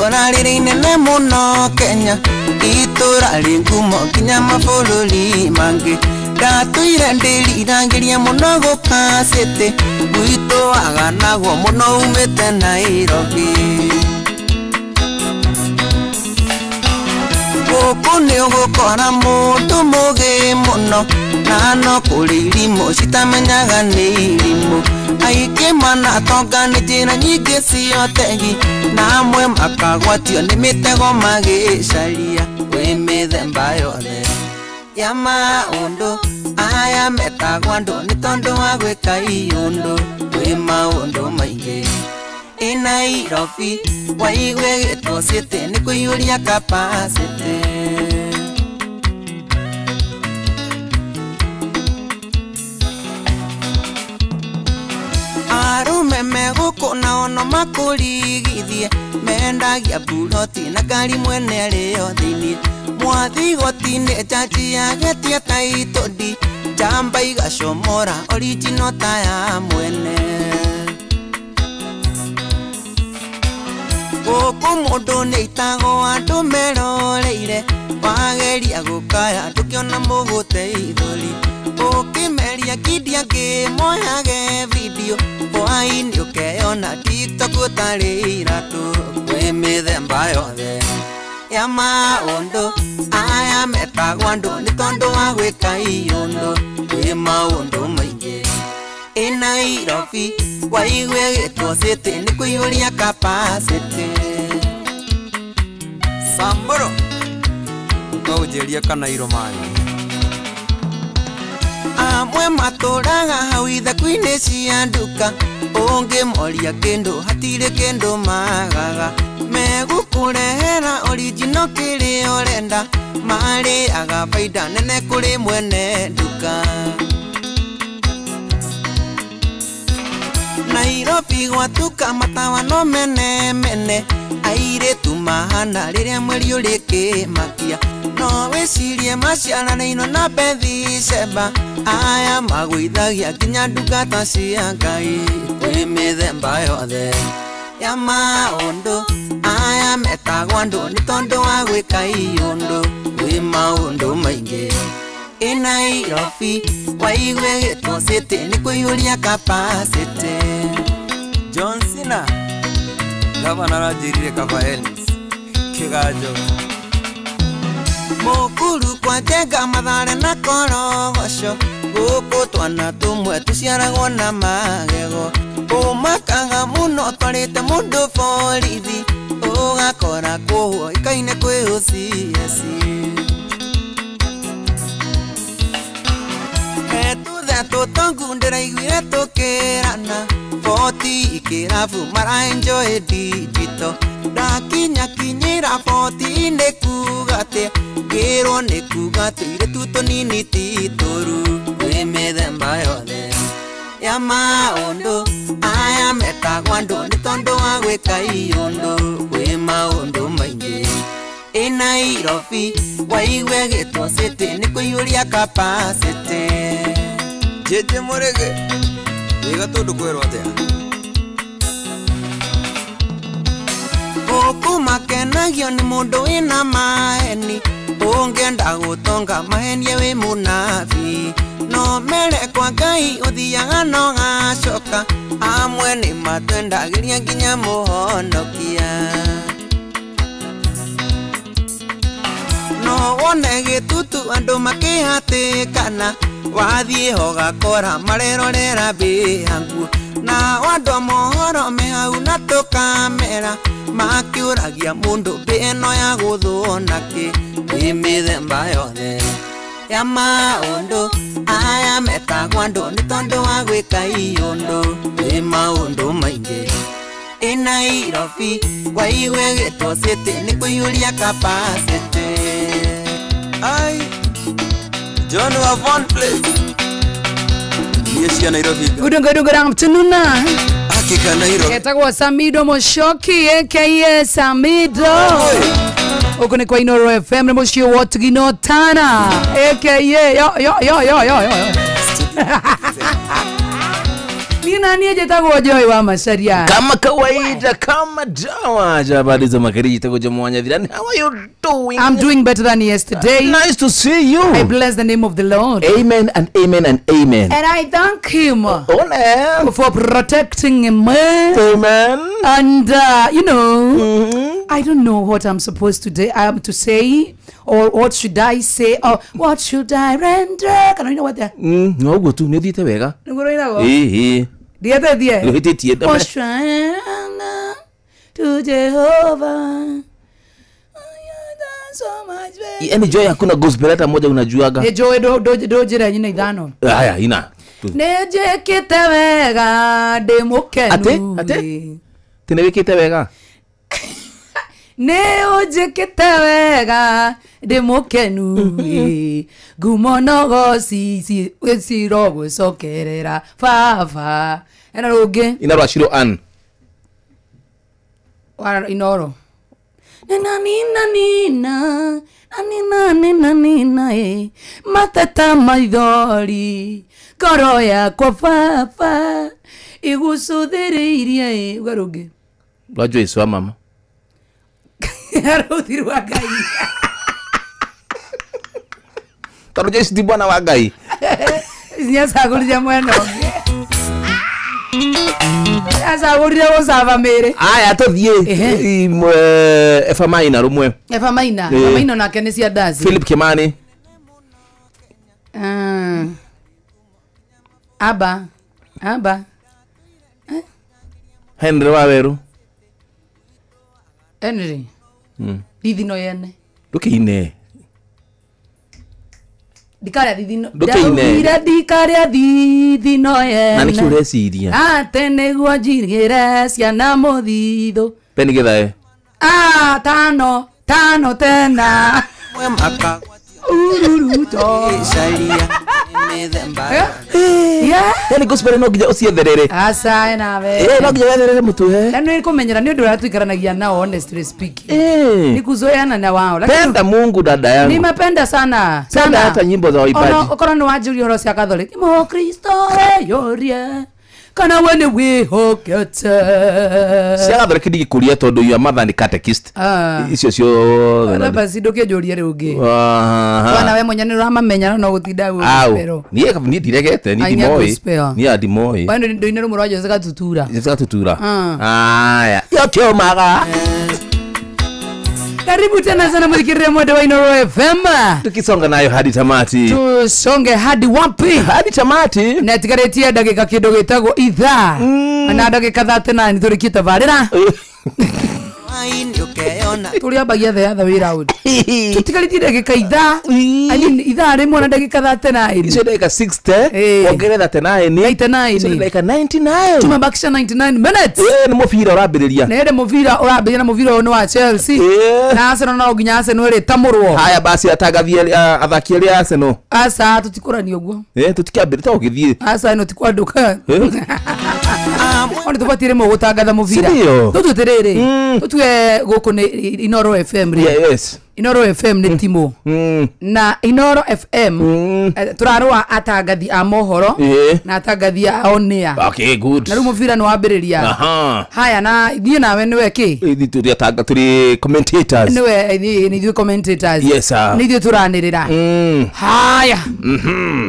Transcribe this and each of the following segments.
Itũra rĩrĩ inene mũno Kenya, itũra rĩ ngumo nginya mabũrũri mangĩ. Ndatũire ndĩriragĩria mũno gũka city, gwitũ waganagwo mũno umĩte Nairobi. Gũkũ nĩ ũgũkora mũndũ mũgĩ mũno, na no kũrĩ irimũ citamenyaga nĩ irimũ. Aingĩ manatonga nĩ njĩra nyingĩ cia ũtegi, na amwe makagwatio nĩ mĩtego magĩcaria. Kwĩ mĩthemba yothe ya maũndũ, aya metagwo andũ nĩ tondũ wa gwĩka iũndũ. Kwĩ maũndũ maingĩ ĩ Nairobi, waigue gĩtwo city nĩ kũiyũria capacity. Arume megũkũ nao no makũrigithie, mendagia buroti na ngari mwene arĩo thĩiniĩ. Mwathi igoti-inĩ njanji yagetia title deed, njamba igacomora original ta ya mwene. Gũkũ mũndũ nĩ aitagwo andũ meroreire, wageria gũkaya ndũkĩona mũgũteithũri. Ũkĩmeria kindi angĩ moyage video, hwaĩ-inĩ ũkeyona TikTok ũtarĩ iratũ. Kwĩ mĩthemba yothe ya maũndũ, aya metagwo andũ nĩ tondũ wa gwĩka iũndũ. Kwĩ maũndũ maingĩ ĩ Nairobi, waigue gĩtwo city nĩ kũiyũria capacity. Samburu ũkaũnjĩria kana irũmani. Amwe matũraga hau ithako-inĩ cia nduka, ũngĩmoria kĩndũ hatirĩ kĩndũ magaga. Megũkũrehera original kĩrĩa ũrenda, marĩaga baida nene kũrĩ mwene nduka. Nairobi gwatuka matawa no mene mene, airĩtu mahana rĩrĩa mweri ũrĩ kĩmakia. No wĩcirie maciaranĩirwo na Bethsheba, aya magũithagia nginya ndungata cia Ngai. Kwĩ mĩthemba yothe ya maũndũ, aya metagwo andũ nĩ tondũ wa gwĩka iũndũ. Kwĩ maũndũ maingĩ ĩ Nairobi, waigue gĩtwo city nĩ kũiyũria capacity. John Cena gavana aranjĩrire kaba Ellis kĩganjo. Mũkuru kwa Njenga, Mathare na Korogoco, gũkũ twana tũmwe tũciaragwo na magego. Ũmakaga mũno ũtwarĩte mũndũ borithi, ũgakora kũhwo ikaine kwĩ OCS. Hetuthe tũtongu ndĩraiguire tũkĩrana, boti ikĩrabu mara enjoy digital. Ndakinya kinyĩra boti nĩ kuga atĩa, ngĩrwo nĩ kuga tũirĩtu tũnini ti tũru. Kwĩ mĩthemba yothe ya maũndũ, aya metagwo andũ nĩ tondũ wa gwĩka iũndũ. Kwĩ maũndũ maingĩ ĩ Nairobi, waigue gĩtwo city nĩ kũiyũria capacity. JJ Mũrĩgĩ wĩga tũndũ kwerwo atĩa? Gũkũ makenagio nĩ mũndũ wĩna maheni, ũngĩenda gũtonga mahenie wĩ mũnabii. No mere kwa Ngai ũthiaga na ũgacoka, amwe nĩ matwendagĩria nginya mũhonokia. No wone gĩtutu andũ makĩhatĩkana, wathiĩ ho ũgakora marerorera mbĩa nguo. Nao andũ a mohoro me hau na tũkamera, makĩũragia mũndũ mbĩ ĩno ya gũthwo nakĩ. Kwĩ mĩthemba yothe ya maũndũ, aya metagwo andũ nĩ tondũ wa gwĩka iũndũ. Kwĩ maũndũ maingĩ ĩ Nairobi, waigue gĩtwo city nĩ kũiyũria capacity. Ai John wa Von Place niĩ cia Nairobi. Good good good afternoon. Hakika Nairobi. Etagwo Samido Mushoki aka Samido. Huko ni kwa Inoro FM na muciĩ wa Tugino Tana aka yo yo yo yo yo yo. Ni nani ajetagwo Joy wa Macharia. Kama kawaida, kama dawa. Habari za magharibi tagoja mwanya dhirani. How are you doing? I'm doing better than yesterday. Nice to see you. I bless the name of the Lord. Amen and amen and amen. And I thank him for protecting him. Amen. And you know, I don't know what I'm supposed to do, to say, or what should I say, or what should I render? Can I know what that? No go to ni wega. No Eh. Diete. Hosanna to Jehovah. So much better. Yaani Joy hakuna gospel hata moja unajuaga. Ni Joy do jira nyina ithano. Haya ina. Nejekete wega ndi mukenu. Ate? Tinewekete wega. Ne ojekete wega ndi mukenu. Ngumo no si si rogucokerera baba. Ena rungi. Ina rwaciro an. Wa inoro. Na nina nina nina nina nina e matata maithori ngoro yakwa baba igucuthĩrĩirie e uga rũngĩ rwa Joyce wa mama rũthi rwa Ngai tondũ Joyce ti bwana wa Ngai nĩacagũrire mwena ũngĩ acagũrire gũcaba mĩĩrĩ. Aya tũthiĩ Efa Maina rũmwe. Efa Maina Efa Maina nake nĩ cia ndaci. Philip Kimani. Aba Henry Waweru. Henry thithino yene ndũkĩine ndikaria thithino ndaugire ndikaria thithino yene na nĩkĩ ũreciria ate nĩguo njigĩre ciana mũthithũ Penny Githae tano tano tena ururuto yani gospel no nginya ũcietherere aca nawe no nginya wetherere mũtwe na nĩ kũmenyera nĩ ũndũ ũrĩa tuikaranagia nao honestly speaking ni kuzoeana na wao lakini penda Mungu dada yangu nimependa sana sana hata nyimbo za waimbaji ono okorwo nĩ wanjũria ũhoro cia Catholic Mukristo weyũrie kana we nĩ wĩhokete cia Catholic ndigĩkũria tondũ you are mother ni catechist icio ciothe basi ndũkĩnjũrie rĩngĩ wana we mwenye nĩ ũramamenya no gũtinda gospel niĩ ndiregete niĩ ndimoĩ niĩ ndimoĩ we ndũine rũmwe rwa Jose Gatutura Jose Gatutura aya yokiumaga. Karibu tena sana mthikiriria mwende wa Inoro FM. Tukisonga nayo hadi tamati. Tusonge hadi wapi? Hadi tamati. Na tigaretie ndagika kindu gitagwo ithaa. Na ndagika 39 turikie tabarira. Turiambagia the other way round. Tutigarĩtie ndagika ithaa. I mean ithaa rĩmwe na ndagika 39. Icio ndagika 60 ongerera 39. 99. Icio ndagika 99. Tumebakisha 99 minutes. Nĩ mũbira ũrambĩrĩria. Na ende mũbira ũrambĩrĩria na mũbira ũyũ nĩ wa Chelsea. Na Arsenal no nginya Arsenal ĩrĩtamũrwo. Haya basi atangathie athaki arĩa Arsenal. Aca tũtikũrania ũguo. Tũtikĩambĩrĩria to ũgĩthiĩ. Aca ĩno ti kwandũka. Ona tũbatiĩ rĩmwe gũtangatha mũbira. Tũtue rĩrĩ. Tũtue gũkũ nĩ Inoro FM rĩ. Yes. Inoro FM nĩ timũ. Na Inoro FM tũrarũa atangathi a mohoro na atangathi a on air. Okay, good. Na rĩu mũbira nĩ wambĩrĩria. Haya na ithuĩ nawe nĩwe kĩ? Ithuĩ tũrĩ atanga tũrĩ commentators. Nĩwe nĩ ithuĩ commentators. Yes sir. Nĩ ithuĩ tũranĩrĩra. Haya.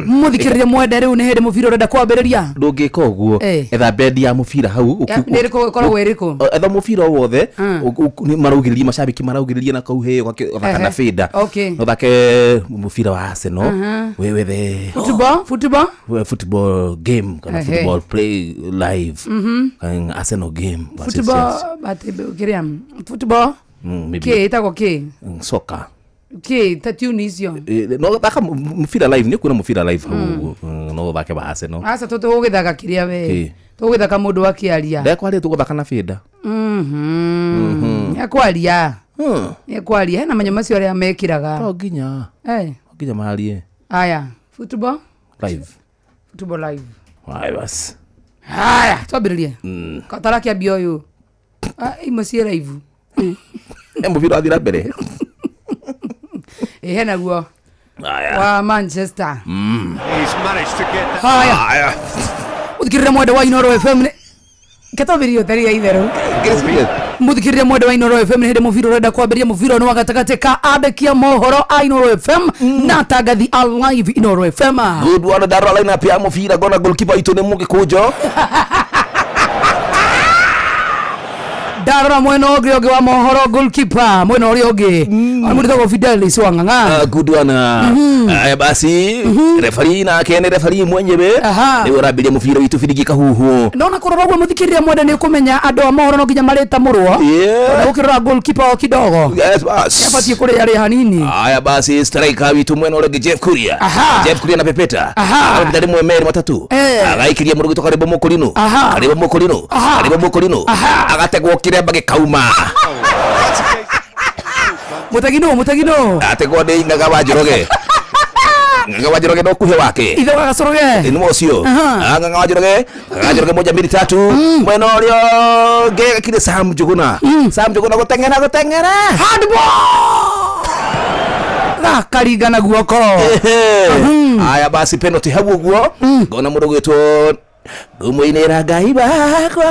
Mũthikĩrĩria mwende rĩu nĩ hĩndĩ mũbira ũrenda kwambĩrĩria. Ndũngĩka ũguo. Etha bendi ya mũbira hau. Nĩ ĩrĩkũ ĩkoragwo ĩrĩkũ? Etha mũbira o wothe maraugĩrĩria macabiki maraugĩrĩria na kau hĩyo ũthaka na fida. Ũthake mũbira wa Arsenal. Wewe the football game kana football play live. Arsenal game. Football but kiria football. Kĩ ĩtagwo kĩ? Soccer. Kĩ ta tune icio? No thaka mũbira live nĩ kuona mũbira live hau no ũthake wa Arsenal. Aca tũgũgĩthaka kĩrĩa we. Tũgũgĩthaka mũndũ akĩaria. Ndekwaria tũgũthaka na fida. Ekwaria. Ekwaria hena manya macio arĩa mekĩraga. To nginya. Nginya maharie. Aya, football live. Football live. Haya basi. Haya, twambĩrĩrie. Katara kĩambia ũyũ. Imwe ciĩ live. Mũbira wathira mbere. Hena guo. Haya. Wa Manchester. He's managed to get that. Haya. Muthikirira mwenda wa Inoro FM ketobiri otheria itheru. Muthikirira mwenda wa Inoro FM hende muviro renda kwambiria muviro ni wa gatagati ka andekia mohoro a Inoro FM na tangathi a live Inoro FM. Good one darwa line up ya muvira gona goalkeeper itu ni mugikunjo. Darora mwena ũngĩ ũngĩ wa mohoro goalkeeper mwena ũrĩa ũngĩ amũrĩtagwo Fidelis Wang'ang'a. Good one. Aya basi referee nake nĩ referee mwenyewe nĩ ũrambirie mũbira witũ birigi kahuhu. Ndona kũrora ũguo mũthikĩrĩria mwenda nĩ ũkũmenya andũ a mohoro no nginya marĩtamũrwo. Ona gũkĩrora goalkeeper o kidogo. Yes bas. Yabatiĩ kũrĩa rĩa hanini. Aya basi striker witũ mwena ũrĩa ũngĩ Jeff Kuria. Jeff Kuria na pepeta. Arabita rĩmwe merĩ matatũ. Agaikiria mũndũ gwĩtwo Karibo Mũkũrinũ. Karibo Mũkũrinũ. Karibo Mũkũrinũ. Agategwo kiremba gĩkauma. Mutagino ategwo nĩ Ng'ang'a wa Njoroge. Ng'ang'a wa Njoroge no kuhe wake ithe wa Gacoroge nĩ ũcio. Ng'ang'a wa Njoroge, Ng'ang'a Njoroge moja mbili tatu mwena ũrĩa ũngĩ gakire Sam Njuguna. Sam Njuguna gũteng'era handball gakaringana guoko. Aya basi penalty hau ũguo ngona mũndũ gwĩtwo ngumuinira Ngai wakwa.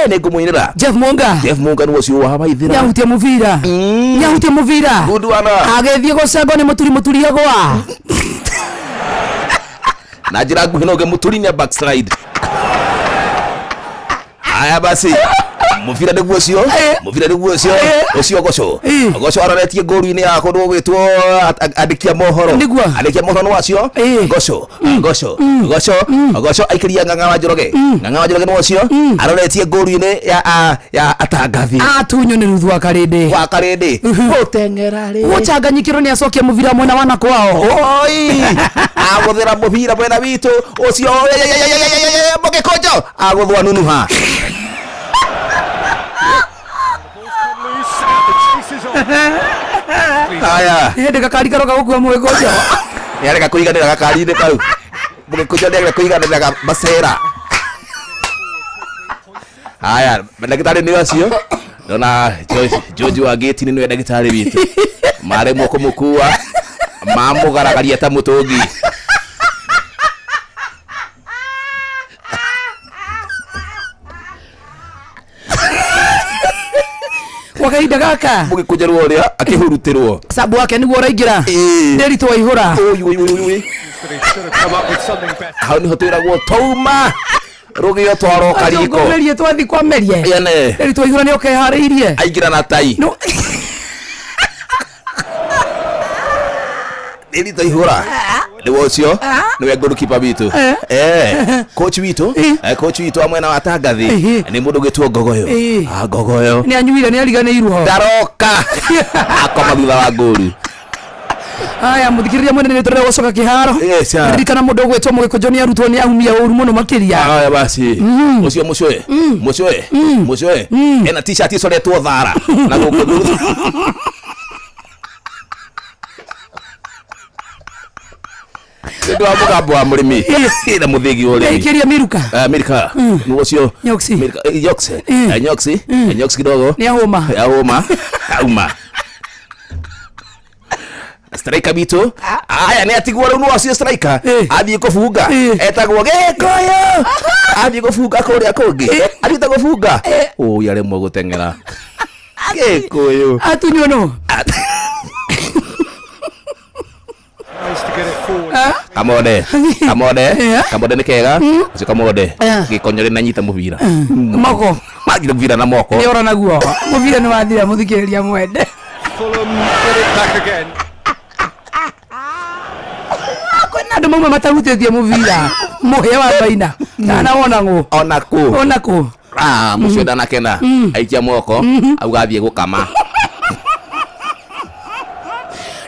Nĩ ngumuinira Jeff Munga. Jeff Munga nĩ ũcio wa Waithira. Nyahutia muvira. Nyahutia muvira. Good one. Agĩthiĩ gũcengwo nĩ mũturi agwa. Na njĩra nguhĩ no mũturi nĩ backslide. Aya basi muvira nĩguo ũcio. Muvira nĩguo ũcio. Ũcio Goco. Goco aroretie ngũru-inĩ ya kũndũ gũgwĩtwo andikia mohoro. Andikia mohoro nĩ wacio. Goco. Goco. Goco. Goco aikiria Ng'ang'a wa Njoroge. Ng'ang'a wa Njoroge nĩ wacio. Aroretie ngũru-inĩ ya atangathi. Atunyo nĩ Ruthu wa Karĩndĩ. Wa Karĩndĩ. Gũteng'era rĩ. Gũcanganyikĩrwo nĩ acokia mũbira mwena wa nakwao. Oi. Agũthĩra mũbira mwena witũ. Ũcio mũgĩkũnjo. Agũthwa nunuha. Aya. Hĩndĩ gakari karoka gũkua mũgĩkũnjo. Nĩarega kũiganĩra gakari-inĩ kau. Mũgĩkũnjo nĩarega kũiganĩra macera. Aya, ndagĩtarĩ nĩ acio. Ndona George wa gate nĩwe ndagĩtarĩ witũ. Maremwo kũmũkua, mamũgaragaria ta mũtũngi. Wakahinda gaka mũgĩkũnjarwo ũrĩa akĩhurutĩrwo sabu wake nĩguo ũraingĩra Ndĩritũ Waihũra. Hau nĩho twĩragwo twauma rũgĩo twaroka riko. Tũmerie twathi kwa merie. Ndĩritũ Waihũra nĩ okeharĩirie aingĩra na tai. Ndĩritũ Waihũra nĩwe ũcio nĩwe goalkeeper witũ. Coach witũ, coach witũ wa mwena wa Tangathi nĩ mũndũ ũgĩtwo Ngogoyo. Ngogoyo nĩ anyuire nĩ ariganĩirwo. Ndaroka akoma thutha wa ngũru. Aya muthikiriria mwene nĩ tũrenda gũcoka kĩharo. Ririkana mũndũ ũgwĩtwo Mũgĩkũnjo nĩ arutwo nĩ aumia ũru mũno makĩria. Aya basi ũcio mũcũe mũcũe mũcũe ena t-shirt icoretwo thara na gũkũ thutha. Ndio wa mũgambo wa mũrĩmi na mũthĩgi wa ũrĩmi. Ikiria Miruka. Mirika. Nĩ ũcio. Nyoksi. Mirika Nyoksi. Nyoksi. Nyoksi kidogo. Nĩ ahũma. Ahũma. Auma. Striker bitũ. Aya nĩ atigwo rĩu nĩ wacio striker. Athiĩ kũbunga. Etagwo Gĩkũyũ. Athiĩ kũbunga kũrĩa kũngĩ. Athiĩte kũbunga. Ũi aremwo gũteng'era. Gĩkũyũ. Atunywo no. Kamode. Kamode. Kamode nĩ kega. Ũcio Kamode. Gĩkonyore na nyita mũbira. Moko. Manyita mũbira na moko. Nĩ ora naguo. Mũbira nĩ wathira mũthikĩrĩria mwende. Fulham get it back again. Kwĩna andũ mauma matahutĩtie mũbira. Mũhĩa wa baina. Ndanawona ngũ. Ona kũ. Ona kũ. Mũcio ndanakena. Aikia moko. Auga athiĩ gũkama.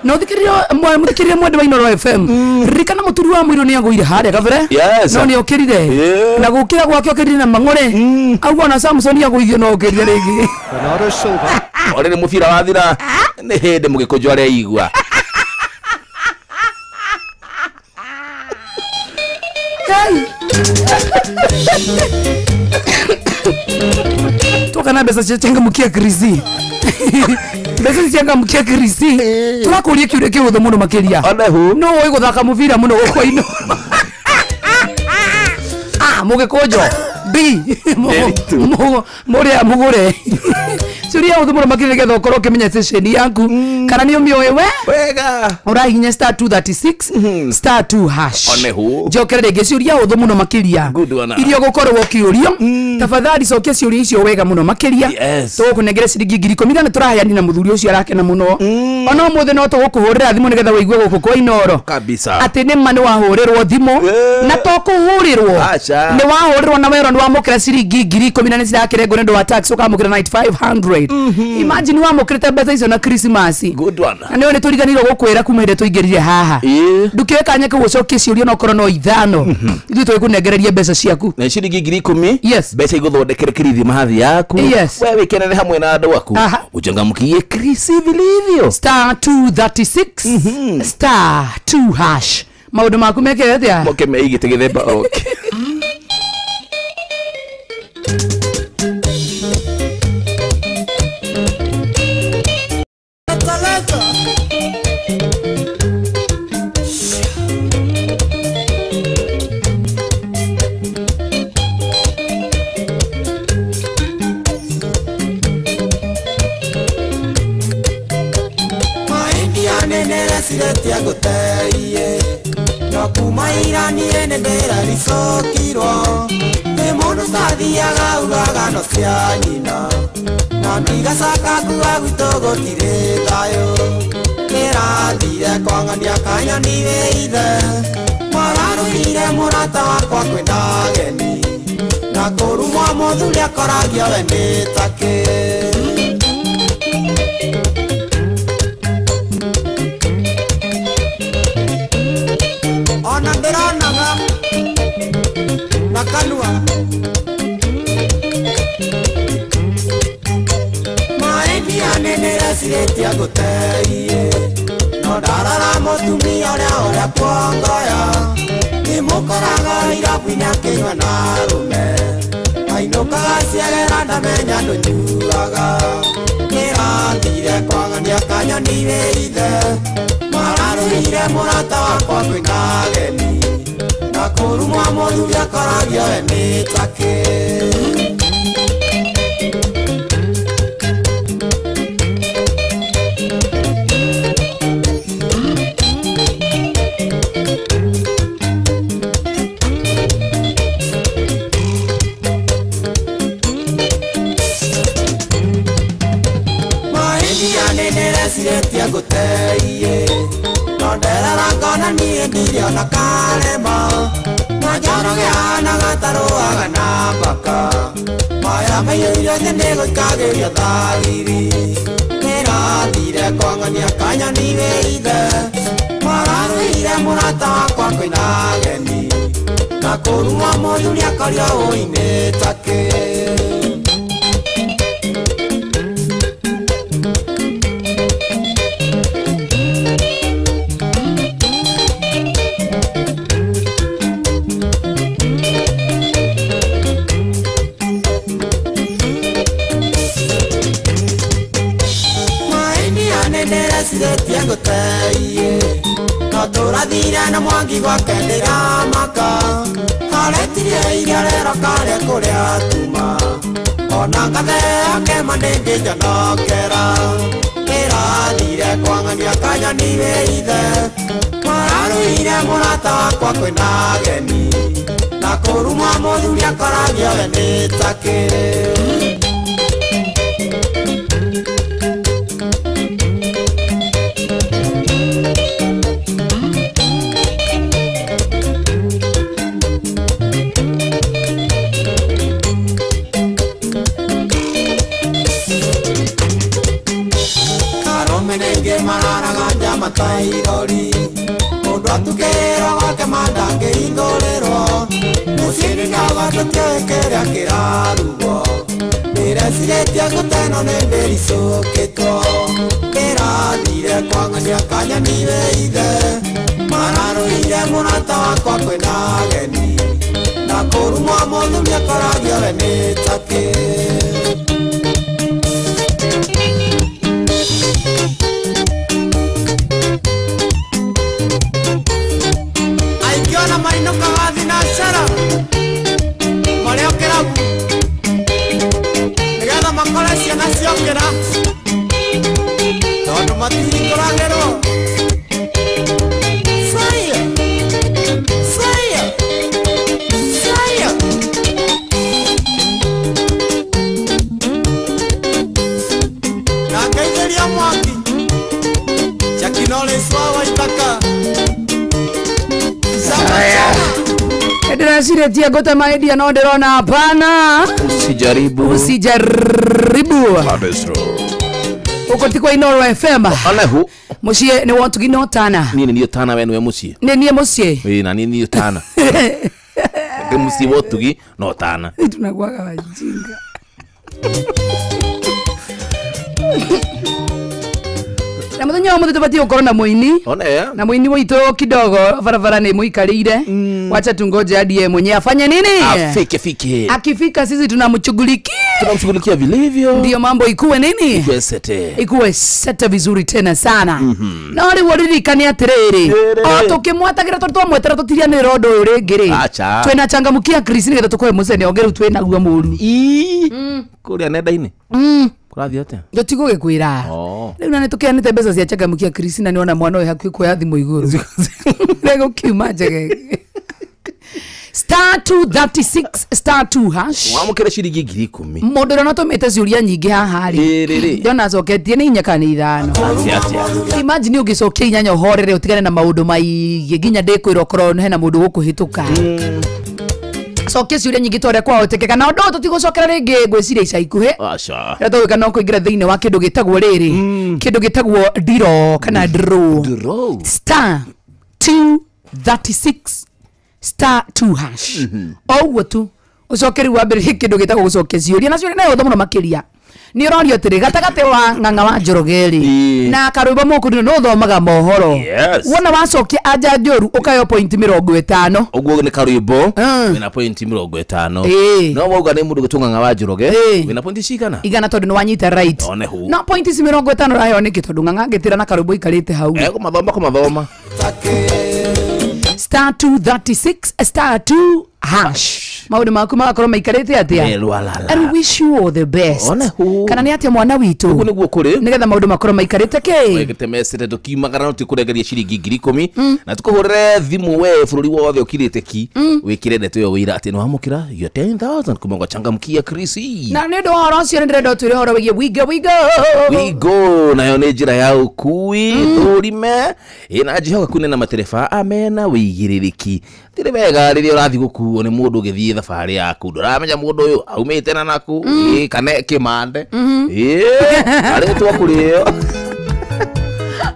No thikiriria mwende wa Inoro FM. Ririkana mũturi wa mũirũ nĩ agũire harĩa kabere. No nĩ okĩrire. Na gũkĩra gwake okĩrire na mang'ũrĩ. Auga ona Samson agũithio no okĩrire rĩngĩ. Bernardo Silva. Orĩrĩ mũbira wathira nĩ hĩndĩ mũgĩkũnjo areigua. Toka na mbeca cia changamukia krizi. Mbeca cia changamukia krizi. Tũrakũria kĩũria kĩhũthũ mũno makĩria. Onehu. No ũĩ gũthaka mũbira mũno gũkũ Inoro. Mũgĩkũnjo B mũrĩa mũgũre ciũria ũthũ mũno makĩria nĩgetha ũkorwo ũkĩmenya station yaku kana nĩ ũmĩũĩ we wega ũrahihinya star 236 star 2 hash Onehu. Njokere rĩngĩ ciũria ũthũ mũno makĩria Good one. iria ũgũkorwo ũkĩũrio tafadhali cokia ciũria icio wega mũno makĩria Yes. tũgũkũnengera ciringi 10,000 na nĩtũraheanire na mũthuri ũcio arakena mũno ona ũmũthĩ no tũgũkũhũrĩra thimũ nĩgetha wĩigue gũkũ kwa Inooro Kabisa. atĩ nĩ ma nĩ wahũrĩrwo thimũ na to kũhũrĩrwo Aca. nĩ wahũrĩrwo na werwo nĩ wamũkĩra ciringi 10,000 na nĩ cirakĩrengwo nĩ ũndũ wa tax ũkamũkĩra 9500 imagine wamũkĩrĩte mbeca icio na Christmas Good one. na nĩwe nĩ tũriganĩirwo gũkwĩra kuma hĩndĩ tũingĩrire haha Ĩĩ. ndũkĩoe kanya kau ũcokie ciũria no korwo no ithano ithuĩ tũgĩkũnengereria mbeca ciaku Na ciringi 10,000 Yes. mbeca igũthondekere kirithimathi yaku Yes. we wĩkenere hamwe na andũ aku Aha. uchangamkie krisi vilivyo star 236 star 2 hash maũndũ maku mekĩre atĩa moke meigĩte gĩthemba oke No kuma iranie nĩ ndĩraricokirwo nĩ mũndũ tathiaga uragano cia nyina na ndigacaka kuga gwitũ gũtirĩ thayũ ndĩrathire kwang'ania kanyoni wĩ ithe mararũire mũrata wakwa kwĩna ageni na kũrumwo mũthuri akoragio we nĩ takĩ. Ona ndĩronaga na kanua maĩ ndia nĩndĩrecirĩtie ngũteiĩ no ndarora mũtumia ũrĩa ũrĩa kuongoya nĩmũkoraga irabu-inĩ akĩnyua na arũme ainũkaga ciegera ndamenya ndũnyuaga ndĩrathire kwang'ania kanyoni wĩ ithe mararũire mũrata wakwa kwĩna ageni na kũrumwo mũthuri akoragio we nĩ takĩ. Maĩ nĩndĩrecirĩtie ngũteiĩ no nderora ngona niĩ ndirĩ ona karema na njoroge ahanaga ta rũaga na mbaka maya maiyũire thĩ nĩgũikagĩrio thagiri ndĩrathire kwang'ania kanyoni wĩ ithe mararũire mũrata wakwa kwĩna ageni na kũrumwo mũthuri akorio ũi nĩ takĩ. Ndĩrecirĩtie ngũteiĩ no tũrathire na mwangi gwake ndĩramaka aretirie irio rero karĩa kũrĩa tuma ona ngathea kema ndĩngĩnjonokera ndĩrathire kwang'ania kanyoni wĩ ithe mararũire mũrata wakwa kwĩna ageni na kũrumwo mũthuri akoragio we nĩ takĩ. Mararaga njama ta irori mũndũ atukĩrĩrwo gwake mandangĩhingũrĩrwo mũciĩ ndawa tũtiũĩ kĩrĩa kĩrarugwo ndĩrecirĩtie ngũteno nĩ ndĩricũkĩtwo ndĩrathire kwang'ania kanyoni wĩ ithe mararũire mũrata wakwa kwĩna ageni na kũrumwo mũthuri akoragio we nĩ takĩ. Aikiona mainũkaga thinacara. Ndĩreciretie ngũte maidia no ndĩrona hapana. Usijaribu. Usijaribu. Uko ti kwa Inooro FM. Onehu. Muciĩ nĩ wotugi no tana. Niĩ nĩ niĩ tana we nĩwe mũciĩ. Nĩ niĩ mũciĩ. Ĩĩ na niĩ niĩ tana. Nĩ mũciĩ wotugi no tana. Tunakuwaga wajinga. Na muthenya wa muthi tubatie gukorwo na muini. Na muini witu kidogo barabara ni muikarire. Wacha tungoje hadi yeye mwenyewe afanye nini? Afike fike. Akifika sisi tunamshughulikia. Tunamshughulikia vilivyo. Ndio mambo ikuwe nini? Ikuwe sete. Ikuwe sete vizuri tena sana. Na ri woririkane atiriri. O tukimwatagira tondu twamwetera tutirianire undu uyu ringi ri. Twina changamukia Chris nigetha tukoe mucene ongeru twina guo muru. Kuria nenda-ini. Kurathi atia? Ndio Riu na nitukianite mbeca cia changamukia Chris na niona mwana uyu hakuhi kuoya thimu iguru. Regũkiuma njegege. Star 236 star 2 hash. Wamũkĩre ciringi 10,000. Mũndũ ũrĩa ũratũmĩte ciũria nyingĩ haha rĩ. Ndĩrona acoketie nĩ inya kana ithano. Imagine ũngĩcokia inyanya ũhorere ũtigane na maũndũ maingĩ nginya ndĩkwĩra okorwo hena mũndũ gũkũhĩtũka. Cokia ciũria nyingĩ ta ũrĩa kwahotekeka na ũndũ ũyũ tũtigũcokera rĩngĩ ngwĩciria ica ikuhĩ. Aca. Rĩrĩa tũgwĩka no kũingĩra thĩinĩ wa kĩndũ gĩtagwo rĩrĩ. Kĩndũ gĩtagwo diro kana draw. Draw. Star 236 star 2 hash. O ũguo tu ũcoke rĩu wambĩrĩrie kĩndũ gĩtagwo gũcokia ciũria na ciũria nĩ hũthũ mũno makĩria. Nĩ ũrorio atĩrĩ gatagatĩ wa ng'ang'a wa Njoroge rĩ na karwĩmbo mũkũndũ nĩ ũthomaga mohoro. Wona wacokia anja njũru ũkaheo point 50. Ũguo nĩ karwĩmbo wĩna point 50. No wauga nĩ mũndũ gwĩtwo ng'ang'a wa Njoroge wĩna point cigana? Igana tondũ nĩ wanyita right. No point ici 50 ũraheo nĩkĩ tondũ ng'ang'a angĩtĩra na karwĩmbo ikarĩte hau. Kũmathoma. Star 236 star 2 hash. Maũndũ maku magakorwo maikarĩte atĩa? And wish you all the best. Kana nĩ atĩa mwana witũ? Ũguo nĩguo kũrĩ. Nĩgetha maũndũ makorwo maikarĩte kĩ? Wegete mecete tũkiumagara no tũkũrengeria ciringi 10,000 na tũkũhũrĩre thimũ we bũrũri wothe ũkirĩte ki wĩkĩre ndeto ĩyo wĩira atĩ nĩwamũkĩra your 10,000 kuma kwa changamkia Chris. Na nĩ ũndũ wa ũhoro ũcio nĩ ndĩrenda ũtwĩre ũhoro wĩgiĩ we go we go. We go nayo nĩ njĩra ya ũkui thũrime ĩna njĩhokeku nĩ na matereba amena wĩigĩrĩrĩki. Tirĩ wega rĩrĩa ũrathiĩ gũkuo nĩ mũndũ ũgĩthiĩ thabarĩ yaku ndũramenya mũndũ ũyũ aumĩte na naku kana kĩmande arĩtwo kũrĩo.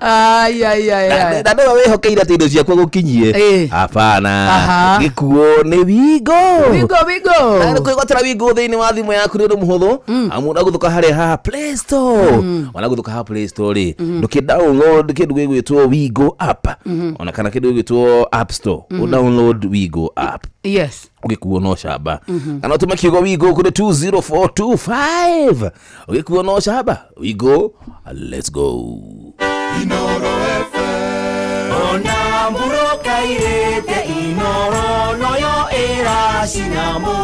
Ai ai ai ai. Na nĩwe wĩhokeire atĩ indo ciaku gũkinyie. Hapana. Gĩkuo nĩ Wigo. Wigo Wigo. Na kwĩgwatĩra Wigo thĩinĩ wa thimũ yaku nĩ ũndũ mũhũthũ. Amu ũragũthũka harĩa haha Play Store. Wanagũthũka haha Play Store rĩ ndũkĩ download kĩndũ gĩgwĩtwo Wigo app. Ona kana kĩndũ gĩgwĩtwo App Store. Ũ download Wigo app. Yes. Ũgĩkuo no camba. Kana ũtũme kiugo Wigo kũrĩ 20425. Ũgĩkuo no camba. Wigo, let's go. Inooro FM. Ona mburoka irete Inooro noyo ĩracinamo.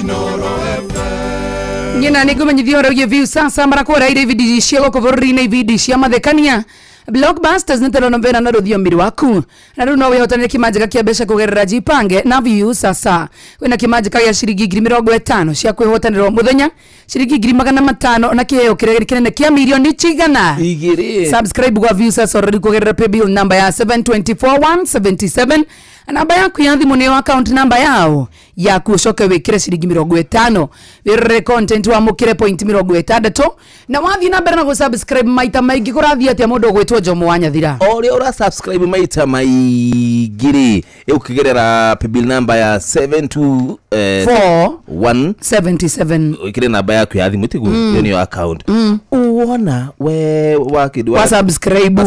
Inooro FM. Nyina nĩngũmenyithia ũhoro wĩgiĩ view sasa marakũra ire ibindi cia gũkũ bũrũri-inĩ ibindi cia mathekania. Blockbusters nĩ telenovela na rũthiomi rwaku. Na rĩu no wĩhotanĩre kĩmanjĩka kĩa mbeca kũgerera Jipange na view sasa. Wĩna kĩmanjĩka gĩa ciringi 50,000 cia kwĩhotanĩra mũthenya, ciringi 500,000 na kĩheo kĩrĩa kĩnene kĩa mirioni cigana. 2. Subscribe kwa view sasa already kũgerera paybill number ya 724177. Namba yaku ya thimũ nĩyo account number yao yaku ũcoke wĩkĩre ciringi 50 wĩrore content wamũkĩre point 60 na wathiĩ na mbere na gũ-subscribe maita maingĩ kũrathiĩ atĩa mũndũ ũgwĩtwo Jomo wa Nyathira. O ũrĩa ũra subscribe maita maingĩ rĩ ũkĩgerera paybill number ya 724 177 wĩkĩre namba yaku ya thimũ tiguo ĩyo nĩyo account wona we wa kĩndũ wa subscribe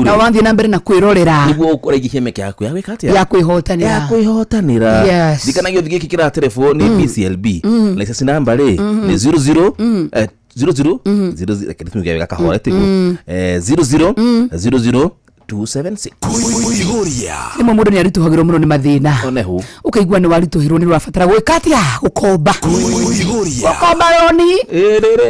na wathiĩ na mbere na kwĩrorera nĩguo ũkũraigithia mĩeke yaku ya gwĩka atĩa ya kwĩhotanĩra ya kwĩhotanĩra. Yes. Ndikanagio gĩkĩ kĩratelefo nĩ PCLB license number rĩ nĩ 00 00 00 kĩndũ kahora tiguo 00 00 276. Rĩmwe mũndũ nĩ aritũhagĩrwo mũno nĩ mathĩna. Ũkaigua nĩ waritũhĩrwo nĩ ũrabatara gwĩka atĩa gũkomba. Gũkomba roni.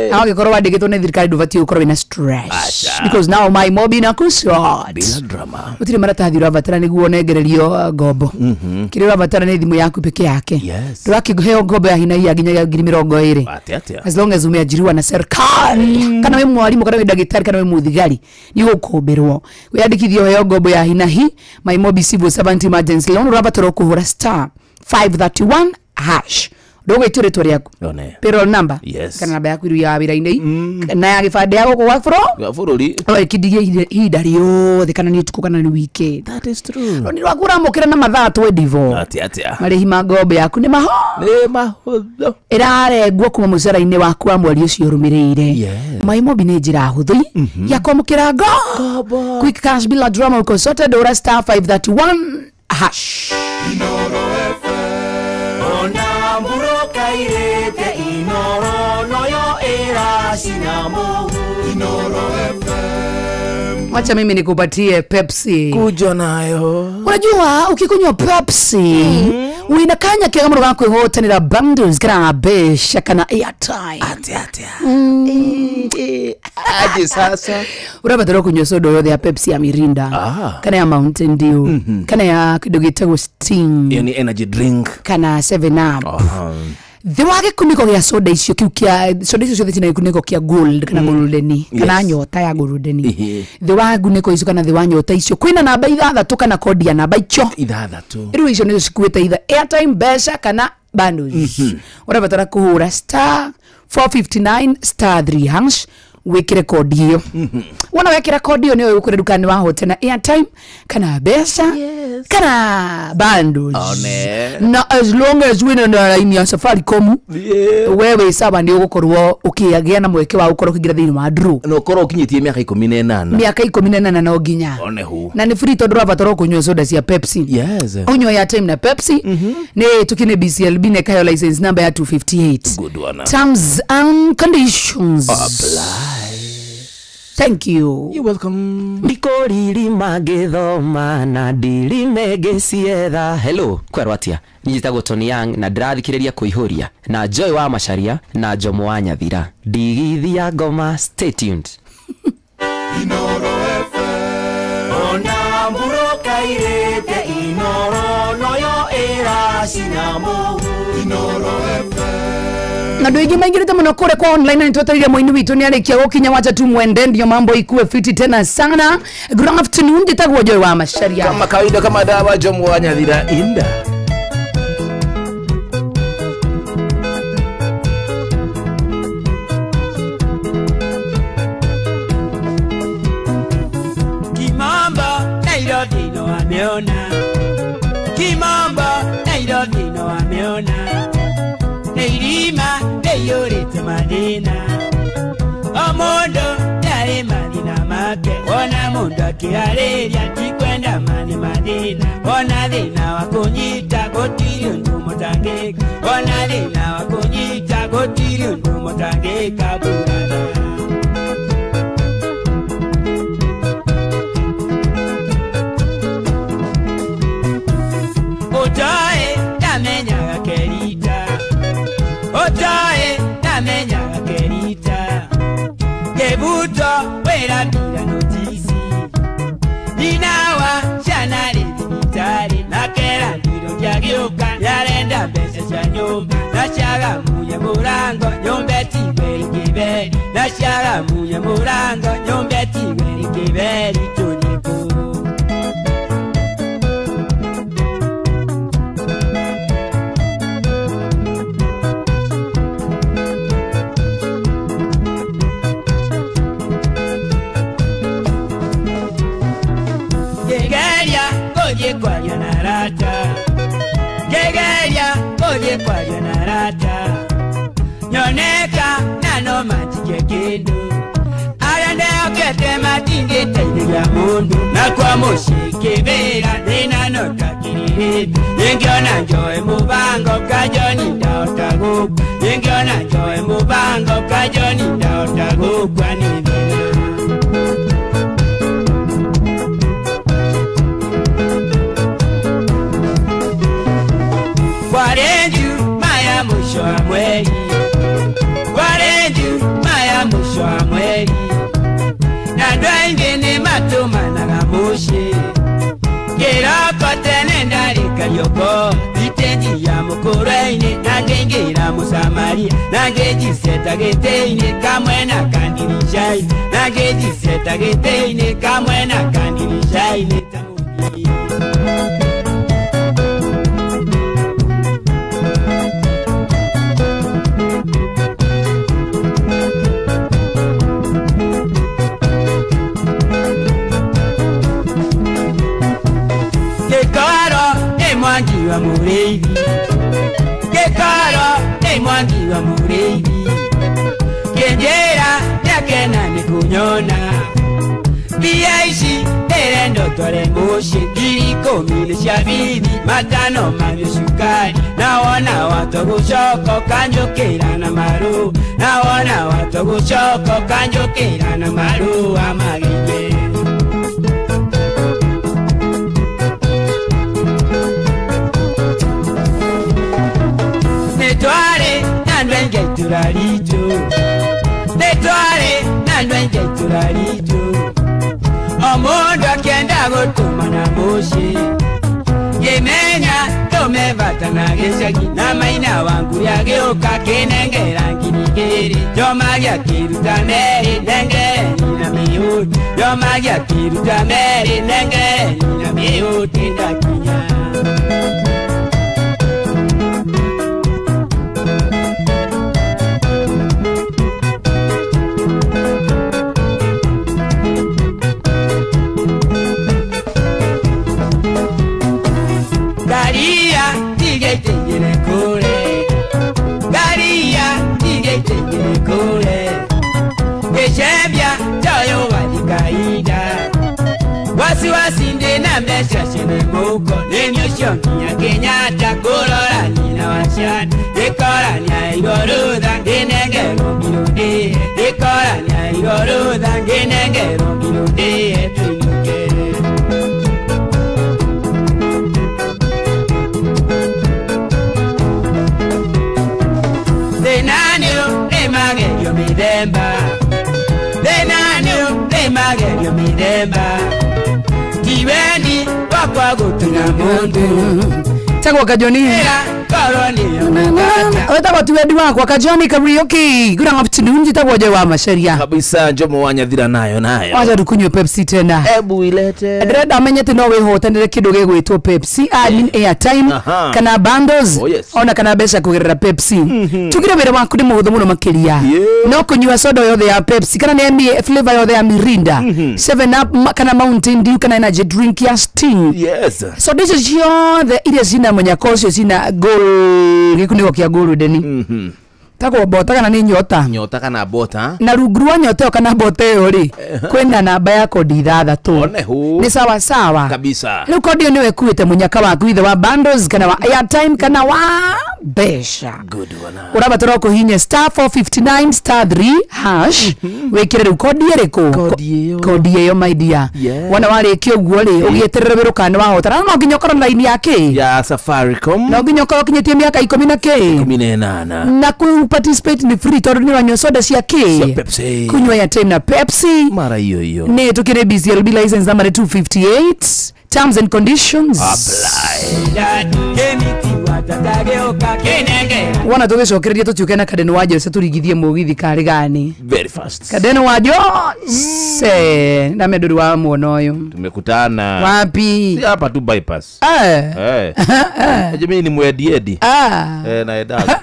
Na ũngĩkorwo wandĩkĩtwo nĩ thirikari ndũbatiĩ gũkorwo wĩna stress. Because now my mobi na kushot. Bila drama. Gũtirĩ maratathi ũrabatara nĩguo ũnengererio ngombo. Kĩrĩa ũrabatara nĩ thimũ yaku peke yake. Ndũrakĩheo ngombo ya hinahi ya nginya 20,000. As long as umeajiriwa na serikali. Kana wĩ mwarimũ kana wĩ ndagĩtarĩ kana wĩ mũthigari nĩ ũgũkombĩrwo. Wĩyandĩkithie Wandĩkithio heo ngombo ya hinahi MyMobi Civil Servant Emergency Loan ũrabatara kũhũra star 531 hash ndũgwĩtio rĩtwa rĩaku, payroll number, Yes. kana namba yaku iru ya wĩra-inĩ na ya gĩbandĩ ya gũkũ gwa bũrũri kindigie ihinda rĩothe kana nĩ ũtukũ kana nĩ weekend. That is true. Rũni rwaku ũramũkĩra na mathaa 24. Atia atia. Marĩhi ma ngombo yaku nĩ nĩ mahũthũ, ĩrarengwo kuma mũcara-inĩ waku wa mweri ũcio ũrũmĩrĩire. MyMobi nĩ njĩra hũthũ ya kwamũkĩra ngombo. Quick cash bila drama, uko sorted. Ora star 531 hash. Ona mburoka irete Inoro noyo ĩracinamo Inoro FM. Wacha mimi nikupatie Pepsi. Kuja nayo. Unajua ukikunywa Pepsi wina kanya kega muno ga kwihotanira bundles kana mbeca kana airtime. Atia atia. Aje sasa. Urabatara kunywa soda yothe ya Pepsi ya Mirinda, kana ya Mountain Dew, kana ya kindu gitagwo Sting. Iyo ni energy drink. Kana 7 Up. Thĩ wa gĩkunĩko gĩa soda icio kĩu kĩa soda icio ciothe cina gĩkunĩko kĩa gold kana golden kana nyota ya golden. Thĩ wa ngunĩko icio kana thĩ wa nyota icio kwĩna namba ithathatũ kana kodi ya namba icio ithathatũ. Rĩu icio nĩcio cikuĩte either airtime, mbeca kana bundles. Ũrabatara kũhũra star 459 star 3 hash wikire kodi iyo. Wona wekira kodi iyo niyo ukure dukani wahote na airtime kana mbeca kana bundles. One. Na as long as wina na line ya Safaricom, wewe sawa ndio ugukorwo ukiagĩa na mweke wa ukorwo ukigira thĩinĩ wa draw. Na ukorwo ukinyĩtie mĩaka 18. Mĩaka 18 no nginya. One hu. Na nĩ free tondu ũrabatara kunyua soda cia Pepsi. Yes. Unywa ya time na Pepsi. Nĩ tukine BCLB na kayo license number ya 258. Good one. Terms and conditions apply. Thank you. You're welcome. Ndikoriri magĩthoma na ndirime ngĩcietha. Hello, kwerwo atia? Njitagwo Tony Young na ndĩrathikĩrĩria Kũihũria na Joy wa Macharia na Jomo wa Nyathira. Ndigithia ngoma, stay tuned. Inoro FM. Ona mburoka irete Inoro noyo ĩracinamo Inoro FM. Na ndu ingi maingirite muno kure kwa online na nitwetereire muini witu ni arikia gukinya wacha tu mwende ndio mambo ikue fiti tena sana. Good afternoon, njitagwo Joy wa Macharia. Kama kawaida kama dawa Jomo wa Nyathira inda. Kimamba Nairobi no ameona. Kimamba Nairobi no ameona. Neirima neyurite madina. Omondo yari madina make. Ona mundu akiarĩria tikwenda mani madina. Ona thĩna wa kũnyita gũtirĩ ũndũ mũtangĩka. Ona thĩna wa kũnyita gũtirĩ ũndũ mũtangĩka burana. Otae ndamenyaga kerita. Otae ndamenyaga kerita. Kebuto wera mbira notisi. Ninawa ciana rĩ thibitarĩ. Na kera ndiro ndiagĩũka. Nĩarenda mbeca cia nyũmba. Na ciagamunye mũrango nyũmba ĩtigwe kĩberi. Na ciagamunye mũrango nyũmba ĩtigwe kĩberi tũnyĩkũ. Kwaria na rata. Ngegeria gũthiĩ kwaria na rata. Nyoneka na no matige kĩndũ. Arĩa ndehokete matingĩteithĩria mũndũ. Na kwa mũciĩ kĩbĩra thĩna no takirĩrĩte. Ingĩona njoe mũbango kajoni ndahota gũkua. Ingĩona njoe mũbango kajoni ndahota gũkua nĩ thĩna. Kwarenju maya mwisho wa mweri. Kwarenju maya mwisho wa mweri. Na andũ aingĩ nĩ matũmanaga mũciĩ. Kĩroko tene ndarĩ Karioko. Itenji ya mũkũrwe-inĩ na ngĩingĩra Mũsamaria. Na ngĩnjiceta gĩtĩ-inĩ kamwe na kandirisha-inĩ. Na Ngĩthiceta gĩtĩ-inĩ kamwe na kandirisha-inĩ ta mũthii. Gĩkoro nĩ mwangi wa mũrĩithi, gĩkoro nĩ mwangi wa mũrĩithi, kĩnjĩra nĩakena nĩ kũnyona. Mbia ici ndĩrenda ũtware mũciĩ, 10,000 nĩ cia bithi, 5 manyue cukari, na wona watũgũcoka ũkanjũkĩra na maru, na wona watũgũcoka ũkanjũkĩra na maru wa magĩingĩ. Nĩtwarĩ na andũ aingĩ a itũũra ritũ, nĩtwarĩ na andũ aingĩ a itũũra ritũ, o mũndũ akĩenda gũtũmana mũciĩ, ngĩmenya tũmebata na gĩcagi, na maina wangu rĩagĩũka kĩnengera 2,000, njoma gĩakĩruta merĩ nengere na mĩũti, njoma gĩakĩruta merĩ nengere na mĩũti ndakinya. Garia tigaitingire kure, garia tigaitingire kure, gĩcembia toyo wathikaida, wasiwasi ndĩna mbeca ciene mũhuko, nĩ ũcio nginya Kenyatta kũrora nyina wa ciana, gĩkora nĩaigua rũtha ngĩnengerwo ngiro ndĩe, gĩkora nĩaigua rũtha ngĩnengerwo ngiro ndĩe tũinũke. Thĩna nĩ magerio mĩthemba, thĩna nĩ magerio mĩthemba, ti wendi wakwa gũtuna mũndũ. Tagwo Kajoni. Wetagwo ti wendi wakwa Kajoni Kariuki. Good afternoon, njitagwo Joy wa Macharia. Kabisa Njomo wa Nyathira nayo nayo. Wacha tukunywe Pepsi tena. Ebu ilete. Ndĩrenda menye atĩ no wĩhotanĩre kĩndũ gĩgwĩtwo Pepsi, I mean airtime, kana bundles, ona kana mbeca kũgerera Pepsi. Tugire wĩra waku nĩ mũhũthũ mũno makĩria. No kũnyua soda yothe ya Pepsi kana nĩ flavor yothe ya Mirinda, 7 Up kana Mountain Dew kana energy drink ya Sting. Yes. Soda icio ciothe iria cina mũnyaka ũcio cina gold, gĩkunĩko kĩa golden. Tagwo bota kana nĩ nyota. Nyota kana bota. Na rungu rwa nyota ĩyo kana bota ĩyo rĩ, kwĩna namba ya kodi 6. Nĩ sawa sawa. Kabisa. Rĩu kodi ĩyo nĩwe ĩkuĩte mũnyaka waku ithe wa bundles kana wa airtime kana wa mbeca. Good one. Ũrabatara kũhihinya *459 *3# wĩkĩre rĩu kodi ĩrĩkũ? Kodi ĩyo my dear. Wona warĩkia ũguo rĩ, ũgĩeterere wĩrwo kana nĩwahotana. No nginya ũkorwo na line ya kĩ? Ya Safaricom. No nginya ũkorwo ũkinyĩtie mĩaka 10 na kĩ? 18. Na ku participate ni free tondũ nĩ ũranyua soda cia kĩ? Cia Pepsi. Kunywa airtime na Pepsi. Mara hiyo hiyo. Nĩ tũkĩrĩ BCLB license number 258. Terms and conditions apply. Wona tũgĩcokereria tũtiũke na Kadeno wa Jose tũringithie mũgithi karĩ gani. Very fast. Kadeno wa Jose na menduri wa muona ũyũ. Tumekutana. Wapi? Si hapa tu bypass. Eh. Mimi ni mwedi edi. Na edaga.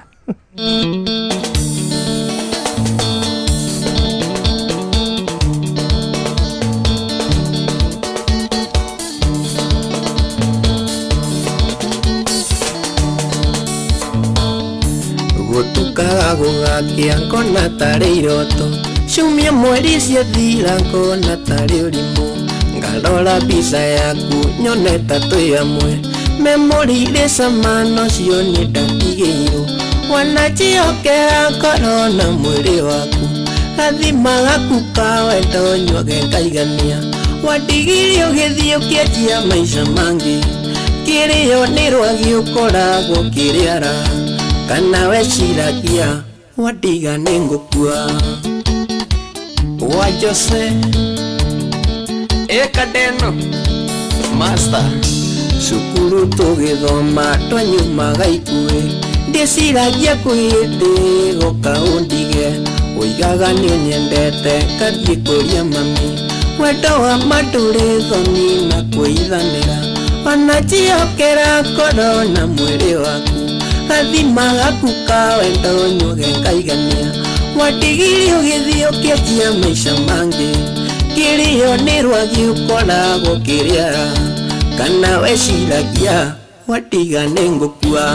Gutukaga gũgakia ngona tarĩ iroto, ciumia mweri ciathira ngona tarĩ ũrimũ, ngarora mbica yaku nyone ta twĩ amwe, memori irĩ cama nocio nĩ ndatigĩirwo, wananjĩhokera ngoro na mwĩrĩ waku, gathima gaku ka wendo nyuage ngaigania, wandigirie ũgĩthiĩ ũkĩanjia maica mangĩ, kĩrĩo nĩ rwagĩ ũkoragwo ũkĩrĩara, kana weciragia wandiga nĩ ngũkua. Wa Jose Ekadeno Master, cukuru tũgĩthoma twanyumaga ikuĩ, ndĩciragia kwĩ hĩndĩ goka ũndige, Uigaga nĩ ũnyendete ngathiĩ kũria mami. Wendo wa mandũrĩ thoni na kũithanĩra. Wanajiokera ngoro na mwĩrĩ waku. Gathima gaku ka wendo nyuge ngaigania. Watigire ũgĩthiĩ ũkĩanjia maica mangĩ. Kĩrĩo nĩ rwagĩ ũkoragwo kĩrĩara. Kana weciragia watiga nĩ ngũkua.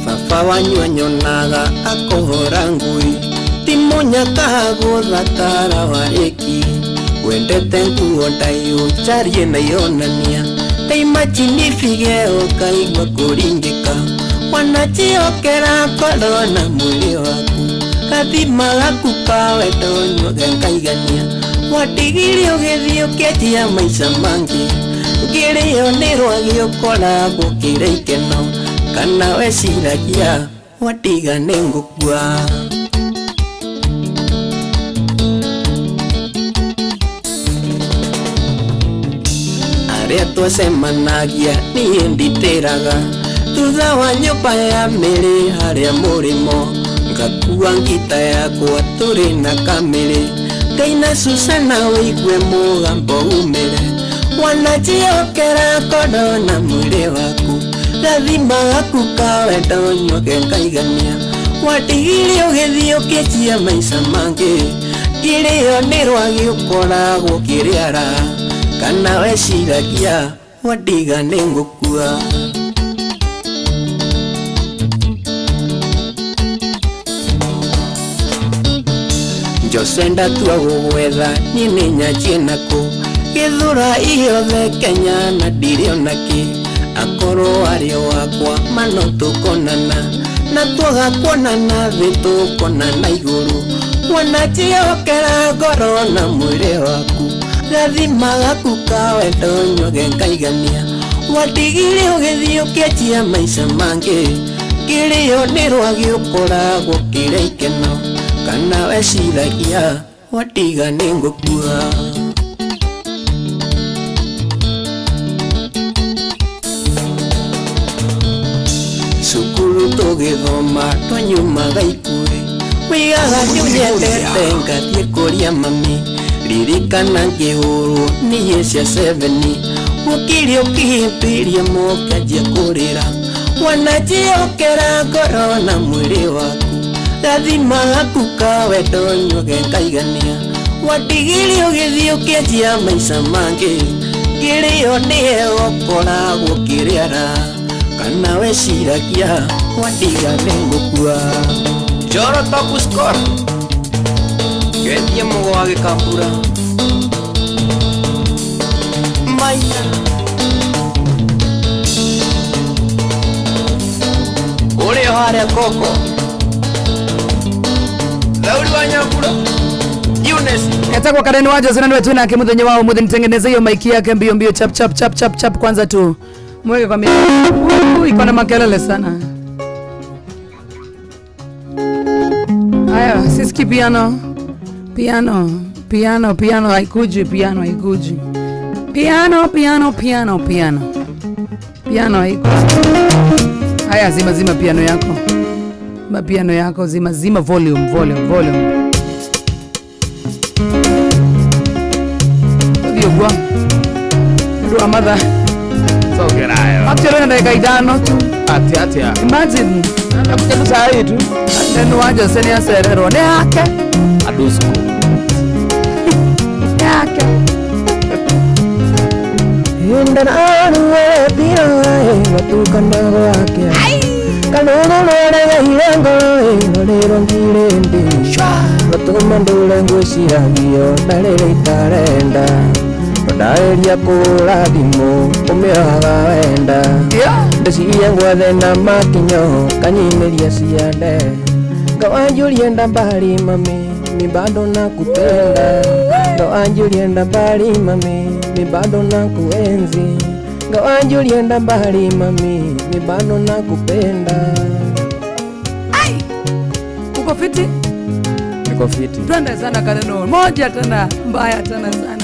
Baba wanyu anyonaga akũhũra ngui. Ti mũnyaka gũthakara warĩki. Wendete nguo ndaihu njarie na ionania. Ta imagine fige ũkaigua kũringĩka. Wanajiokera ngoro na mwĩrĩ waku. Gathima gaku ka wendo nyuge ngaigania. Watigire ũgĩthiĩ ũkĩanjia maica mangĩ. Ngĩrĩo nĩ rwagĩ ũkoragwo kĩrĩa ikeno. Kana weciragia watiga nĩ ngũkua. Arĩa twacemanagia niĩ nditĩraga. Thutha wa nyũmba ya mĩrĩ harĩa mũrĩmo. Ngakua ngita yakwa tũrĩ na kamĩrĩ. Ngaina Susana ũigue mũgambo umĩre. Wanajiokera ngoro na mwĩrĩ waku. Gathima gaku ka wendo nyuge ngaigania. Watigire ũgĩthiĩ ũkĩanjia maica mangĩ. Kĩrĩo nĩ rwagĩ ũkoragwo kĩrĩara. Kana weciragia watiga nĩ ngũkua. Jose ndatua gũgwetha niĩ nĩ nyanjie nakũ. Gĩthũra iothe Kenya na ndirĩ ona kĩ. Akorwo arĩ o wakwa mano tũkonana. Na twaga kuonana thĩ tũkonana igũrũ. Wanajiokera ngoro na mwĩrĩ waku. Gathima gaku ka wendo nyuge ngaigania. Watigire ũgĩthiĩ ũkĩanjia maica mangĩ. Kĩrĩo nĩ rwagĩ ũkoragwo kĩrĩa ikeno. Kana weciragia watiga nĩ ngũkua. Cukuru tũgĩthoma twanyumaga ikuĩ. Wĩigaga nĩũnyendete ngathiĩ kũria mami. Ririkana ngĩhũrwo niĩ cia seveni. Ũkire ũkĩhĩmbĩria mũkanjia kũrĩra. Wanajiokera ngoro na mwĩrĩ waku. Gathima gaku ka wendo nyuge ngaigania. Watigire ũgĩthiĩ ũkĩanjia maica mangĩ. Kĩrĩo nĩwe ũkoragwo kĩrĩara. Kana weciragia watiga nĩ ngũkua. Joro top score. Getie mũgo wa gĩkambura. Maina. Ũrĩ o harĩa koko. Lauri wa Nyambura. Eunice. Etagwo Karen wa Jose na niwe tu nake muthenya wa umuthi. Nitengeneze hiyo maiki yake mbio mbio chap chap chap chap chap kwanza tu. Mweke kwa iko na makelele sana. Haya, sisiki piano. Piano, piano, piano haikuji, piano haikuji. Piano, piano, piano, piano. Piano haikuji. Haya, zima zima piano yako. Zima piano yako, zima zima volume, volume, volume. Ndio bwa. Ndio amadha. Sogerayo. Actually na dakika 5 tu. Ati ati. Imagine. Nakuja tu saa hii tu. Neno waje senia serero ne yake. Adusku. Yake. Indana dira watu kanago ake. Kanuru lore irengo lore ngirende. Watu mandule ngwiciragio na rĩrĩa itarenda. Ndaeria kũrathimwo ũmĩohaga wenda. Ndeciria ngwathe na makinyo kanyimĩria ciande. Ngawanjũrie mbali mami mi bado nakupenda. Ngawanjũrie mbali mami mi bado nakuenzi. Ngawanjũrie mbali mami mi bado nakupenda. Ai! Uko fiti? Niko fiti. Twende sana Kareno. Moja tena mbaya tena sana.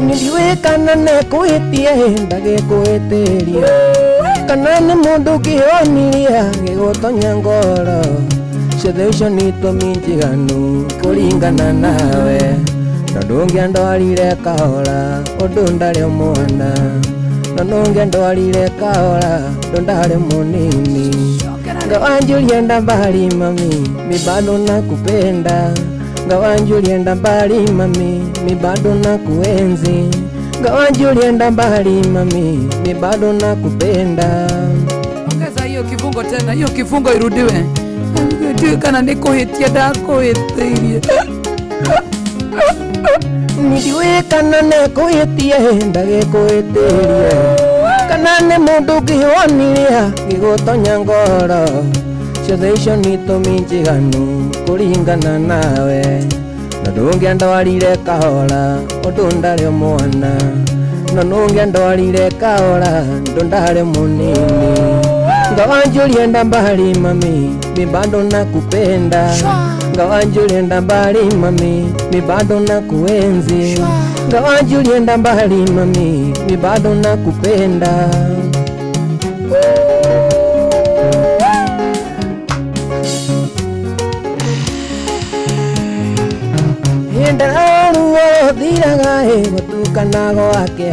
Niliwe kana nekuitie ndagikuitiria kana ni mundu ngĩonirie gĩgũtonya ngoro ciothe icio nĩ itũmi njiganu kũringana nawe na ndũngĩandwarire kahora ũndũ ndarĩ mwana na ndũngĩandwarire kahora ũndũ ndarĩ mũnini ngawanjulienda mbali mami mi bado nakupenda ngawanjulienda mbali mami mi bado nakuenzi ngawanjulienda mbali mami mi bado nakupenda. Ongeza hiyo kifungo tena, hiyo kifungo irudiwe. Kana nikuhitia ndakuhitirie. Niliwe kana nekuhitie ndagikuhitirie kana nĩ mũndũ ngĩonirie gĩgũtonya ngoro ciothe icio nĩ itũmi njiganu kũringana nawe na ndũngĩandwarire kahora ũndũ ndarĩ mwana na ndũngĩandwarire kahora ũndũ ndarĩ mũnini ngawanjulienda mbali mami mi bado nakupenda ngawanjulienda mbali mami mi bado nakuenzi ngawanjulienda mbali mami mi bado nakupenda. Ndararuo thiraga gũtukana gwake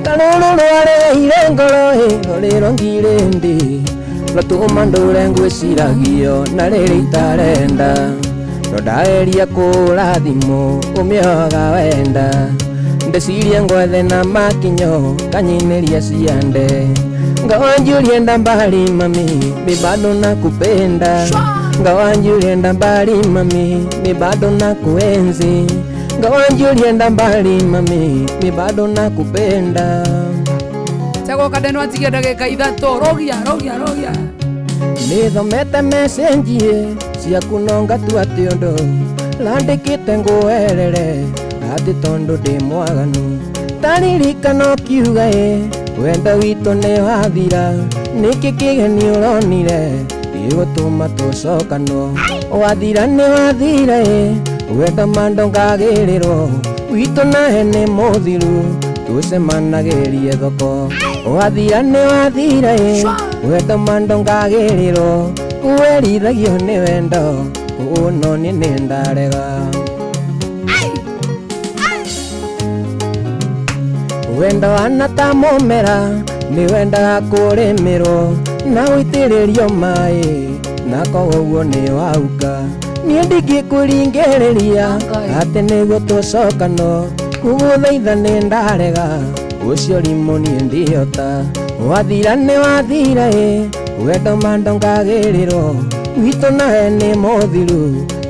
karũrũ rwareire ngoro rũrĩro ngirĩndĩ rũtũma ndũre ngwĩciragio na rĩrĩ itarenda no ndageria kũra thimũ ũmĩoga wenda ndecirie ngwethe na makinyo kanyinĩria ciande ngawanjulienda mbali mami mi bado nakupenda ngawanjulienda mbali mami mi bado nakuenzi ngawanjulienda mbali mami mi bado nakupenda. Chago kadeno atigia ndagika ithatũ rogia rogia rogia nithomete mecenjie ciaku no ngatua atĩ ũndũ landĩkĩte ngũerere atĩ tondũ ndĩ mwaganu taririkana ũkiuga ĩ wendo witũ nĩ wathira nĩkĩ kĩgeni ũronire gĩgũtũma tũcokanwo wathira nĩ wathira ĩ wendo mando ngagĩrĩrwo witũ nahe nĩ mũthiru tũcemanagĩrie thoko wathira nĩ wathira ĩ wendo mando ngagĩrĩrwo werithagio nĩ wendo ũno nĩ nĩ ndarega wendo wana ta mũmera nĩ wendaga kũrĩmĩrwo na gũitĩrĩrio maĩ na koguo nĩ wauka niĩ ndingĩkũringĩrĩria atĩ nĩguo tũcokanwo kũgũthaitha nĩ ndarega ũcio rimũ niĩ ndihota wathira nĩ wathira ĩ wendo mando ngagĩrĩrwo witũ nahe nĩ mũthiru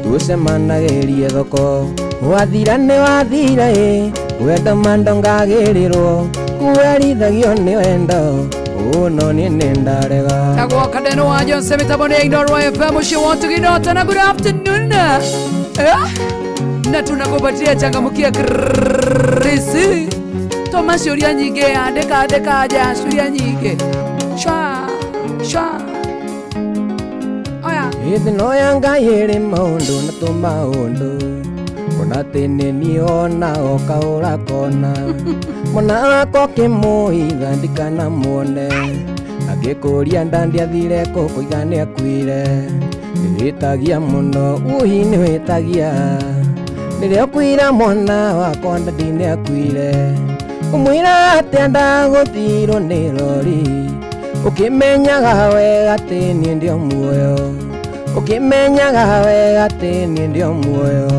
tũcemanagĩrie thoko wathira nĩ wathira ĩ wendo mando ngagĩrĩrwo kũwerithagio nĩ wendo ũno nĩ nĩ ndarega. Tagwo Kadeno wa Johnson mitambo ya Inooro FM ũcio wotugino na good afternoon na tunakupatia changamukia krisi toma ciũria nyingĩ andĩka andĩka nja ciũria nyingĩ shwa shwa oya ĩthĩ no ya Ngai ĩrĩ maũndũ na tũmaũndũ kona tene niona okaũra kona mwana wakwa ũkĩmũitha ndikana muone angĩkũria nda ndiathire kũkũiga nĩakuire nĩwĩtagia mũno uhi nĩwĩtagia rĩrĩa ũkwĩra mwana wakwa ndadi nĩakuire ũmwĩra atĩa ndagũthirwo nĩ rori ũkĩmenyaga wega atĩ niĩ ndio muoyo ũkĩmenyaga wega atĩ niĩ ndio muoyo.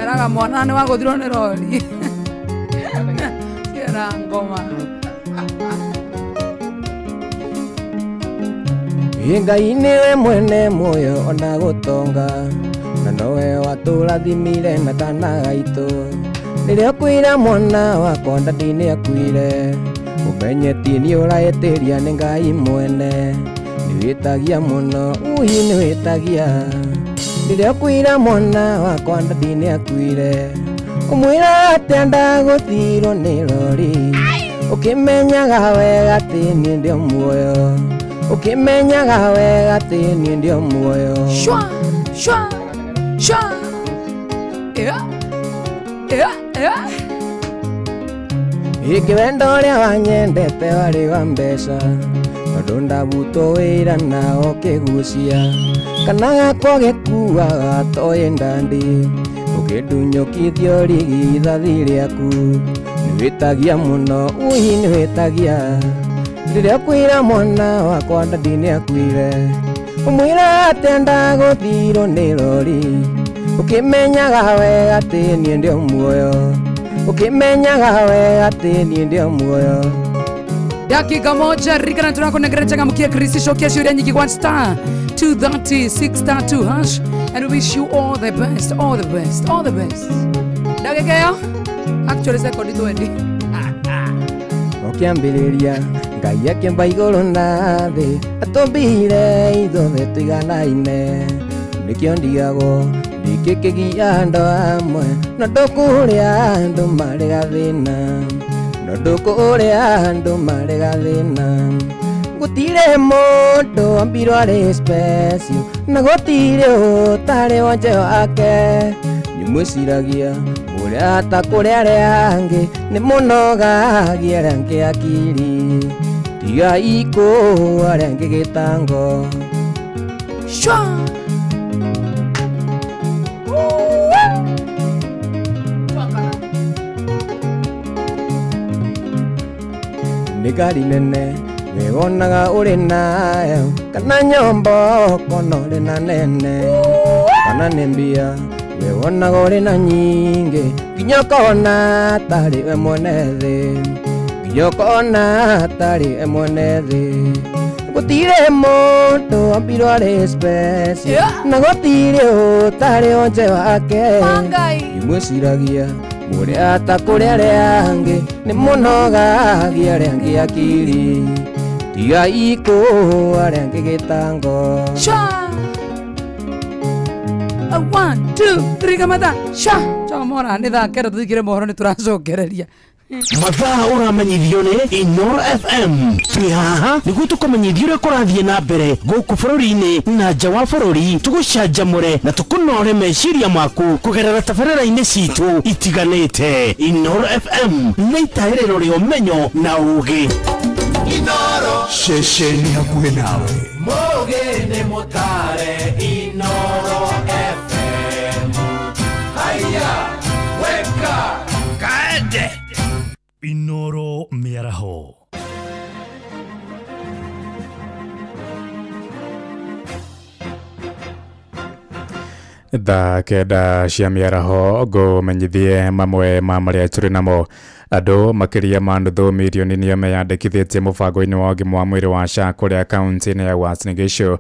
Eraga mwana nĩ wagũthirwo nĩ rori ciera ngoma. Ngai nĩwe mwene muoyo ona gũtonga na nowe watũrathimire na kana gaitũ rĩrĩa ũkwĩra mwana wakwa ndadi nĩakuire ũmenye ti nĩ ũraĩtĩria nĩ Ngai mwene nĩwĩtagia mũno uhi nĩwĩtagia rĩrĩa ũkwĩra mwana wakwa ndadi nĩakuire ũmwĩra atĩa ndagũthirwo nĩ rori ũkĩmenyaga wega atĩ niĩ ndio muoyo ũkĩmenyaga wega atĩ niĩ ndio muoyo. Shwa shwa shwa yeah. Ikiwendo ũrĩa wanyendete warĩ wa mbeca tondũ ndabutwo wĩra na ũkĩgucia kana gakwa gĩkuaga toĩ ndandi ũkĩndunyũkithio rigithathi rĩaku nĩwĩtagia mũno ui nĩwĩtagia rĩrĩa ũkwĩra mwana wakwa ndandi nĩakuire ũmwĩra atĩa ndagũthirwo nĩ rori ũkĩmenyaga wega atĩ niĩ ndĩ o muoyo ukimenyaga wega atĩ niĩ ndĩ o muoyo. Dakika moja rika na tunakonegera changamkia Chris shokia shuria nyingi 1 star 236 star 2 hash and we wish you all the best, all the best, all the best. Dakika yo actually second 20. Ukiambĩrĩria Ngai akĩmba igũrũ na thĩ atũmbire ithuothe tũiganaine nĩkĩo ndigagwo ndikĩkĩgia andũ amwe no ndũkũrĩa andũ marĩ gathĩna no ndũkũrĩa andũ marĩ gathĩna gũtirĩ mũndũ ambirwo arĩ special na gũtirĩ ũtarĩ wonje wake nĩmwĩciragia ũrĩa ta kũrĩ arĩa angĩ nĩ mũnogagia arĩa angĩ akiri tigai kũũ arĩa angĩ gĩtango. Shwa! Nĩ ngari nene wĩwonaga ũrĩ nayo kana nyomba ũkona ũrĩ na nene kana nĩ mbia wĩwonaga ũrĩ na nyingĩ nginya ũkona tarĩ we mwene thĩ nginya ũkona tarĩ we mwene thĩ gũtirĩ mũndũ ambirwo arĩ special na gũtirĩ ũtarĩ wonje wake imwĩciragia mũrĩa ta kũrĩ arĩa angĩ nĩ mũnogagia arĩa angĩ akiri tigai kũũ arĩa angĩ gĩtango. Sha! 1 2 3 kamata sha chamora nĩ thaa kenda tũthikĩre mohoro nĩ tũracokereria mathaa ũramenyithio nĩ Inoro FM. Twĩ haha nĩguo tũkũmenyithie ũrĩa kũrathiĩ na mbere gũkũ bũrũri-inĩ na nja wa bũrũri, tũgũcanjamũre na tũkũnore meciria maku kũgerera tabarĩra-inĩ citũ itiganĩte. Inoro FM nĩ itaĩrĩro rĩa ũmenyo na ũũgĩ. Inoro ceceni hakuhĩ nawe mũũgĩ nĩ mũtare. Inoro FM haya weka kaende Inoro mĩaraho. Thaa kenda cia mĩaraho ngũmenyithie mamwe ma marĩa tũrĩ namo. Andũ makĩria ma nuthu mirioni nĩo meyandĩkithĩtie mũbango-inĩ wa ũgima wa mwĩrĩ wa SHA kũrĩa kaunti-inĩ ya Uasin Gishu.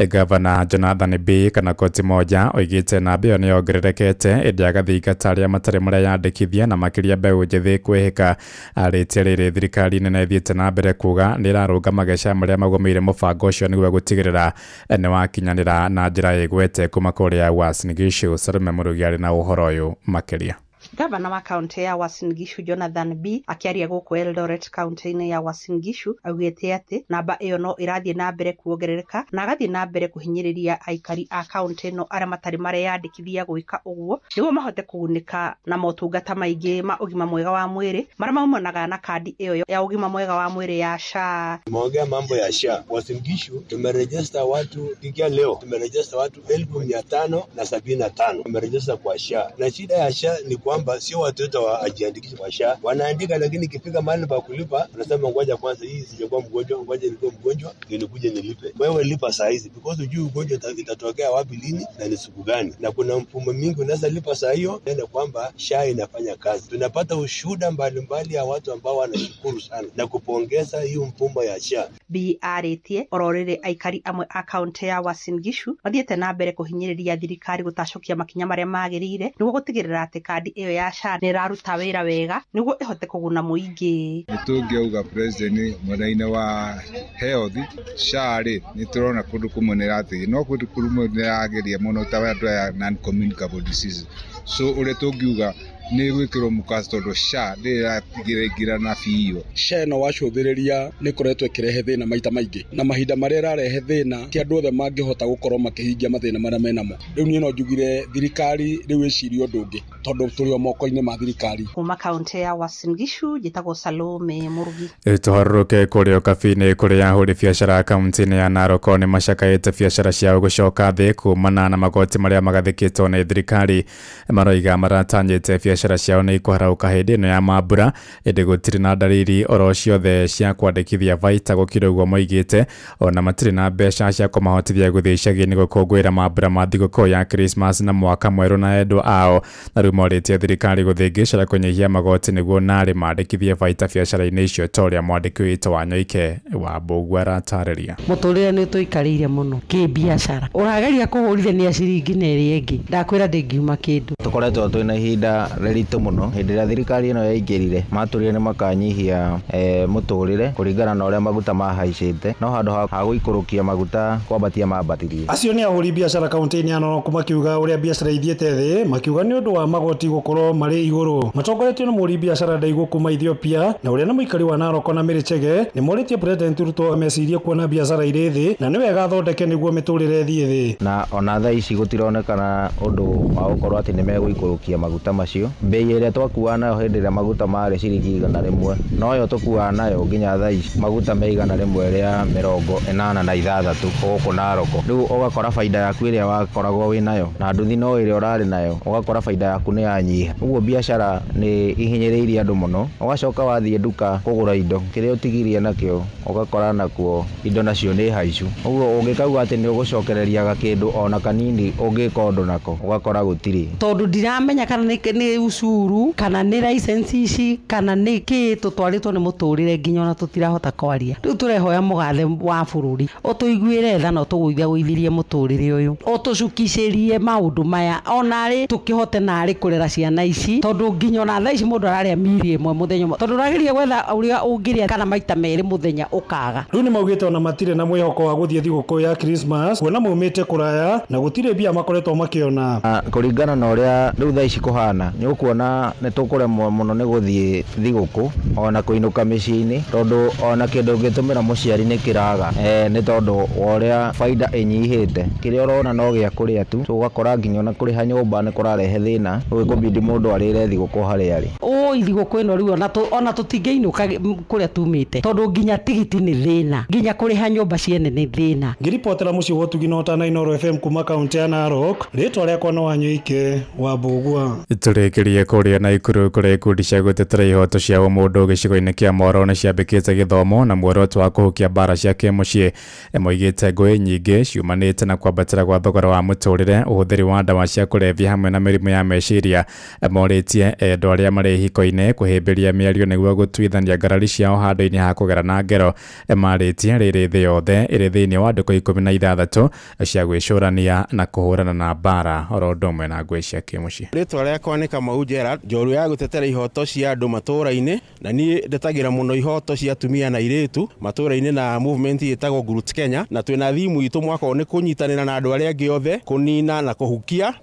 Gavana Jonathan B kana koti moja oigĩte namba ĩyo nĩyongererekete ĩndĩ agathingata arĩa matarĩ mareyandĩkithia na makĩria mbeũ njĩthĩ kwĩhĩka. Arĩtie rĩrĩ thirikari nene ĩthiĩte na mbere kuga nĩĩrarũnga mageca marĩa magũmĩire mũbango ũcio nĩguo gũtigĩrĩra nĩwakinyanĩra na njĩra ĩgwete kuma kũrĩa Uasin Gishu. Salome Mũrugi arĩ na ũhoro ũyũ makĩria. Gavana wa kaunti ya Uasin Gishu Jonathan B akiaria gũkũ Eldoret kaunti-inĩ ya Uasin Gishu augĩte atĩ namba ĩyo no ĩrathiĩ na mbere kuongerereka na agathiĩ na mbere kũhinyĩrĩria aikari a kaunti ĩno arĩa matarĩ mareyandĩkithia gwĩka ũguo nĩguo mahote kũgunĩka na motungata maingĩ ma ũgima mwega wa mwĩrĩ marĩa maumanaga na kandi ĩyo ya ũgima mwega wa mwĩrĩ ya SHA. Tumeongea mambo ya SHA. Uasin Gishu tumerejesta watu kikia leo tumerejesta watu 575 tumerejesta kwa SHA, na shida ya SHA ni kwamba sio watu wote wajiandikishe kwa SHA. Wanaandika, lakini ikifika mahali pa kulipa wanasema ngoja kwanza, hii sijakuwa mgonjwa, ngoja nikuwe mgonjwa ndio nikuje nilipe. Wewe lipa saa hizi because hujui ugonjwa itatokea wapi lini na ni siku gani, na kuna mfumo mingi unaweza lipa saa hiyo, tena kwamba SHA inafanya kazi. Tunapata ushuhuda mbalimbali ya watu ambao wanashukuru sana na kupongeza hiyo mfumo ya SHA. B arĩtie oro rĩrĩ aikari amwe a kaunti ya Uasin Gishu mathiĩte na mbere kũhinyĩrĩria thirikari gũtacũkia makinya marĩa magĩrĩire nĩguo gũtigĩrĩra atĩ kandi ĩyo ya SHA nĩ ĩraruta wĩra wega nĩguo ĩhote kũguna mũingĩ. Nĩtũngĩauga president mwena-inĩ wa health SHA rĩ nĩtũrona kũndũ kũmwe nĩ ĩrateithia no kũndũ kũmwe nĩ ĩrageria mũno ta andũ aya non communicable diseases, so ũrĩa tũngiuga Nĩ gwĩkĩrwo mũkaco tondũ SHA ndĩraingĩrana biũ. SHA ĩno wacũthĩrĩria nĩ ĩkoretwo ĩkĩrehe thĩna maita maingĩ, na mahinda marĩa ĩrarehe thĩna ti andũ othe mangĩhota gũkorwo makĩhingia mathĩna marĩa menamo. Rĩu niĩ no njugire thirikari rĩu ĩcirie ũndũ ũngĩ, tondũ tũrĩ o moko-inĩ ma thirikari. Kuma kaunti ya Uasin Gishu njĩtagwo Salome Murugi. Tũharũrũke kũrĩa Ũkabi-inĩ kũrĩa ahũri biacara kaunti-inĩ ya Narok nĩ macakaĩte biacara ciao gũcoka thĩ kumana na magoti marĩa magathĩkĩtwo nĩ thirikari. Maroiga maratanyĩte biacara ciao nĩ ikũharũka hĩndĩ ĩno ya mambura, ĩndĩ gũtirĩ na ndariri oro ciothe cia kwandĩkithia baita gũkĩra ũguo moigĩte, ona matirĩ na mbeca cia kũmahotithia gũthiĩ icagi-inĩ gũkũngũĩra mambura ma thigũkũ ya Christmas na mwaka mwerũ na endwa ao. Na rĩu morĩtie thirikari gũthĩngĩcĩra kũnyihia magoti nĩguo narĩ mandĩkithie baita biacara-inĩ icio ta ũrĩa mwandĩki witũ wa Nyoike wa Mbũgua aratarĩria. Mũtũrĩre nĩ ũtũikarĩire mũno kĩbiacara, ũrageria kũhũrithania ciringi na ĩrĩa ĩngĩ, ndakwĩra ndĩngiuma kĩndũ. Tũkoretwo twĩna ihinda rĩritũ mũno. Hĩndĩ ĩrĩa thirikari ĩno yaingĩrire matũrire nĩ makanyihia mũtũrĩre kũringana na ũrĩa maguta mahaicĩte, no handũ ha gũikũrũkia maguta kwambatia mambatirie. Acio nĩ ahũri biacara kaunti-inĩ ya Narok makiuga ũrĩa biacara ithiĩte thĩ, makiuga nĩ ũndũ wa magoti gũkorwo marĩ igũrũ. Matongoretio nĩ mũhũri biacara Ndaigũ kuma Ethiopia na ũrĩa nĩ mũikari wa Narok na Mĩrĩchege nĩ morĩtie President Ruto amecirie kuona biacara irĩ thĩ na nĩ wega athondeke nĩguo mĩtũrĩre ĩthiĩ thĩ. Na ona thaa ici gũtironekana ũndũ wa gũkorwo atĩ nĩ megũikũrũkia maguta macio. Mbei ĩrĩa twakuaga nayo hĩndĩ ĩrĩa maguta marĩ ciringi 100 noyo tũkuaga nayo nginya thaa ici, maguta me 186 gũkũ Narok. Rĩu ũgakora baida yaku ĩrĩa wakoragwo wĩ nayo na nduthi no ĩrĩa ũrarĩ nayo, ũgakora baida yaku nĩ yanyiha. Ũguo biacara nĩ ihinyĩrĩirie andũ mũno. Ũgacoka wathiĩ nduka kũgũra indo kĩrĩa ũtigirie nakĩo ũgakora nakuo indo nacio nĩ haicu. Ũguo ũngĩkauga atĩ nĩ ũgũcokereria gakĩndũ ona kanini ũngĩka ũndũ nako ũgakora gũtirĩ. Tondũ ndiramenya kana nĩ ucuru kana nĩ license ici kana nĩ kĩ tũtwarĩtwo nĩ mũtũrĩre nginya ona tũtirahota kwaria. Rĩu tũrehoya mũgathe wa bũrũri ũtũiguĩre tha na ũtũgũithia mũtũrĩre ũyũ, ũtũcukicĩrie maũndũ maya onarĩ tũkĩhote narĩ kũrera ciana ici, tondũ nginya ona thaa ici mũndũ ararĩa miri ĩmwe mũthenya ũmwe, tondũ ũrageria gwetha ũrĩa ũngĩrĩa kana maita merĩ mũthenya ũkaga. Rĩu nĩ maugĩte ona matirĩ na mwĩhoko wa gũthiĩ thigũkũ ya Christmas kuona maumĩte kũraya na gũtirĩ mbia makoretwo makĩona. Kũringana na ũrĩa rĩu thaa ici kũhana nĩ ũkuona nĩ tũkũremwo mũno nĩ gũthiĩ thigũkũ ona kũinũka mĩciĩ-inĩ, tondũ ona kĩndũ ũngĩtũmĩra mũciari nĩ kĩraga, nĩ tondũ wa ũrĩa baida ĩnyihĩte. Kĩrĩa ũrona no gĩa kũrĩa tu, so ũgakora nginya ona kũrĩha nyũmba nĩ kũrarehe thĩna, rĩu ĩkũbidi mũndũ arĩre thigũkũ harĩa arĩ. Ũi thigũkũ ĩno rĩu ona tũtingĩinũka kũrĩa tumĩte, tondũ nginya tigiti nĩ thĩna, nginya kũrĩha nyũmba ciene nĩ thĩna. Ngĩribotera mũciĩ wa Ũtugi na Ũtana Inooro FM kuma kaunti ya Narok, rĩtwa rĩakwa no Wanyoike wa Mbũgua. Tũrĩkĩrie kũrĩa Naikuru kũrĩa ikundi cia gũtetera ihoto cia ũmũndũ gĩcigo-inĩ kĩa Moro nĩ ciambĩkĩte gĩthomo na muoroto wa kũhukia mbara cia kĩmũciĩ. Moigĩte ngũĩ nyingĩ ciumanĩte na kwambatĩra gwa thogora wa mũtũrĩre, ũhũthĩri wa ndawa cia kũrebia hamwe na mĩrimũ ya meciria. Morĩtie endwa arĩa marĩ ihiko-inĩ kũhĩmbĩria mĩario nĩguo gũtuithania ngarari ciao handũ-inĩ ha kũgerana ngero. Marĩtie rĩrĩ thĩ yothe ĩrĩ thĩinĩ wa ndukũ 16 cia gwĩcũrania na kũhũrana na mbara oro ũndũ ũmwe na ngũĩ cia kĩmũciĩ. Rĩtwa rĩakwa nĩ Kamau Gerald, njorua ya gũtetera ihoto cia andũ matũũra-inĩ, na niĩ ndetagĩra mũno ihoto cia atumia na airĩtu matũũra-inĩ na movement ĩtagwo Gurut Kenya, na twĩna thimu itũ mwaka ũyũ nĩ kũnyitanĩra na andũ arĩa angĩ othe kũnina na kũhukia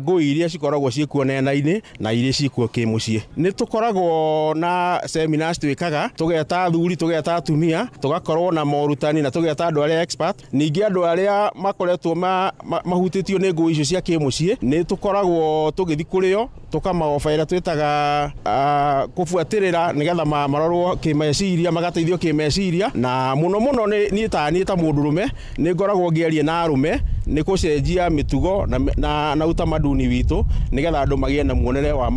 ngũĩ iria cikoragwo ciĩkuo nenda-inĩ na iria ciĩkuo kĩmũciĩ. Nĩ tũkoragwo na seminars twĩkaga, tũgeta athuri, tũgeta atumia, tũgakorwo na morutani na tũgeta andũ arĩa expert. Ningĩ andũ arĩa makoretwo mahutĩtio nĩ ngũĩ icio cia kĩmũciĩ nĩ tũkoragwo tũgĩthiĩ kũrĩo tũkamaoba ĩrĩa twĩtaga kũbuatĩrĩra nĩgetha marorwo kĩmeciria, magateithio kĩmeciria. Na mũno mũno niĩ ta mũndũrũme nĩ ngoragwo ngĩaria na arũme nĩ kũcenjia mĩtugo na utamaduni witũ nĩgetha andũ magĩe na muonere wa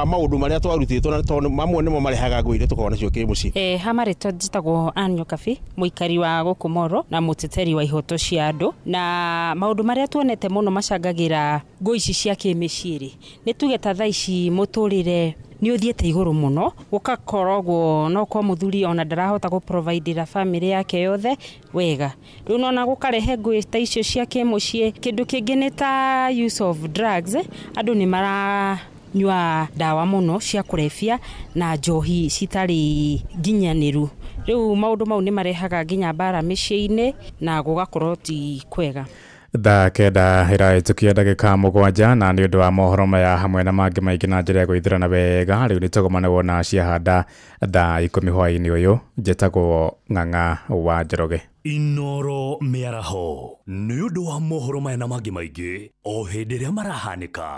maũndũ marĩa twarutĩtwo, na tondũ mamwe nĩmo marehaga ngũĩ iria tũkoragwo nacio kĩmũciĩ. Ha marĩtwa njĩtagwo Ann Nyokabi, mũikari wa gũkũ Moro na mũteteri wa ihoto cia andũ. Na maũndũ marĩa tuonete mũno macangagĩra ngũĩ ici cia kĩmĩciĩ rĩ, nĩ tuge ta thaa ici mũtũrĩre nĩ ũthiĩte igũrũ mũno, gũgakoragwo no kwa mũthuri ona ndarahota gũprovidera family yake yothe wega, rĩu nona gũkarehe ngũĩ ta icio cia kĩmũciĩ. Kĩndũ kĩngĩ nĩ ta use of drugs, andũ nĩ maranyua ndawa mũno cia kũrebia na njohi citarĩ nginyanĩru, rĩu maũndũ mau nĩ marehaga nginya mbara mĩciĩ-inĩ na gũgakorwo ti kwega. Thaa 9 ĩrahĩtũkia ndagĩka 7 na nĩ ũndũ wa mohoro maya hamwe na mangĩ maingĩ na njĩra ya gwĩthĩra na wega rĩu nĩ tũgomane na ciahanda thaa 10 hwaĩ-inĩ ũyũ. Njĩtagwo Ng'ang'a wa Njoroge. Inoro mĩaraho nĩ ũndũ wa mohoro maya na mangĩ maingĩ o hĩndĩ ĩrĩa marahanĩka.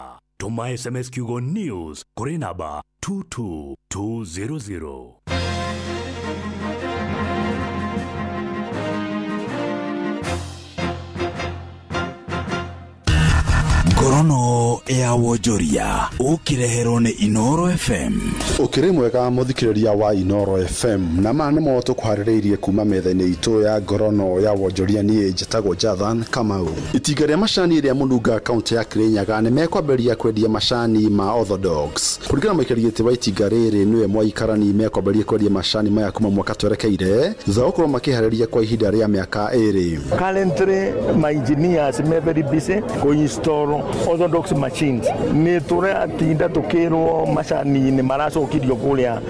Tũma SMS kiugo news kũrĩ namba 22200. Ngorono ya wonjoria ũkĩreherwo nĩ Inoro FM. Ũkĩrĩ mwega mũthikĩrĩria wa Inoro FM na ma nĩmo tũkũharĩrĩirie kuma metha-inĩ itũ ya ngorono ya wonjoria. Niĩ njĩtagwo Jathan Kamau. Itinga rĩa macani rĩa Mũnunga kaunti ya Kirinyaga nĩ mekwambĩrĩria kwendia macani ma Orthodox. Kũringana na mũikarĩri gĩtĩ wa itinga rĩrĩ nĩwe Mwaikarani, mekwambĩrĩria kwendia macani maya kuma mwaka twerekeire thutha wa gũkorwo makĩharĩria kwa ihinda rĩa mĩaka 2. Currently my engineers me very busy kũinstall orthodox machines. Nĩ tũratinda tũkĩrwo macani-inĩ maracokirio kũrĩa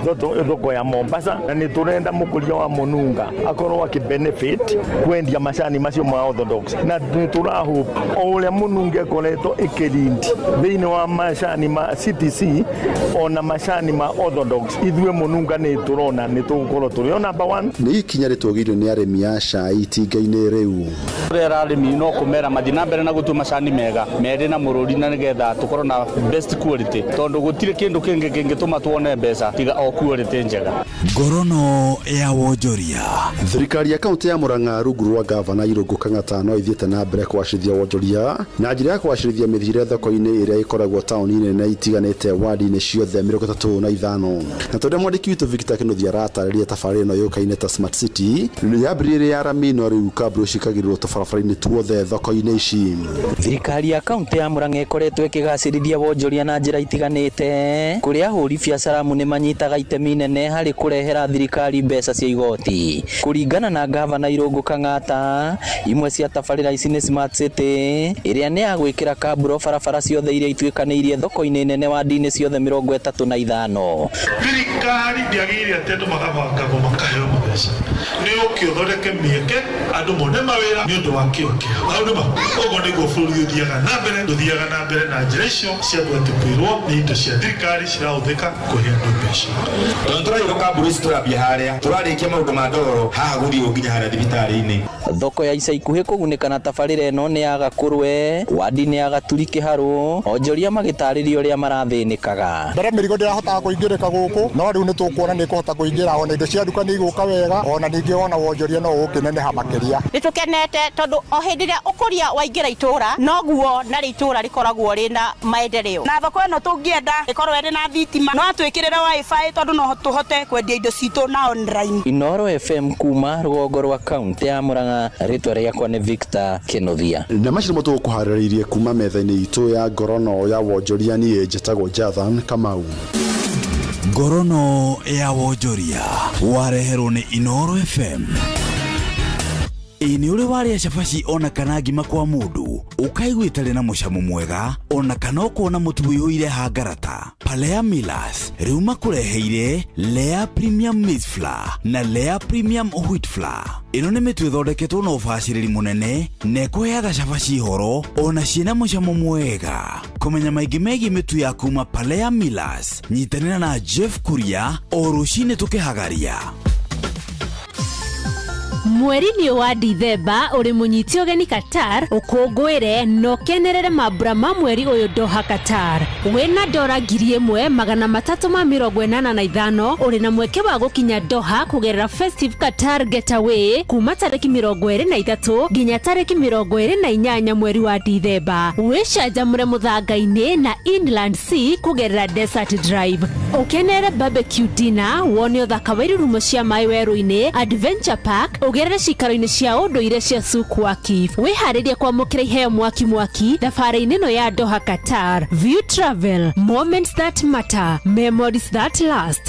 thoko ya Mombasa, na nĩ tũrenda mũkũria wa Mũnunga akorwo akĩ benefit kwendia macani macio ma orthodox, na nĩ tũrahope o ũrĩa Mũnunga ĩkoretwo ĩkĩrindi thĩinĩ wa macani ma CTC ona macani ma orthodox, ithuĩ Mũnunga nĩ tũrona nĩ tũgũkorwo tũrĩ o number 1. Nĩ ikinya rĩtũgĩirio nĩ arĩmi a cai itinga-inĩ rĩu. Tũrera arĩmi no kũmera mathiĩ na mbere na gũtua macani mega merĩ na mũrũri na nĩgetha tũkorwo na best quality, tondũ gũtirĩ kĩndũ kĩngĩ kĩngĩtũma tuone mbeca tiga o quality njega. Ngorono ya wonjoria. Thirikari ya kaunti ya Murang'a rungu rwa gavana Irũngũ Kang'ata no ithiĩte na mbere kũgacĩrithia wonjoria na njĩra ya kũgacĩrithia mĩthiĩre thoko-inĩ ĩrĩa ĩkoragwo taũni nene itiganĩte wadi-inĩ ciothe 35. Na tondũ mwandĩki witũ Victor Kĩnuthia aratarĩria tabarĩra ĩno yũkaine ta Smart City yambĩrĩirie ya rami no rĩu kamburu cikagĩrĩrwo tũbarabara-inĩ tuothe thoko-inĩ ici. Thirikari ya kaunti ya Murang'a ĩkoretwo ĩkĩgacĩrithia wonjoria na njĩra itiganĩte kũrĩa ahũri biacara amu nĩ manyitaga itemi nene harĩ kũrehera thirikari mbeca cia igoti. Kũringana na gavana Irũngũ Kang'ata, imwe cia tabarĩra ici nĩ Smart City ĩrĩa nĩ ya gwĩkĩra kamburo barabara ciothe iria ituĩkanĩirie thoko-inĩ nene wadi-inĩ ciothe 35. Thirikari ndĩagĩrĩire atĩ andũ magabangagwo makaheo mbeca, nĩ ũke ũthondeke mĩeke andũ mone mawĩra nĩ ũndũ wa kĩo kĩao. Hau nĩma ũguo nĩguo bũrũri ũthiaga na mbere, ndũthiaga na mbere na njĩra icio cia andũ atĩ kwĩrwo nĩ indo cia thirikari cirahũthĩka kũhe andũ mbeca. Tondũ tũrairwo kamburu ici tũrambia harĩa tũrarĩkia maũndũ ma ndoro haha gũthiĩ nginya harĩa thibitarĩ-inĩ. Thoko ya ica ikuhĩ kũgunĩka na tabarĩra ĩno nĩ ya Gakũrwe, wadi-inĩ ya Gaturi Kĩharũ, onjoria magĩtarĩria ũrĩa marathĩnĩkaga. Mbere mĩrigo ndĩrahotaga kũingĩrĩka gũkũ, no rĩu nĩ tũkuona nĩ ĩkũhota kũingĩra, ona indo cia nduka nĩ igũka wega, ona ningĩ ona wonjoria no ũkĩneneha makĩria. Nĩ tũkenete tondũ o hĩndĩ ĩrĩa ũkũria waingĩra itũra noguo narĩ itũra rĩkoragwo rĩna maendeleo. Na thoko ĩno tũngĩenda ĩkorwo ĩrĩ na thitima, no atwĩkĩrĩre wifi tondũ no tũhote kwendia indo citũ na online. Inoro FM kuma rũgongo rwa kaunti ya Murang'a, rĩtwa rĩakwa nĩ Victor Kĩnuthia. Na macio nĩmo tũgũkũharĩrĩirie kuma metha-inĩ itũ ya ngorono ya wonjoria. Niĩ njĩtagwo Jathan Kamau. Ngorono ya wonjoria wareherwo nĩ Inoro FM. Ĩ nĩ ũrĩ warĩa cabaci ona kana ngima kwa mũndũ ũkaigua ĩtarĩ na mũcamo mwega ona kana ũkona mũtu ũihũire hangarata? Palea Millers rĩu makũreheire Lea Premium Maize Flour na Lea Premium Wheat Flour. Ĩno nĩ mĩtu ĩthondeketwo na ũbacĩrĩri mũnene na ĩkũheaga cabaci horo ona ciĩna mũcamo mwega. Kũmenya maingĩ megiĩ mĩtu ya kuma Palea Millers, nyitanĩra na Jeff Kuria o rũcinĩ tũkĩhagaria. Mweri-inĩ wa Dithemba ũrĩ mũnyiti ũgeni Qatar, ũkũngũĩre na ũkenerere mambura ma mweri ũyũ Doha Qatar. Wĩna dora 1385 ũrĩ na mweke wa gũkinya Doha kũgerera Festive Qatar Getaway kuma tarĩki 23 nginya tarĩki 28 mweri wa Dithemba. Wĩcanjamũre mũthanga-inĩ na Inland Sea kũgerera Desert Drive. Ũkenere barbecue dinner, wone ũthaka wa irurumo cia maĩ werũ-inĩ, Adventure Park, ũgerere cikaro-inĩ cia ũndũire cia Souk Waqif. Wĩharĩrie kwamũkĩra iheo mwaki mwaki thabarĩ-inĩ ĩno ya Doha Qatar. View Travel, moments that matter, memories that last.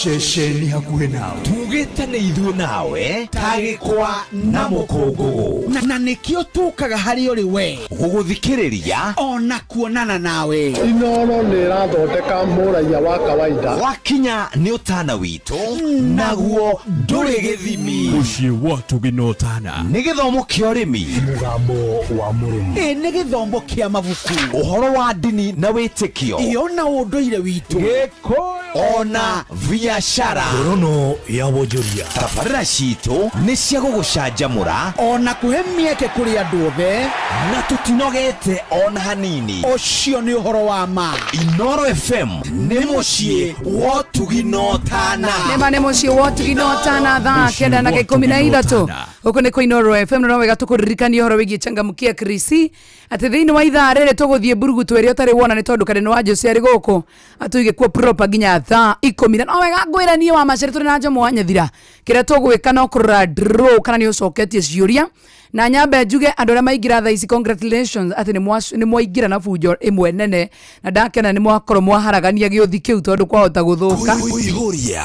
Ceceni hakuhĩ nawe. Tugĩte nĩ ithuĩ nawe tagĩkwa na mũkũngũgũ. Na nĩkĩo tũkaga harĩ ũrĩ we gũgũthikĩrĩria ona kuonana nawe. Inoro nĩ ĩrathondeka mũraiya wa kawaida. Wakinya nĩ ũtana witũ naguo ndũrĩ gĩthimi. Mũciĩ wa Ũtugi na Ũtana. Nĩ gĩthomo kĩa ũrĩmi. Mũgambo wa mũrĩmi. Ĩ nĩ gĩthomo kĩa mabuku. Ũhoro wa ndini na wĩtĩkio. Ĩ ona ũndũire witũ. Gĩkũyũ. Ona biashara. Ngorono ya wonjoria. Tabarĩra citũ nĩ cia gũgũcanjamũra ona kũhe mĩeke kũrĩ andũ othe na tũtinogete ona hanini. Ũcio nĩ ũhoro wa ma. Inoro FM nĩ mũciĩ wa Ũtugi na Ũtana. Nĩma nĩ mũciĩ wa Ũtugi na Ũtana thaa 9:13 gũkũ nĩ kwa Inoro FM no wega tũkũririkania ũhoro wĩgiĩ changamkia Krisi atĩ thĩinĩ wa ithaa rĩrĩ tũgũthiĩ mburugu twĩre ũtarĩ wona nĩ tondũ Kaneno wa Jose arĩ gũkũ atũige kuo proper nginya thaa 10 na no wega ngwĩra niĩ wa macere tũrĩ na Njomo wa Nyathira kĩrĩa tũgwĩka no kũrora draw kana nĩ ũcoketie ciũria na nyambe njuge andũ arĩa maingĩra thaa ici congratulations atĩ nĩ mwaingĩra na bunjo ĩmwe nene na ndakena nĩ mwakorwo mwaharagania gĩũthi kĩu tondũ kwahota gũthũka.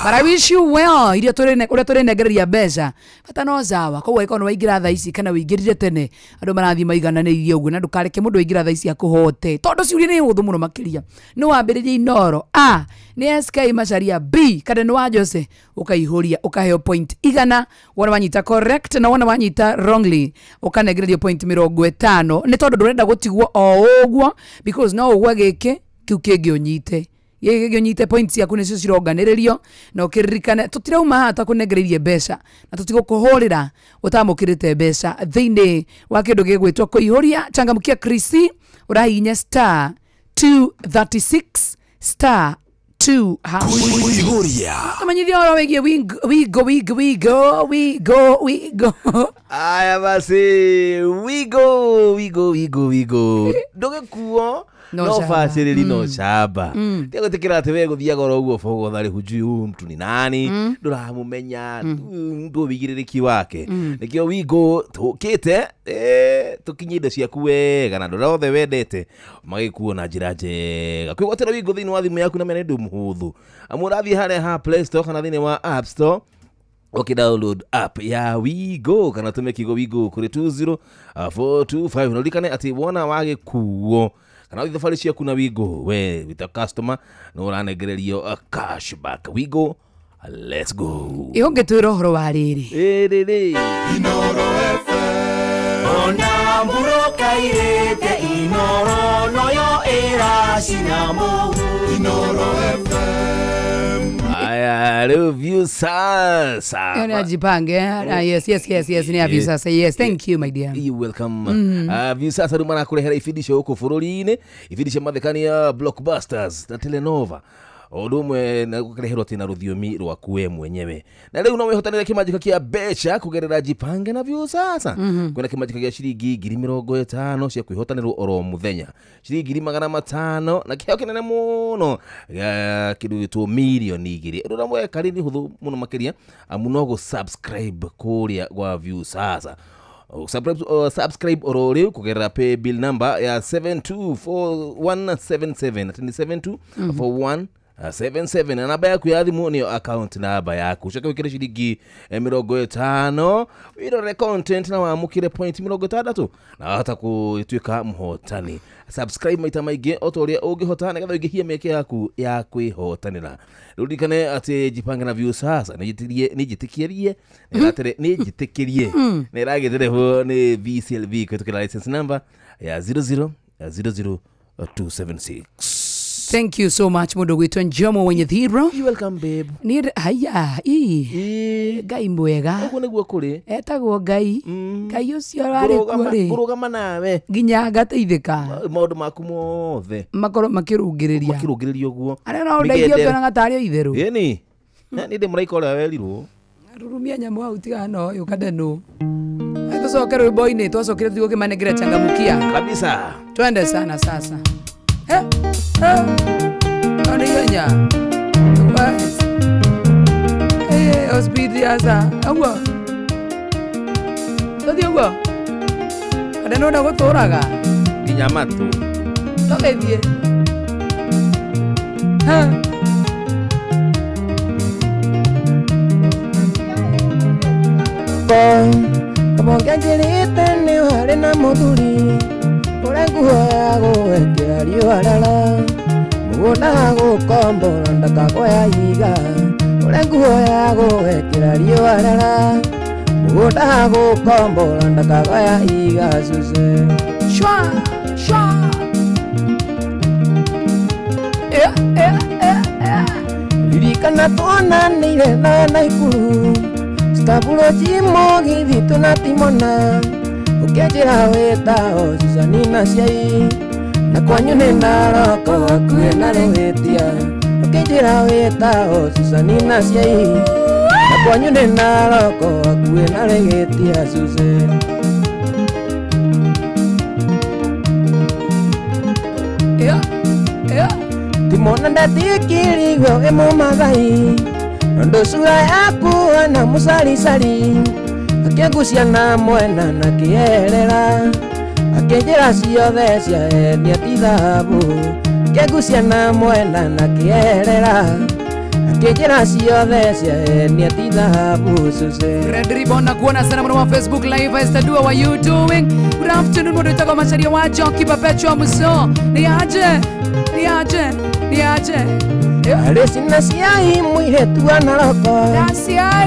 But I wish you well iria tũrĩ ũrĩa tũrĩnengereria mbeca bata no sawa koguo angĩkorwo nĩ waingĩra thaa ici kana wĩingĩrire tene andũ marathiĩ maigananĩirie ũguo na ndũkareke mũndũ waingĩra thaa ici akũhote tondũ ciũria nĩ hũthũ mũno makĩria nĩ wambĩrĩrie Inoro A nĩ SK Macharia B Kaneno wa Jose ũkaihũria ũkaheo point 100 wona wanyita correct na wona wanyita wrongly ũkanengererio point 50 nĩ tondũ ndũrenda gũtigwo o ũguo because no ũgwe gĩkĩ kĩu kĩngĩ ũnyite gĩkĩ kĩngĩ ũnyite point ciaku nĩcio cironganĩrĩrio na ũkĩririkane tũtirauma haha tũkũnengereirie mbeca na tũtigũkũhũrĩra ũtamũkĩrĩte mbeca thĩinĩ wa kĩndũ gĩgwĩtwo kũihũria changamkia Krisi ũrahihinya star 236 star 2 hash. Tumenyithia ũhoro wĩgiĩ wigo wigo wigo wigo wigo. Aya basi wigo wigo wigo wigo ndũgĩkuo no bacĩrĩri no camba tiga gwĩtĩkĩra atĩ we gũthiaga oro ũguo bogotha rĩ hujui huyu mtu ni nani ndũramũmenya ndũ wĩigĩrĩrĩki wake nĩkĩo wigo tũkĩte tũkinyie indo ciaku wega na andũ arĩa othe wendete magĩkuo na njĩra njega kwĩgwatĩra wigo thĩinĩ wa thimũ yaku na mena ũndũ mũhũthũ amu ũrathiĩ harĩa ha Play Store kana thĩinĩ wa App Store download app ya Wigo kana tume kiugo Wigo kũrĩ 20425 na ũririkane atĩ wona wagĩkuo kana ũthiĩ thabarĩ ciaku na Wigo we wĩta customer nĩ ũranengererio cashback. Wigo, let's go. Ĩ ũngĩtwĩra ũhoro wa rĩrĩ ĩrĩrĩ Inoro FM ona mburoka irĩte Inoro noyo ĩracina mũhu Inoro FM. Aya, rĩu Viusasa. Yoni ajipange. Yes, yes, yes, yes, ni Viusasa. Yes, thank you my dear. You welcome. Viusasa rĩu marakũrehera ibindi cia gũkũ bũrũri-inĩ, ibindi cia mathekania blockbusters na telenova. Ũndũ ũmwe na gũkareherwo atĩ na rũthiomi rwaku we mwenyewe. Na rĩu no wĩhotanĩre kĩmanjĩka kĩa mbeca kũgerera Jipange na Viusasa. Kwĩna kĩmanjĩka gĩa ciringi 50,000 cia kwĩhotanĩrwo oro mũthenya. Ciringi 500 na kĩheo kĩnene mũno gĩa kĩndũ gĩtwo mirioni 2. Ũndũ ũrĩa mweka rĩ nĩ hũthũ mũno makĩria amu no gũ subscribe kũrĩa gwa Viusasa. Subscribe oro rĩu kũgerera pay bill number ya 724177 atĩ nĩ 7241 77 na namba yaku ya thimũ nĩyo account namba yaku ucoke wĩkĩre ciringi 50 wĩrore content na wamũkĩre point 60 na wahota gũtuĩka mũhotani. Subscribe maita maingĩ o ta ũrĩa ũngĩhota nĩgetha ũingĩhie mĩeke yaku ya kwĩhotanĩra. Rĩu atĩ Jipange na Viusasa nĩ njĩtĩkĩrie nĩ njĩtĩkĩrie na ĩragĩtĩrehwo nĩ VCLB kũhĩtũkĩra license number ya 0000276. Thank you so much mundu gwitwo Njomo wenye thiro. You welcome babe. Ni haya ii Ngai mwega. Uguo niguo kuri. Etagwo Ngai. Ngai ucio arari kuo ri. Kurugama nawe. Nginya ngateithika. Maundu maku mothe. Makorwo makirungiriria. Makirungiriria uguo. Aria no ndeithio kionaga tari itheru. Ĩni. Ni ndi mũraika ũrĩa werirwo. Rurumia nyamu hau tigana na ũyũ kandenu. Tucoke rwimbo-inĩ twacokire tũthiĩ gũkĩmanengera changamukia. Kabisa. Twende sana sasa. Nĩ ihenya. O speed asa. Ũguo. Tũthiĩ ũguo. Kandenu ndagũtũraga. Nginya matũ. Tũgĩthiĩ. Naroko Kabonge njirite ni wale na muthuri Ure nguo ya gwekĩra riũa rara Mũgũnda gũkombora ndakagoya iga Ure nguo ya gwekĩra riũa rara Mũgũnda gũkombora ndakagoya iga cuce. Shwa shwa. Ririkana tuonanĩire na Naikuru Staburo mũgithi tũnatimona Ũkĩnjĩra wĩtao Susanina na ciai Na kwanyu nĩ Naroko hakuhĩ na Rũhĩtia Ũkĩnjĩra wĩtao Susanina na ciai Na kwanyu nĩ Naroko hakuhĩ na Rũhĩtia cuce. Timona ndatikirigwo ĩ Mũmathai Ndo sura yaku na musalisali Akĩngucia na mwena na kĩerera Akĩnjĩra ciothe ciaenia ti thahabu Akĩngucia na mwena na kĩerera Akĩnjĩra ciothe ciaenia ti thahabu cuce. Red Ribbon na kuona sana mwana wa Facebook Live. Esther Dua, what you doing? Good afternoon, mwana utaka Macharia wa Joki Perpetua Muso. Ni aje? Ni aje? Ni aje? Arĩ cina ciai mũirĩtu wa Naroko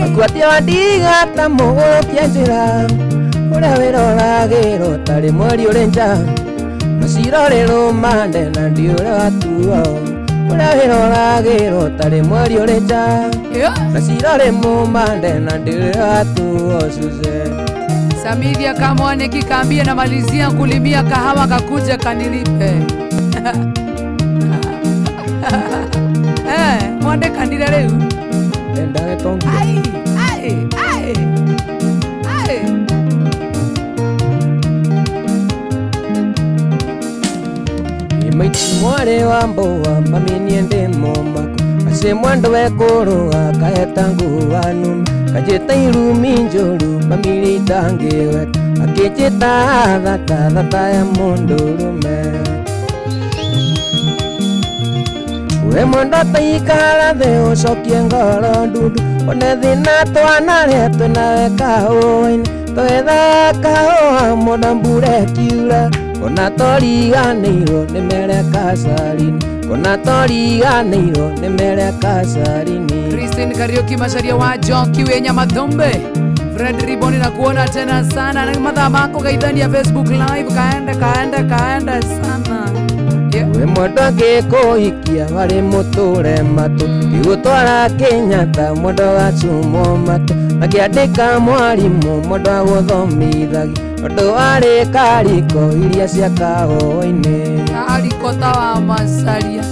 Akuatia wandiga ta mũgũrũkia njĩra Ũrĩa wĩroragĩrwo tarĩ mweri ũrĩ nja Macirorĩ rũmande na ndiũrĩa watuo Ũrĩa wĩroragĩrwo tarĩ mweri ũrĩ nja Macirorĩ mũmande na ndiũrĩa watuo cuce. Samithia Kamwane kikaambia namalizia kulimia kahawa kakuja kanilipe. Mwande kandira rĩu. Ai, ai, ai. Ai. Maiti mware wa mboa mami niende momako Ase mwando wekũrũa kaeta nguo nume Kajĩta irumi njũru mami ritangĩweta Akĩnjĩta thata thata ya mũndũrũme We mwendo taikara thĩ ũcokie ngoro ndundu One thĩna twanarĩa twĩnawe kahũa-inĩ Twethaga kahũa mũno mbura ĩkiura Ona toriganĩirwo nĩ mere kacarini Ona toriganĩirwo nĩ mere kacarini. Christine Kariuki Macharia wa Joki wenya Mathombe Fred Ribbon na kuona tena sana na mathaa mako gaithania Facebook Live kaenda kaenda kaenda sana. We mwendo ngĩkũhikia warĩ mũtũre matũ Igũtwara Kenyatta mwendo gacumwo matũ Akĩandĩka mwarimũ mwendo agũthomithagia Ũndũ warĩ kariko iria cia kahũa-inĩ Kariko ta wa Macharia.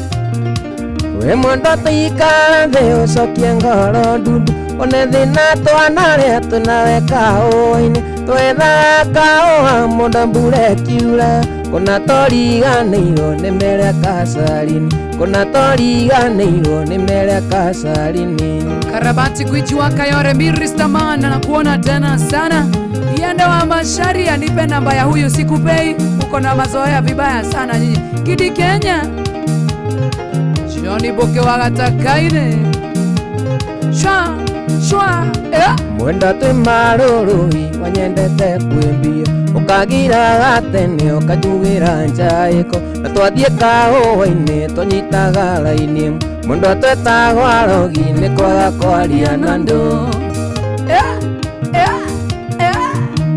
We mwendo tũikara thĩ ũcokie ngoro ndundu One thĩna twanarĩa twĩnawe kahũa-inĩ Twethaga kahũa mũno mbura ĩkiura Kũna toriganĩirwo nĩ mere kacarini Kũna toriganĩirwo nĩ mere kacarini. Karabati gwiji wa Kayore Miristaman na kuona tena sana. Yende wa Macharia nipe namba ya huyu sikupei. Uko na mazoea vibaya sana nyinyi. Kidi Kenya Johnny Boke wa Gatakaine. Shwa shwa. Mwenda twĩ marũrũi wanyendete kwĩmbia Ũkagira gatene ũkanjugĩra njaĩko Na twathiĩ kahũa-inĩ tũnyitaga raini Mũndũ atwetagwo arogi nĩ kwaga kwaria na andũ.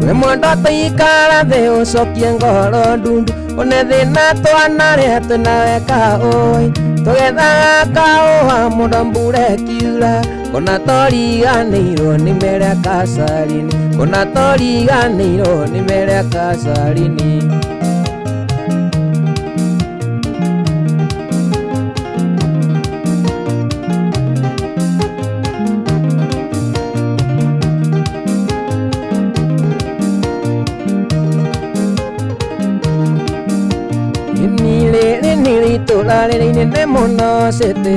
We mwendo tũikara thĩ ũcokie ngoro ndundu One thĩna twanarĩa twĩnawe kahũa-inĩ Tũgethaga kahũa mũno mbura ĩkiura Kũna toriganĩirwo nĩ mere kacarini Kũna toriganĩirwo nĩ mere kacarini. Itũra rĩrĩ inene mũno cĩtĩ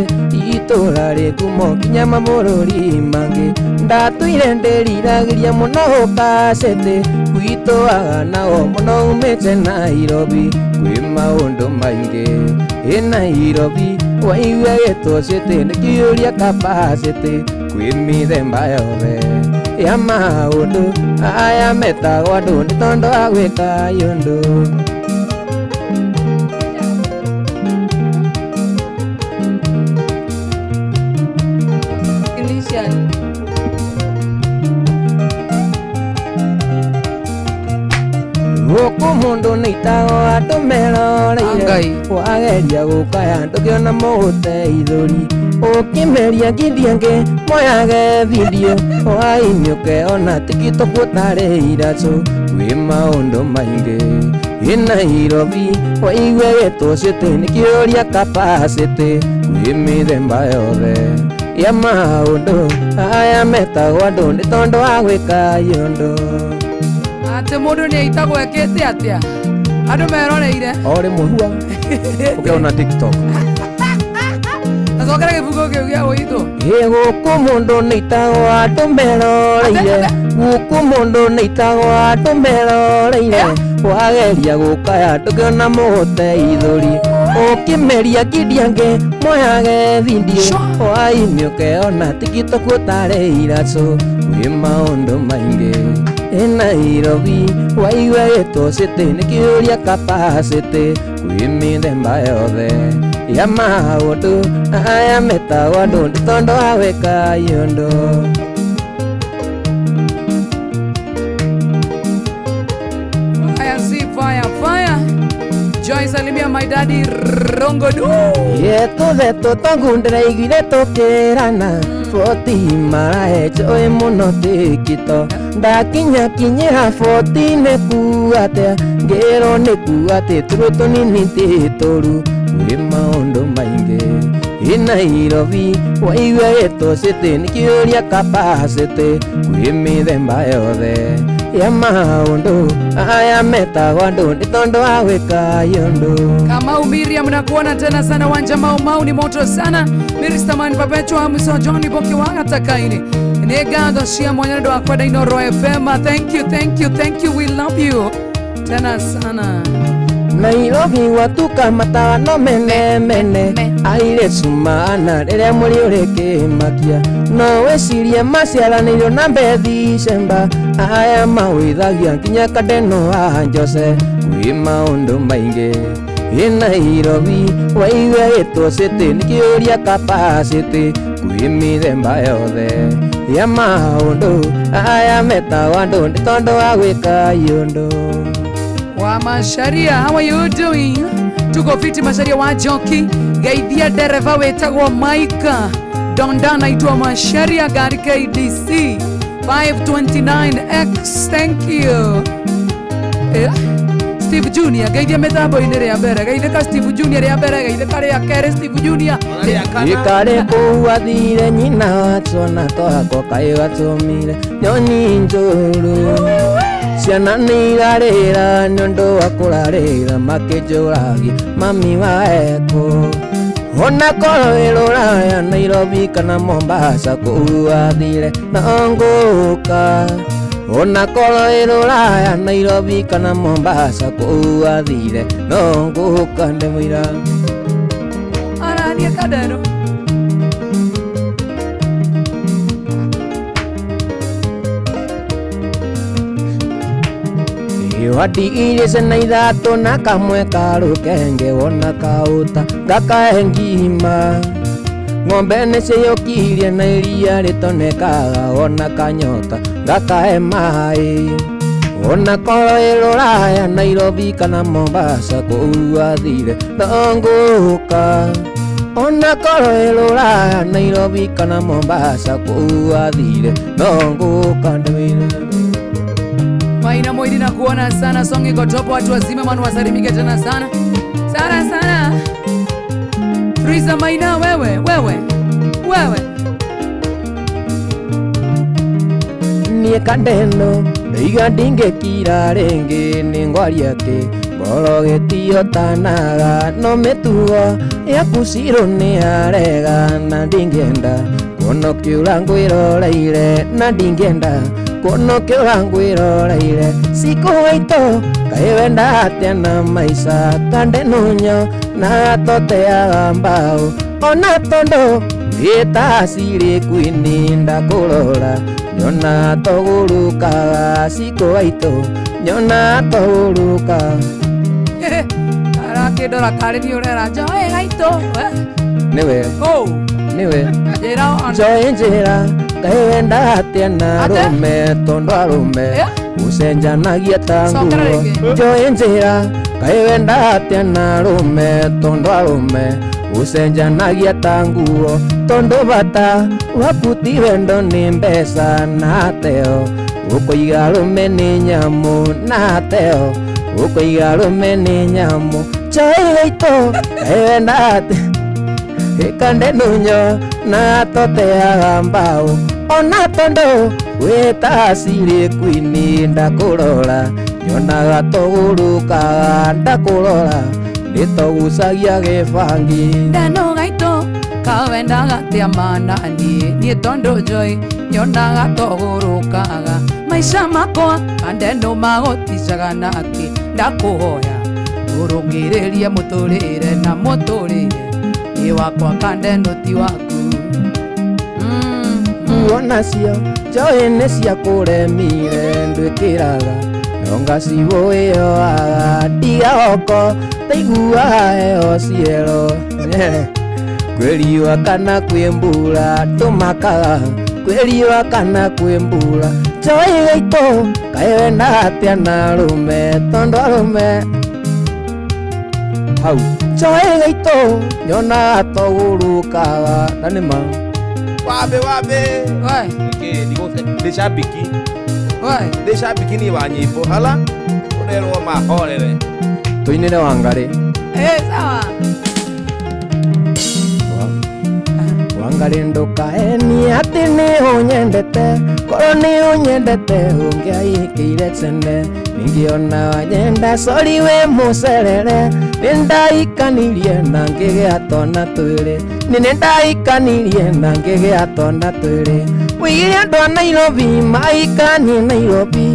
Itũra rĩ ngumo nginya mabũrũri mangĩ Ndatũire ndĩriragĩria mũno gũka cĩtĩ Gwitũ nao mũno umĩte Nairobi Kwĩ maũndũ maingĩ ĩ Nairobi Waigua gĩtwo city nĩ kĩũria capacity kwĩ mĩthemba yothe ya maũndũ aya metagwo andũ nĩ tondũ wa gwĩka ũndũ. Gũkũ mũndũ nĩitagwo andũ meroreire wageria gũkaya ndũngĩona mũteithũri ũkĩmeria ngithiangĩ moyage video wainũke ona TikTok gũtarĩ iracũ kwĩ maũndũ maingĩ ĩ Nairobi waigua gĩtwo city nĩ kĩũria capacity kwĩ mĩthemba yothe ya maũndũ aya metagwo andũ nĩ tondũ wa gwĩka ũndũ. Atĩ mũndũ nĩ aitagwo ekĩte atĩa andũ meroreire o rĩmwe hua ũkĩona TikTok acokera gĩbungo kĩu gĩa gũitwo. Ĩ gũkũ mũndũ nĩitagwo andũ meroreire gũkũ mũndũ nĩitagwo andũ meroreire wageria gũkaya ndũngĩona mũteithũri ũkĩmeria ngithiangĩ moyage video wainũke ona TikTok gũtarĩ iracũ kwĩ maũndũ maingĩ ĩ Nairobi waigua gĩtwo city nĩ kĩũria capacity kwĩ mĩthemba yothe ya maũndũ aya metagwo andũ nĩ tondũ wa gwĩka ũndũ. Fire, see fire, fire. Joy salimia my daddy Rongodu. Yetũthetũ tongu ndĩraiguire tũkĩrana boti marahe njũĩ mũno TikTok ndakinya kinyĩra boti nĩ kuga atĩa ngĩrwo nĩ kuga atĩ tũrũ tũnini ti tũru kwĩ maũndũ maingĩ ĩ Nairobi waigua gĩtwo city nĩ kĩũria capacity kwĩ mĩthemba yothe ya maũndũ aya metagwo andũ nĩ tondũ wa gwĩka ũndũ. Kamau Miriam nakuona tena sana wanja Mau Mau ni moto sana. Mr. Man Perpetua Muso Johnny Boki wa Gatakaini nĩ ngatho cia mwanya nĩ ũndũ wa kwenda Inooro FM. Thank you, thank you, thank you, we love you tena sana. Nairobi watuka matawa no mene mene aire cumana rĩrĩa mũrĩ ũrĩkĩmakia no wĩcirie maciaranĩirio na Mbethi Cemba aya mawĩthagia nginya Kandeno wa Njose kwĩ maũndũ maingĩ ĩ Nairobi waigua gĩtwo city nĩ kĩũria capacity kwĩ mĩthemba yothe ya maũndũ aya metagwo andũ nĩ tondũ wa gwĩka ũndũ. Wa Masharia, how are you doing? Tuko fiti Masharia wa Joki. Geithia dereva wetagwo Maika Donda naitwa Masharia gari KDC 529X. Thank you. Steve Junior geithia mĩtambo-inĩ rĩa mbere geithĩka Steve Junior rĩa mbere geithĩka rĩa kerĩ Steve Junior ikare kũu athire nyina watona twakwa kaĩ gatũmire nyoni njũru ciana nĩ irarĩra nĩ ũndũ wa kũrarĩra makĩnjũragia mami wa eko ona korwo wĩ rũraya Nairobi kana Mombasa kũu athire no ngũka ona korwo wĩ rũraya Nairobi kana Mombasa kũu athire no ngũka ndĩmũira arania Kandeno. Wadigire ciana ithatũ na kamwe karũkenge wona kaũta gakahe ngima ng'ombe nĩciyũkirie na iria rĩtonekaga wona kanyota gakahe maĩ ona korwo wĩ rũraya Nairobi kana Mombasa kũu athire no ngũka ona korwo wĩ rũraya Nairobi kana Mombasa kũu athire no ngũka ndĩmwĩre. Maina Moidi na kuona sana song iko top, watu wazima manu wasalimike tena sana sana sana. Friza Maina, wewe wewe wewe niĩ Kandeno ndaiga ndingĩkira rĩngĩ nĩ ngwaria atĩ ngoro gĩtiotanaga no mĩtugo yaku cirũ nĩ yarega na ndingĩenda kuona ũkĩũra ngwĩroreire na ndingĩenda kuona ũkĩũra ngwĩroreire cikũwaitũ kaĩ wenda atĩa na maica Kandeno nyo na gatoteaga mbaũ Ona tondu wĩtacirĩ kwini ndakũrora nyona tũgũrũkaga cikũ aitũ nyona tũgũrũkaga arakĩndora karĩ niĩ ũrera njoe gaitũ nĩwe nĩwe njoe njĩra kaĩ wenda atĩa na arũme tondũ arũme gũcenjanagia ta nguo njoe njĩra kaĩ wenda atĩa na arũme tondũ arũme gũcenjanagia ta nguo tondũ bata waku ti wendo nĩ mbeca na teo ũkũiga arũme nĩ nyamũ na teo ũkũiga arũme nĩ nyamũ njoe gaitũ kaĩ wenda atĩa ikande nunyo na toteaga mbao ona tondũ wĩtacirĩ kwini ndakũrora nyonaga tũgũrũkaga ndakũrora nĩtũgucagia gĩbangi ndano gaitũ kawendaga atĩa mana niĩ niĩ tondũ njũĩ nyonaga tũgũrũkaga maica makwa kandeno magũticaga nake ndakũhoya ũrũngĩrĩrie mũtũrĩre na mũtũrĩre nĩ wakwa kandeno ti waku nguo nacio njoĩ nĩ cia kũremire ndwĩkĩraga nonga ciũĩyoaga ndiga oko taiguaga heho ciero kwĩ riũa kana kwĩ mbura tũmakaga kwĩ riũa kana kwĩ mbura njoĩ gaitũ kaĩ wenda atĩa na arũme tondũ arũme hau njoĩ gaitũ nyonaga tũgũrũkaga na nĩ ma wabe wabe ndĩ shabiki ndĩ shabiki niĩ wa nyĩmbo hala ũrerwo mahorere tũinĩre Wangarĩ sawa Wangarĩ ndũkaenie atĩ nĩ ũnyendete korwo nĩ ũnyendete ũngĩaikĩire tene ningĩ ona wanyenda sori wĩ mũcerere nĩ ndaikanirie na ngĩgĩa twana twĩrĩ nĩ ndaikanirie na ngĩgĩa twana twĩrĩ wĩigire andũ a Nairobi maikanie Nairobi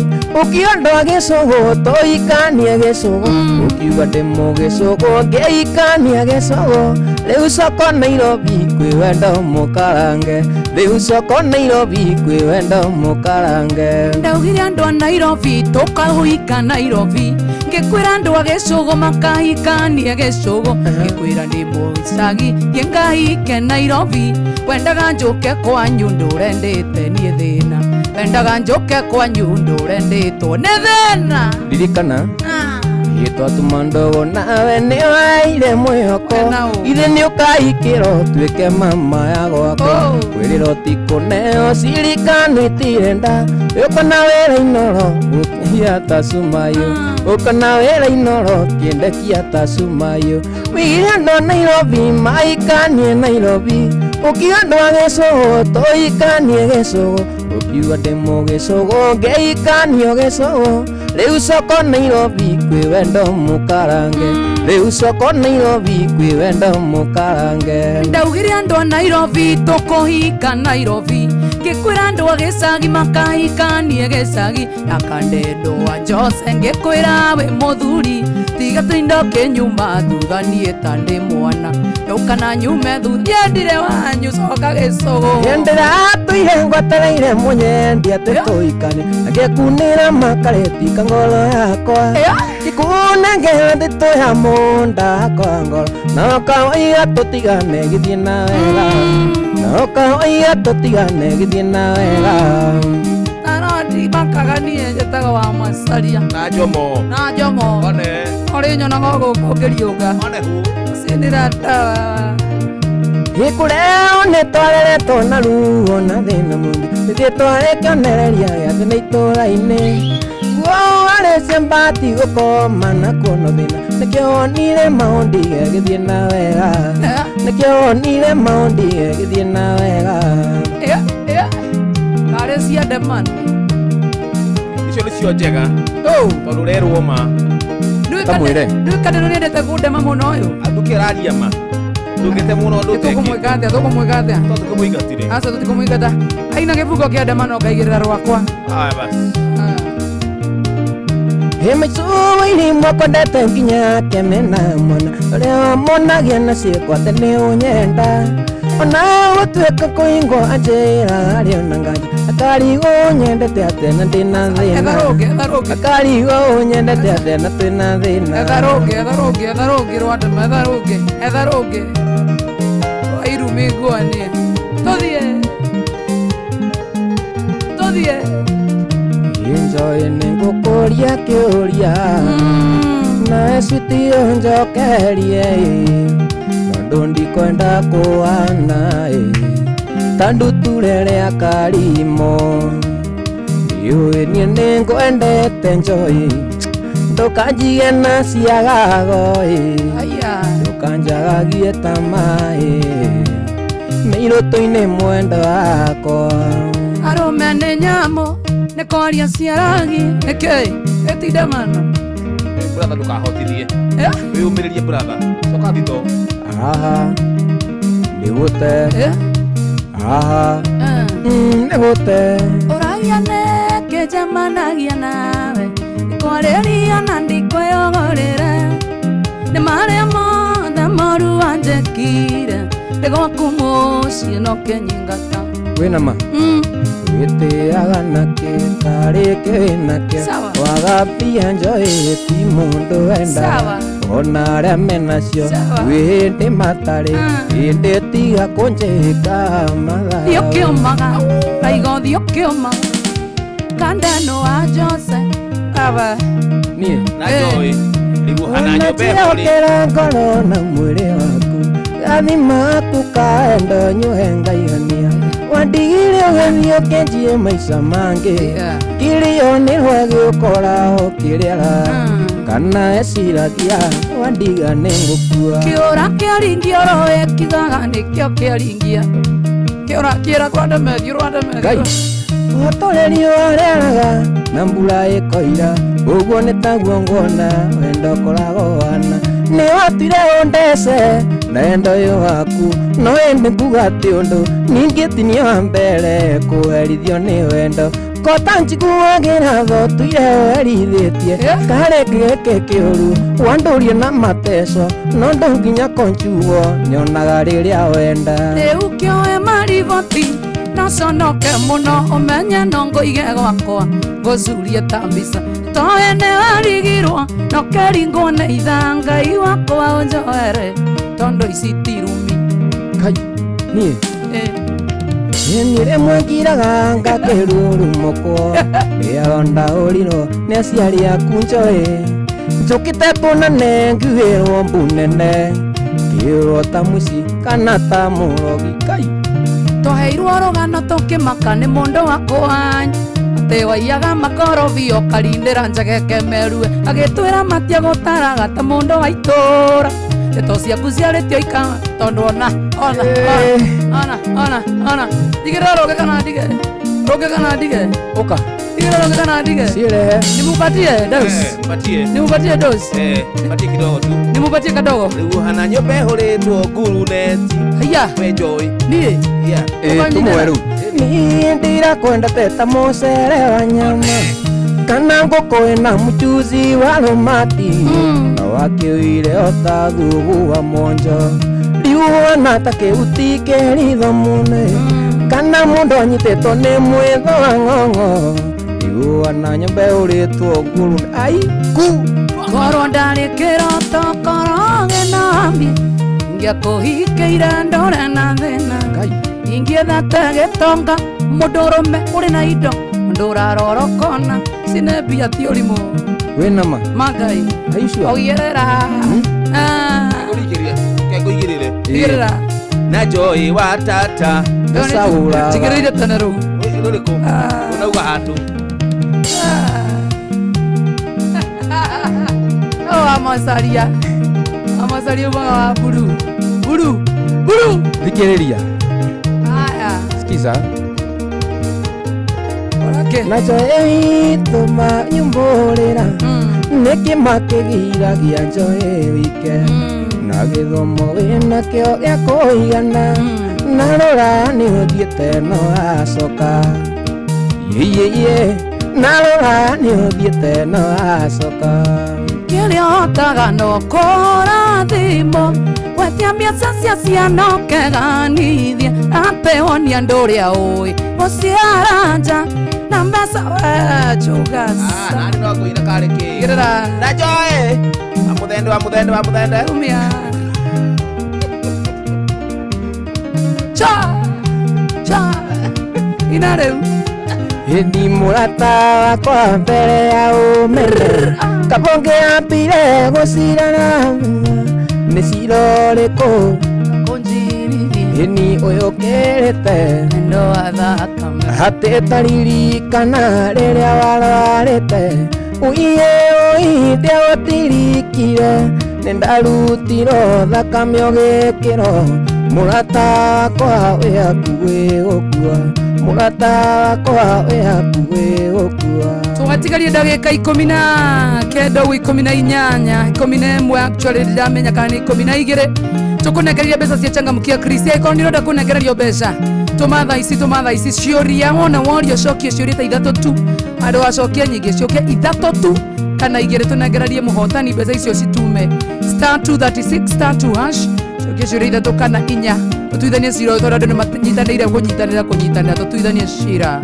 ũkiuga andũ a gĩcũgũ tũikanie gĩcũgũ ũkiuga ndĩ mũgĩcũgũ ngĩikania gĩcũgũ rĩu soko Nairobi kwĩ wendo mũkarange rĩu soko Nairobi kwĩ wendo mũkarange ndaugire andũ a Nairobi tũkahũika Nairobi ngĩkwĩra andũ a gĩcũgũ makahikanie gĩcũgũ ngĩkwĩra ndĩ mũicagi thiĩ ngahike Nairobi wendaga njũke kwanyu ndũre ndĩte niĩ thĩna wendaga njũke kwanyu ndũre ndĩtwo nĩ thĩna ririkana twatuma ndogo nawe nĩ waire mwĩhoko ithe nĩ ũkahikĩra ũtuĩke mama ya gwakwa kwĩrĩra ũtikũneo cirikano itirenda ũka na wĩra inoro ũkia ta cumayũ ũka na wĩra inoro kĩendekia ta cumayũ wĩigire andũ a Nairobi maikanie Nairobi ũkiuga andũ a gĩcũgũ tũikanie gĩcũgũ ũkiuga ndĩ mũgĩcũgũ ngĩikanio gĩcũgũ rĩu soko Nairobi kwĩ wendo mũkarange rĩu soko Nairobi kwĩ wendo mũkarange ndaugire andũ a Nairobi tũkũhika Nairobi ngĩkwĩra andũ a gĩcagi makahikanie gĩcagi na kandendo wa Jose ngĩkwĩra wĩ mũthuri tiga tũindo kĩnyuma thutha niĩ ta ndĩ mwana ndũkana nyume thutha ndire wanyu coka gĩcũgũ ndĩratũire ngwetereire mũnyendi atĩ tũikane ngĩkunĩra makarĩti ngoro yakwa ikunengera nditũ ya mũnda kwa ngoro na ũkaoiga tũtigane gĩthiĩ na wega na ũkaoiga tũtigane gĩthiĩ na wega makaga niĩ njĩtagwo wa macaria na Njomo na Njomo one ũrĩ nyonaga gũkũ ngĩriũka one hu cinĩra ndawa Gĩkũreo nĩ twareretwo na ruo na thĩna mũingĩ nĩthiĩ twarĩ kĩonereria gĩa thĩ na itũũra-inĩ guo warĩ ciambati gũkoma na kuono thĩna nĩkĩo wonire maũndi gĩgĩthiĩ na wega nĩkĩo wonire maũndi gĩgĩthiĩ na wega karĩ cia ndemani icio nĩcio njega tondũ ũrerwo ma tamwĩre nĩkandĩ nĩendete kũndema mũno ũyũ andũ kĩraria ma ndũngĩte mũno ũndũ tũkũmwĩka atĩa tũkũmwĩka atĩa tũkũmũingatire aca tũtikũmũingata aina gĩbungo kĩa ndema no ngaigĩrĩra rwakwa aya basi. Hemaitũ mwakwendete nginya kemena mwana ũrĩa wamonagia na ciĩko atĩ nĩ ũnyenda ona gũtuĩka kũingwo anjĩra arĩ ona nganja akarigwo ũnyendete atĩa na ndĩna thĩna akarigwo ũnyendete atĩa na twĩna thĩna etha rũngĩ rwandema etha rũngĩ wairumi nguanie tũthiĩ Njoĩ nĩngũkũria kĩũria nawe citio njokerie tondũ ndikwenda kũhana ta ndutura ĩrĩa karimo ndiũĩ niĩ nĩngwendete njoĩ ndũkanjige na ciagago ndũkanjagagie ta maĩ mĩirũtũ-inĩ mwendo wakwa arũme nĩ nyamũ nĩ kwaria ciaragi nĩkĩ ĩtindamana brother ndũkahotithie wĩyũmĩrĩrie brother coka thito aha nĩgũte aha nĩgũte ũragia nĩkĩ njemanagia nawe ndikwarĩria na ndikwĩyogorĩre nĩ marĩa mothe moru wanjĩkire ndĩ gwaku mũciĩ no kĩnyingata wĩna ma wĩtĩaga nakĩ tarĩ kĩnakĩo waga mbia njoĩ ti mũndũ wendaga ona arĩa menacio gwĩ hĩndĩ matarĩ hĩndĩ tiga kũnjĩka mathabu thiĩ ũkĩũmaga raigo thiĩ ũkĩũmaga kandano wa Jose aba niĩ na njoĩ rĩu hana nyũmba ĩhũrĩ ngoro na mwĩrĩ waku gathima kaendo nyuhe ngaigania wandigire ũgĩthiĩ ũkĩnjie maica mangĩ kĩrĩo nĩ rwagĩũkora ũkĩrĩara kana eciragia wandiga nĩ ngũkua kĩũra kĩaringia oro ĩkigaga nĩkĩo kĩaringia kĩũra kĩra rwandemethio rwandemethio ũtũrĩ riũa rĩaraga na mbura ĩkoira ũguo nĩ taguo nguona wendo ũkoragwo wana nĩ watuire ũndece na wendo ũyũ waku no ĩndĩ nguga ti ũndũ ningĩ ti niĩ wa mbere kũherithio nĩ wendo kota njiguagĩra tho tuire ũherithĩtie karĩ gĩkĩ kĩũru wandũrie na mateco no ndũnginya konjuo nyonaga rĩrĩa wenda rĩu kĩoe mariboti naconoke mũno ũmenye no ngũige gwakwa ngũcurie ta mbica toĩ nĩ warigirwo no kĩringwo nĩ itha Ngai wakwa ũnjoere tondũ ici ti rumi kai niĩ niĩ rĩmwe ngiraga ngakĩrurumũkwo rĩao ndaũrirwo nĩ aciari aku njoĩ njũkĩte tũnane nguĩrwo mbu nene ngĩũrwo ta mũci kana ta mũrogi kai twaheirwo rũgano tũkĩmaka nĩ mũndũ wakwa atĩ waiyaga makorobia ũkarindĩra njegeke merue agĩtwĩra matia gũtaraga ta mũndũ wa itũra ndeto ciaku ciarĩtio ika tondũ ona ona ona ona ona ndigĩrĩra rũngĩ kana ndige rũngĩ kana ndige ũka ndigĩrĩra rũngĩ kana ndige cirehe nimupatie dose nimupatie dose patie kidogo tu nimupatie kadogo rĩu hana nyũmba ĩhũrĩtwo nguruneti haya we njoĩ niĩ tũmwe rĩu niĩ ndirakwendete ta mũcere wa nyama kana ngũkũ ĩna mũchuzi wa rũmati na wakĩũire o ta thugu wa mwonjo riuana ta kĩhuti kĩritho mũne kana mũndũ anyitĩtwo nĩ mwĩtho wa ng'ong'o riuana nyũmba ĩhũrĩtwo nguru ai ku korwo ndarĩ kĩroto korwo gĩnambie ingĩakũhikĩire ndore na thĩna ingĩethete gĩtonga mũndũrũme ũrĩ na indo mũndũ ũrarorokona cine mbia ti ũrimũ wĩna ma ma Ngai oigĩrĩra kengũigĩrĩre igĩrĩra na njoĩ wa tata njigĩrĩire tene rũu rũrĩkũ ũnauga handũ amacaria amacaria umaga wa buru buru buru thikĩrĩria aya sikiza Orake na njoĩ itũma nyumbũrĩra nĩkĩ makĩgiragia njoĩ wike na gĩthomo wĩnakĩo gĩa kũigana na rora nĩ ũthiĩte no acoka yĩyĩyĩ Na rũraya nĩ ũthiĩte no acoka. Kĩrĩa ũhotaga no kũhũra thimũ gwetia mbeca cia ciana ũkeganithie apeonia andũ ũrĩa ũĩ gũciara nja na mbeca chugasa. Nani no ngũina karĩ kĩ? Igĩrĩra. Na njoe. Amuthende wa muthende wa muthende. Umia. Cha. Cha. Ina rĩu. Ĩni mũrata wakwa mbere ya ũmenye kabonge ambire gũcirana nĩ cira ũrĩkũ ĩni ũyũ ũkĩrĩte hatĩ taririkana rĩrĩa warwarĩte uiye ũi ndĩagũtirikire nĩ ndarutirwo thakame ũgĩkĩrwo mũrata wakwa wĩ hakuhĩ gũkua mũrata wakwa wĩ hakuhĩ gũkua. Tũgatigaria ndagĩka 19 ũguo 18 11 actually ndamenya kana nĩ 12 tũkũnengereria mbeca cia changamkia Chris. Angĩkorwo nĩ ũrenda kũnengererio mbeca tũma thaa ici tũma thaa ici ciũria wona worio cokie ciũria ta ithatũ tu andũ acokie nyingĩ ciũke ithatũ tu kana igĩrĩ tũnengererie mũhotani mbeca icio citume star 236 star 2 hash cokie ciũria ithatũ kana inya tũtuithanie cira ũyũ tondũ andũ nĩ manyitanĩire kũnyitanĩra kũnyitanĩra tũtuithanie cira.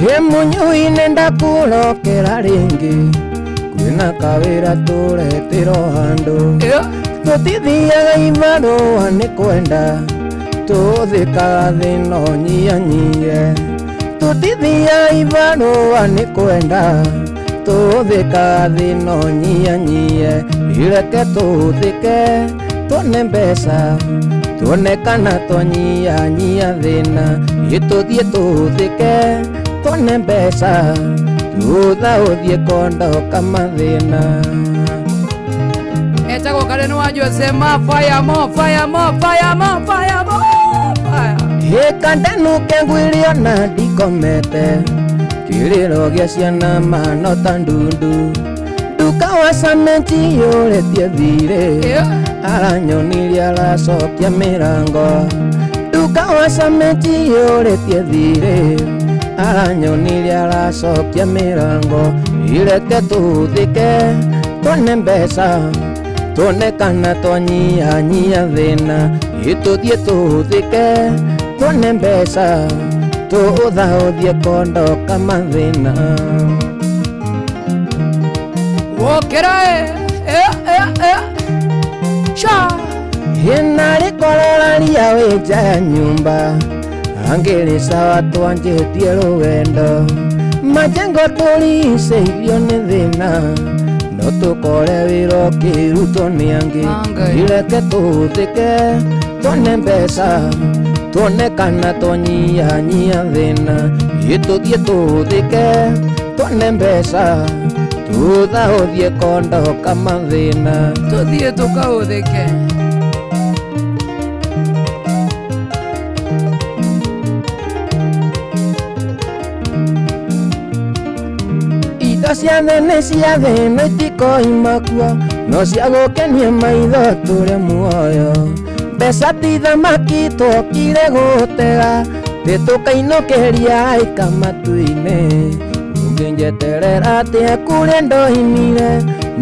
He mũnyui nĩ ndakũrokera rĩngĩ kwĩna kawĩra tũretĩrwo handũ tũtithiaga ibarũa nĩ kwenda tũthĩkaga thĩna ũnyianyie tũtithiaga ibarũa nĩ kwenda tũthĩkaga thĩna ũnyianyie ireke tũthĩke tuone mbeca tuone kana twanyianyia thĩna ĩtũthiĩ tũthĩke tuone mbeca thutha ũthiĩ kondoka mathĩna. Etagwo Karen wa Josema fire mo fire mo fire mo fire mo fire. Hĩkandanuke ngwĩrio na ndikomete kĩrĩro gĩa ciana mano ta ndundu nduka wa cementi yũrĩtie thirĩ aranyonirie aracokia mĩrango nduka wa cementi yũrĩtie thirĩ aranyonirie aracokia mĩrango ireke tũthĩke tuone mbeca tuone kana twanyianyia thĩna ĩtũthiĩ tũthĩke tuone mbeca tũtha ũthiĩ kondoka mathĩna. Wokera sha hĩna rĩkororaria wĩ nja ya nyũmba angĩrĩ sawa twanjĩtie rũgendo majengo tũricĩirio nĩ thĩna no tũkore wĩra ũkĩrutwo nĩ angĩ ireke tũthĩke tuone mbeca tuone kana twanyianyia thĩna ĩtũthiĩ tũthĩke tuone mbeca thutha ũthiĩ kondoka mathĩna tũthiĩ tũkaũthĩke. Indo cia thĩ nĩ cia thĩ na itikoima kuo no cia gũkenia maitho tũrĩ muoyo mbeca ti thamaki twokire gũtega thĩ tũkainũkĩria aika matu-inĩ ũngĩnjeterera atĩa kũrĩa ndoimire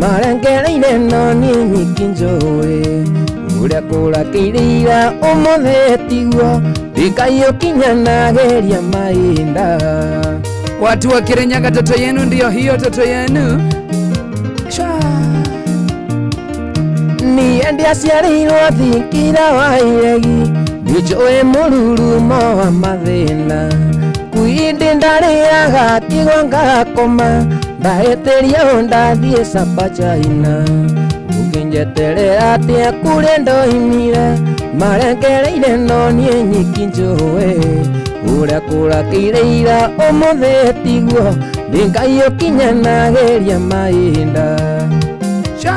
marengereire no niĩ nyiki njũĩ ũrĩa kũrakĩire ira ũmũthĩ tiguo ndikaiũkinyanagĩria mahinda. Watu wa Kirinyaga, toto yenu ndio hiyo toto yenu. Sha. Niĩ ndiaciarĩirwo thikira wa iregi ndinjũĩ mũrurumo wa mathĩna kwindĩ ndarĩaga tigwo ngakoma ndahĩtĩria ũ ndathiĩ Sapa China ũngĩnjeterera atĩa kũrĩa ndoimire marengereire no niĩ nyiki njũĩ ũrĩa kũrakĩire ira ũmũthĩ tiguo ndingaiũkinyanagĩria mahinda. Sha.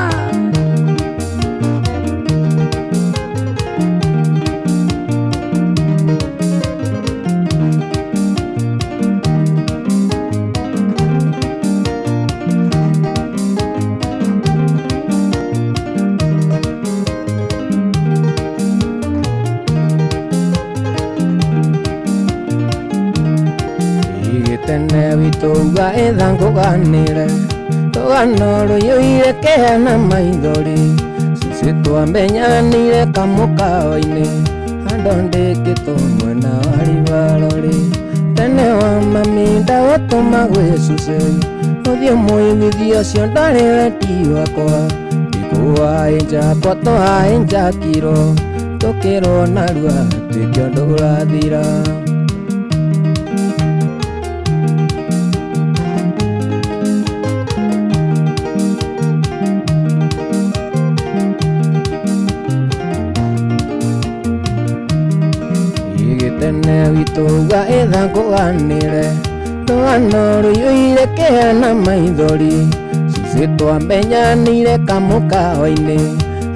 Igitene witũ uga ĩthangũganĩre rũgano rũiyũire kĩeha na maithori Cucu twamenyanire kamũkawa-inĩ handũ ndĩkĩtwo mwena wa ribarori Tene wa mami ndagũtũma gwĩ cucu ũthiĩ mũiguithie ũcio ndarĩ wendi wakwa Ndikũhaĩnja kwa tũhaĩnja kiro tũkĩrwo narua tuĩke ũndũ ũrathira. Igitene witũ uga ĩthangũganĩre rũgano rũiyũire kĩeha na maithori Cucu twamenyanire kamũkawa-inĩ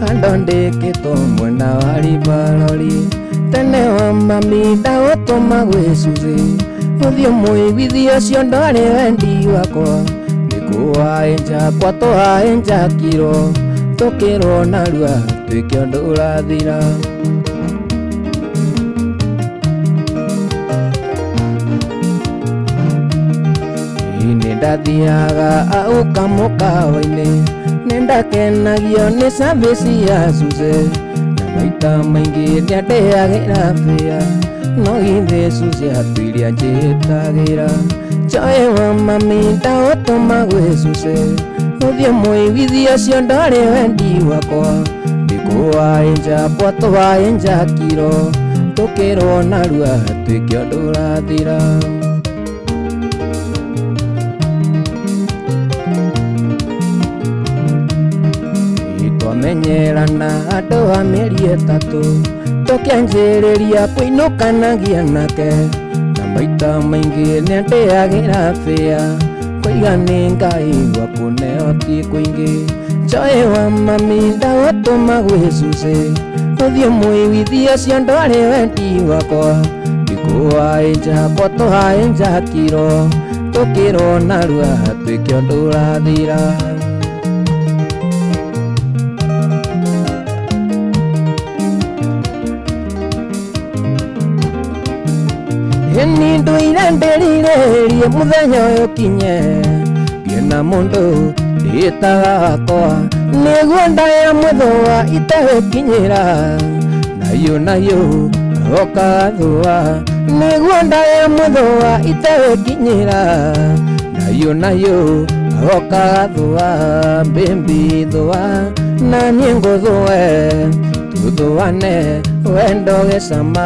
handũ ndĩkĩtwo mwena wa ribarori Tene wa mami ndagũtũma gwĩ cucu ũthiĩ mũiguithie ũcio ndwarĩ wendi wakwa Nĩkũhaĩnja kwa tũhaĩnja kiro tũkĩrwo narua tuĩke ũndũ ũrathira. Nĩndathiaga au kamũkawa-inĩ nĩndakenagio nĩ service ya cucu na maita maingĩ nĩandĩagĩra bĩa no githĩ cucu atuire anjĩtagĩra Njoe wa mami ndagũtũma gwĩ cucu ũthiĩ mũiguithie ũcio ndwarĩ wendi wakwa Ndikũhaĩnja kwa tũhaĩnja kiro tũkĩrwo narua tuĩke ũndũ ũrathira. Twamenyerana andũ a mĩeri ĩtatũ tũkĩanjĩrĩria kũinũkanagia nake na maita maingĩ nĩandĩagĩra bĩa kũiga nĩ ngaigua kũneo ti kũingĩ Njoe wa mami ndagũtũma gwĩ cucu ũthiĩ mũiguithie ũcio ndwarĩ wendi wakwa Ndikũhaĩnja kwa tũhaĩnja kiro tũkĩrwo narua tuĩke ũndũ ũrathira. Ĩni ndũire ndĩrirĩrie mũthenya ũyũ ũkinye ngĩe na mũndũ ndĩĩtaga wakwa nĩguo ndaya mwĩthũa itegũkinyĩra nayo nayo ũkathũa nĩguo ndaya mwĩthũa itegũkinyĩra nayo nayo ũkathũa mbĩmbi thũa na niĩ ngũthũe tũthũane wendo gĩcama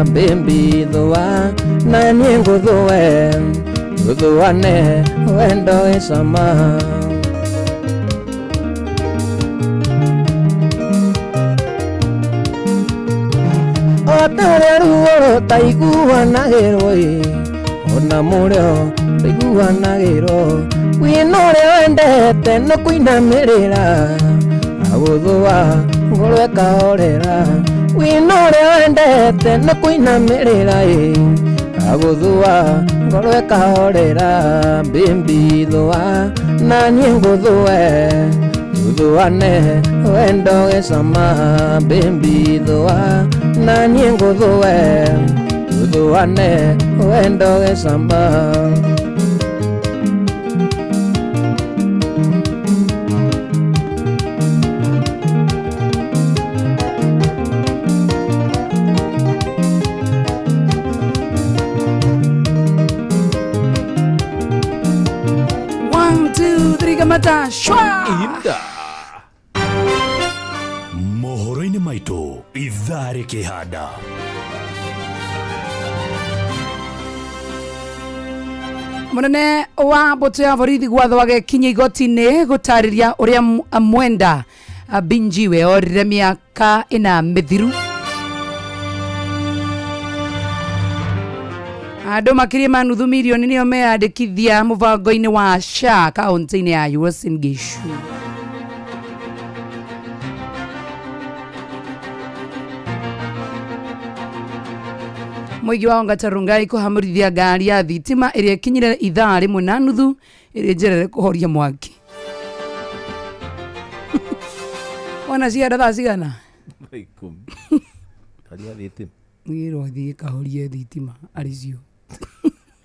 mbĩmbi thũa na niĩ ngũthũe tũthũane wendo gĩcama. O ta ũrĩa ruo rũtaiguanagĩrwo ĩ ona mũrĩo ndũiguanagĩrwo wĩna ũrĩa wendete nĩ kũinamĩrĩra agũthũa ngoro ĩkahorera wĩna ũrĩa wendete nĩ kũinamĩrĩra ĩ agũthũa ngoro ĩkahorera mbĩmbi thũa na niĩ ngũthũe tũthũane wendo gĩcama mbĩmbi thũa na niĩ ngũthũe tũthũane wendo gĩcama. Kamata shwa inda mohoro-inĩ maitũ ithaa rĩkĩhanda. Munene wa mbũtũ ya borithi gwathwo agĩkinya igoti-inĩ gũtarĩria ũrĩa Mwenda Binjiwe orire mĩaka ĩna mĩthiru. Andũ makĩria ma nuthu mirioni nĩo meyandĩkithia mũbango-inĩ wa SHA kaunti-inĩ ya Uasin Gishu. Mũingĩ wa Ongata Rongai kũhamũrithia ngari ya thitima ĩrĩa ĩkinyire ithaa rĩmwe na nuthu ĩrĩ njerere kũhoria mwaki. Wana cianda thaa cigana? 10. Ngari ya thitima. Nĩrwo thiĩ kahorie thitima arĩ cio.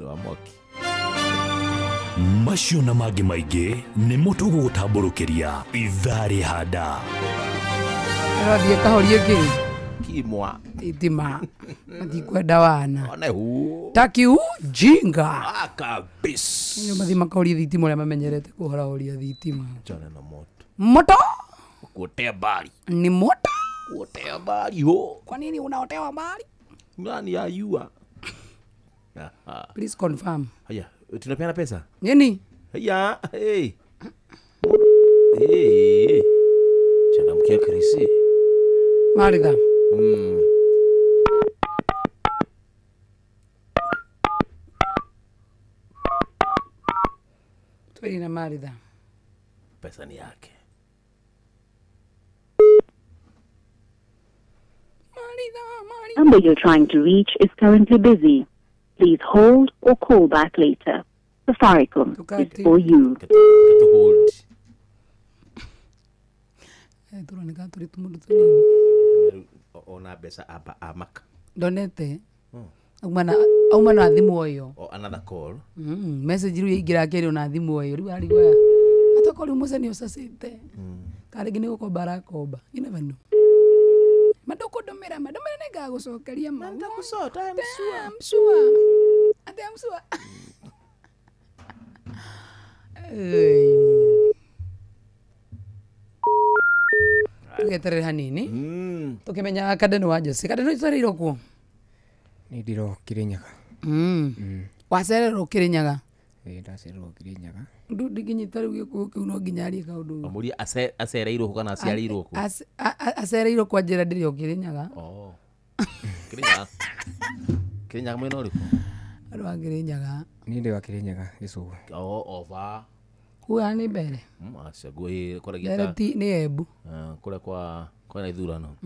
Wa mwaki. Macio na mangĩ maingĩ nĩmo tũgũgũtambũrũkĩria ithaa rĩhanda. Rathiĩ kahorie kĩ Kimwa. Thitima matikwenda wana One hu. taki ujinga Kabisa. nĩ mathiĩ makahorie thitima ũrĩa mamenyerete kũhorahoria thitima. Chana na moto. Moto Kuotea mbali. ni moto. Kuotea mbali ho. Kwa nini unaotewa mbali? Nani ayua? Aha. Please confirm. Haya, tunapeana pesa? Nini? Haya, hey. Hey. Changamkia Chris. Maritha. Twende na Maritha. Pesa ni yake. Number you're trying to reach is currently busy. Please hold or call back later. Safaricom is for you. Turoneka turi tumundu tunini. Ona mbeca aba amaka. Ndonete. Auma na thimu iyo. O another call. Message riu yaingira keri ona thimu iyo. Riu arigwa. Atoko riu muceni ucacite. Karigi ni gukomba arakomba. You never know. Madukundomera madomera ningagucokeria mau. Ndakucota I'm sure. I'm sure. Ate I'm sure. Tugeterere hanini. Tukimenya Kadeno wa Jose. Kadeno icereirwo kuo? Ni ndiro Kirinyaga. Wacererwo Kirinyaga? Ĩĩ ndacererwo Kirinyaga. Ndu ndinginyita rĩu gĩkũyũ kĩu no nginya arie kaũndũ. Amũria acereirwo kũ kana aciarĩirwo kũ? Acereirwo kwa njĩra ndĩrĩ o Kirinyaga. Oh. Kirinyaga. Kirinyaga mwena ũrĩkũ? Andũ a Kirinyaga. Niĩ ndĩ wa Kirinyaga gĩcũgũ. Oh, over. Kuga nĩ mbere. Aca ngũĩ kwaragia Mbere ti nĩ Embu. Kũrĩa kwa kwĩna ithurano.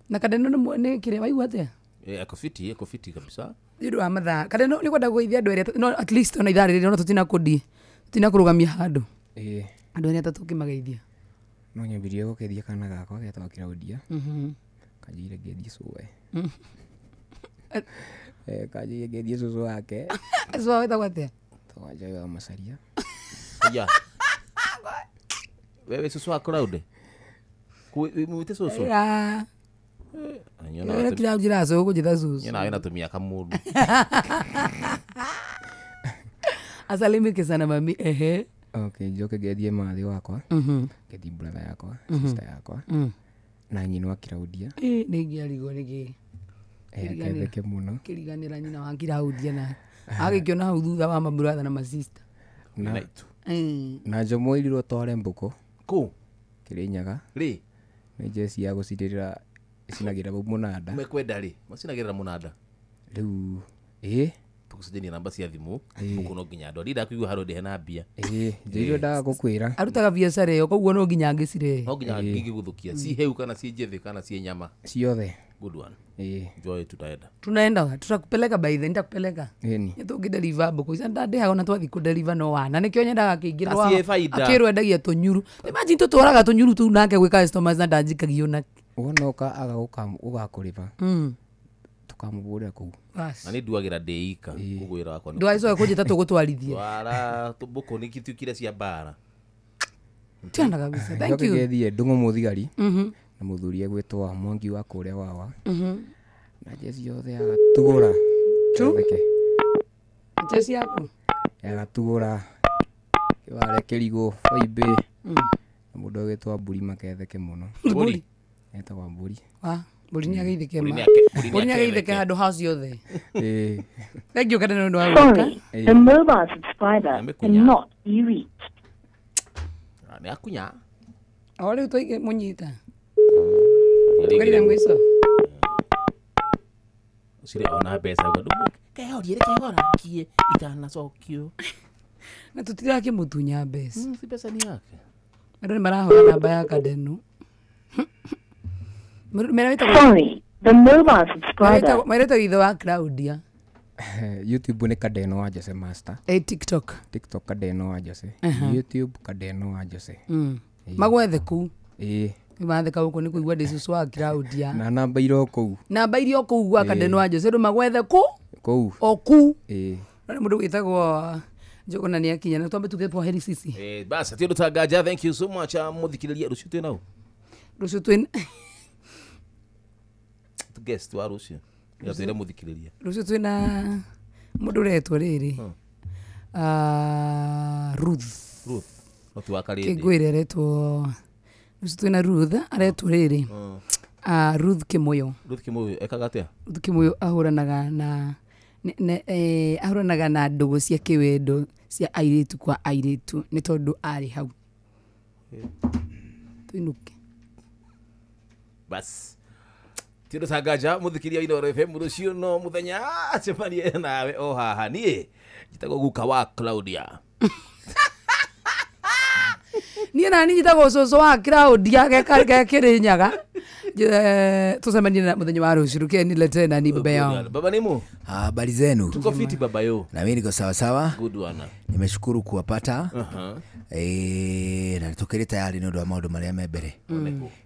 Na Kadeno nĩ kĩrĩa waigua atĩa? Eko fiti kabisa. Nĩ ũndũ wa mathaa. Kadeno nĩ kwenda kũgeithia andũ erĩ no at least ona ithaa rĩrĩ no tũtinakũndie. Tũtinakũrũgamia handũ. Ĩĩ. Andũ erĩ atatũ ũkĩmageithia. No nyambirie gũkeithia kana gakwa getagwo Claudia. Kanjĩire ngeithie cũwe. Kanjĩire ngeithie cũcũ wake. Cũcũ wetagwo atĩa? Etagwo Njaũ wa Macaria. Ya. Wewe cũcũ wa Claudia? Mwĩte cũcũ? Ya. Nyona kila cũcũ kũnjĩta cũcũ. Nyona wĩna tũmĩaka mũndũ. Asalimike sana mami. Ehe. Okay, njoke ngeithie mathi wakwa. Ngeithie brother yakwa, sister yakwa. Na nyina wa Claudia. Nĩ ingĩarigwo nĩkĩ. Ketheke mũno. Kĩriganĩra nyina wa Claudia na agĩkĩona hau thutha wa mabrother na masista. Na Njomo irirwo tware mbũkũ. Kũ? Kirinyaga. Rĩ? Nĩ njeci ya gũcinĩrĩra icinagĩra mũnanda. Mekwenda rĩ? Macinagĩrĩra mũnanda. Rĩu ĩĩ tũgũcenjania namba cia thimũ mbũkũ no nginya andũ ndinda kũigua handũ ndĩhe na mbia. Ĩĩ njĩrire ndaga gũkwĩra. Arutaga biacara ĩyo koguo no nginya angĩcirehe. No nginya ngĩgũthũkia ci heu kana ci njĩthĩ kana ci nyama. Ciothe. Good one. Ĩĩ. Joy tutaenda. Tunaenda tutakupeleka by then nitakupeleka. Ĩni. Nĩ tũngĩdeliver mbũkũ icio ndandĩhaga ona twathiĩ kũdeliver no wana nĩkĩo nyendaga akĩingĩrwo Aciĩ baida. akĩrwo endagia tũnyuru. Imagine tũtwaraga tũnyuru tũu nake gwĩ customers na ndanjikagio na Wona ũka aga ũgakũrĩba. Tũkamũbũrĩra kũu. Na nĩ nduagĩra ndĩ ika koguo wĩra wakwa nĩ Ndwagĩcoka kũnjĩta tũgũtwarithie. Twara mbũkũ nĩ ituĩkire cia mbara. Tiana kabisa. Thank you. Njoke ngeithie Ndung'u Mũthigari. Na mũthuri egwĩtwo Mwangi wa kũrĩa wawa. Na njeci yothe ya Gatugũra. True. Njeci yaku? Ya Gatugũra. Kĩware Kĩrigũ, Baimbĩ. Na mũndũ ũgwĩtwo Mbũri maketheke mũno. Mbũri? Etagwo Mbũri. Wa, Mbũri nĩ ageithĩke ma. Mbũri nĩ ageithĩke handũ ha ciothe. Ĩĩ. Thank you Kadeno nĩ ũndũ wa gũka. Sorry, the mobile subscriber cannot be reached. Nĩ akunya. O rĩu tũige mũnyita. Tũgerire mũico. Ũcire ona mbeca ũguo kehorie reke horakie itanacokio. Na tũtirakĩmũtunya mbeca. Si mbeca nĩ yake. Andũ nĩ marahũra namba ya Kadeno. Sorry, the mobile subscriber. Meretwo ithe wa Claudia. YouTube nĩ Kadeno wa Jose Master. TikTok. TikTok Kadeno wa Jose. YouTube Kadeno wa Jose. Magwethe kũu. Ĩĩ. Matheka gũkũ nĩ kũigua ndĩ cũcũ wa Claudia. Na namba iro kũu. Namba irio kũu gwa Kadeno wa Jose andũ magwethe kũ? Kũu. O kũu. Ĩĩ. No nĩ mũndũ wĩtagwo Njũgũna nĩ akinya na twambe tuge kwaheri sisi. Basi tio tutagaja. Thank you so much muthikiriria rucio twĩ nau. Rucio twĩ guest wa rucio. Ya twĩre muthikiriria. Rucio twĩ na mũndũ ũretwo rĩrĩ. Ruth. Ruth. No tu wakarĩte. Kĩngwĩre aretwo rucio twĩ na Ruth aretwo rĩrĩ. Ruth Kimoyo. Ruth Kimoyo ekaga atĩa? Ruth Kimoyo ahũranaga na ahũranaga na ndũgũ cia kĩwendo cia airĩtu kwa airĩtu nĩ tondũ arĩ hau. Tuinuke. Bas. Tio tagaja muthikiria Inooro FM rucio no muthenya acemanie nawe o haha niĩ njĩtagwo guka wa Claudia. Niĩ nani njĩtagwo cũcũ wa Claudia gekĩrĩnyaga. Tusemanie na muthenya wa rucio rukeni tena ni baba yao. Baba nimu. Habari zenu. Tuko fiti baba yo. Na mimi niko sawa sawa. Good one. Nimeshukuru kuwapata. Na tukiri tayari ni ndo maundu maria me mbere.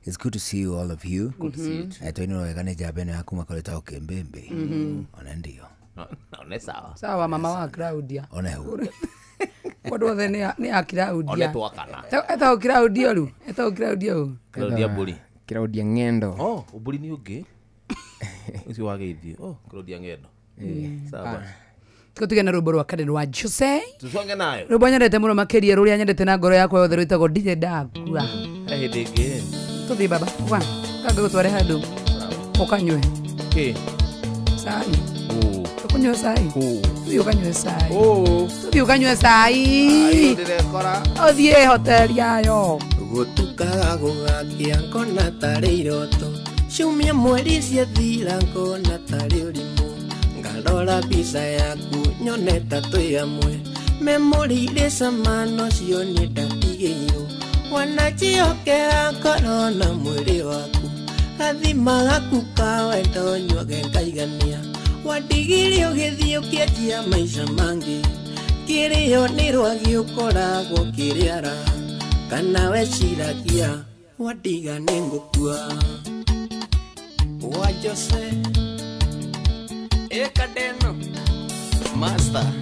It's good to see you all of you. Good to see you. Twino wega ni jambe no yakuma koleta ukembembe. Ona ndio. One sawa. Sawa mama wa Claudia. One hu. Kwa othe ni a Claudia. One twakana. Etagwo Claudia ru. Etagwo Claudia u. Claudia Mburi. Claudia Ng'endo. Oh, Mburi ni ungi. Ucio wageithio. Oh, Claudia Ng'endo. Sawa. Tutige na rwimbo rwa Karen wa Jose. Tuconge nayo. Rwimbo nyendete muno makiria ruria nyendete na ngoro yakwa yothe rwitagwo Ndirĩ Ndakua. Hĩndĩ ĩngĩ. Tuthie baba. Kwa. Kangĩgũtware handũ. Ũkanyue. Kĩ? Cai. Ũkũnyua cai. Tuthiĩ ũkanyue cai. Tuthiĩ ũkanyue cai. Ndĩrekora. Ũthiĩ hoteli yayo. Gũtukaga gũgakĩa ngona tarĩ iroto. Ciumia mweri ciathira ngona tarĩ ũrimũ. Ngarora mbica yaku nyone ta twĩ amwe. Memori irĩ cama nocio niĩ ndatigĩirwo. Wananjĩhokera ngoro na mwĩrĩ waku. Gathima gaku ka wendo nyuage ngaigania. Wandigire ũgĩthiĩ ũkĩanjia maica mangĩ. Kĩrĩo nĩ rwagĩ ũkoragwo ũkĩrĩara. Kana weciragia wandiga nĩ ngũkua. Wa Jose Ekadeno Master.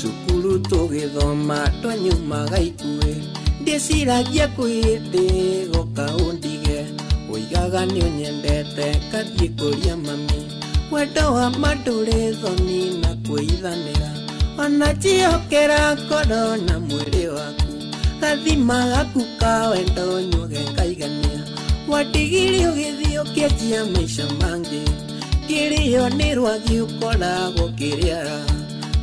Cukuru tũgĩthoma twanyumaga ikuĩ. Ndĩciragia kwĩ thĩ goka ũndige. Ũigaga nĩ ũnyendete ngathiĩ kũria mami. Wendo wa ma ndũrĩ thoni na kwĩithanĩra. Wananjĩhokera ngoro na mwĩrĩ waku. Gathima gaku ka wendo nyuage ngaigania. Wandigire ũgĩthiĩ ũkĩanjia maica mangĩ. Kĩrĩo nĩ rwagĩ ũkoragwo ũkĩrĩara.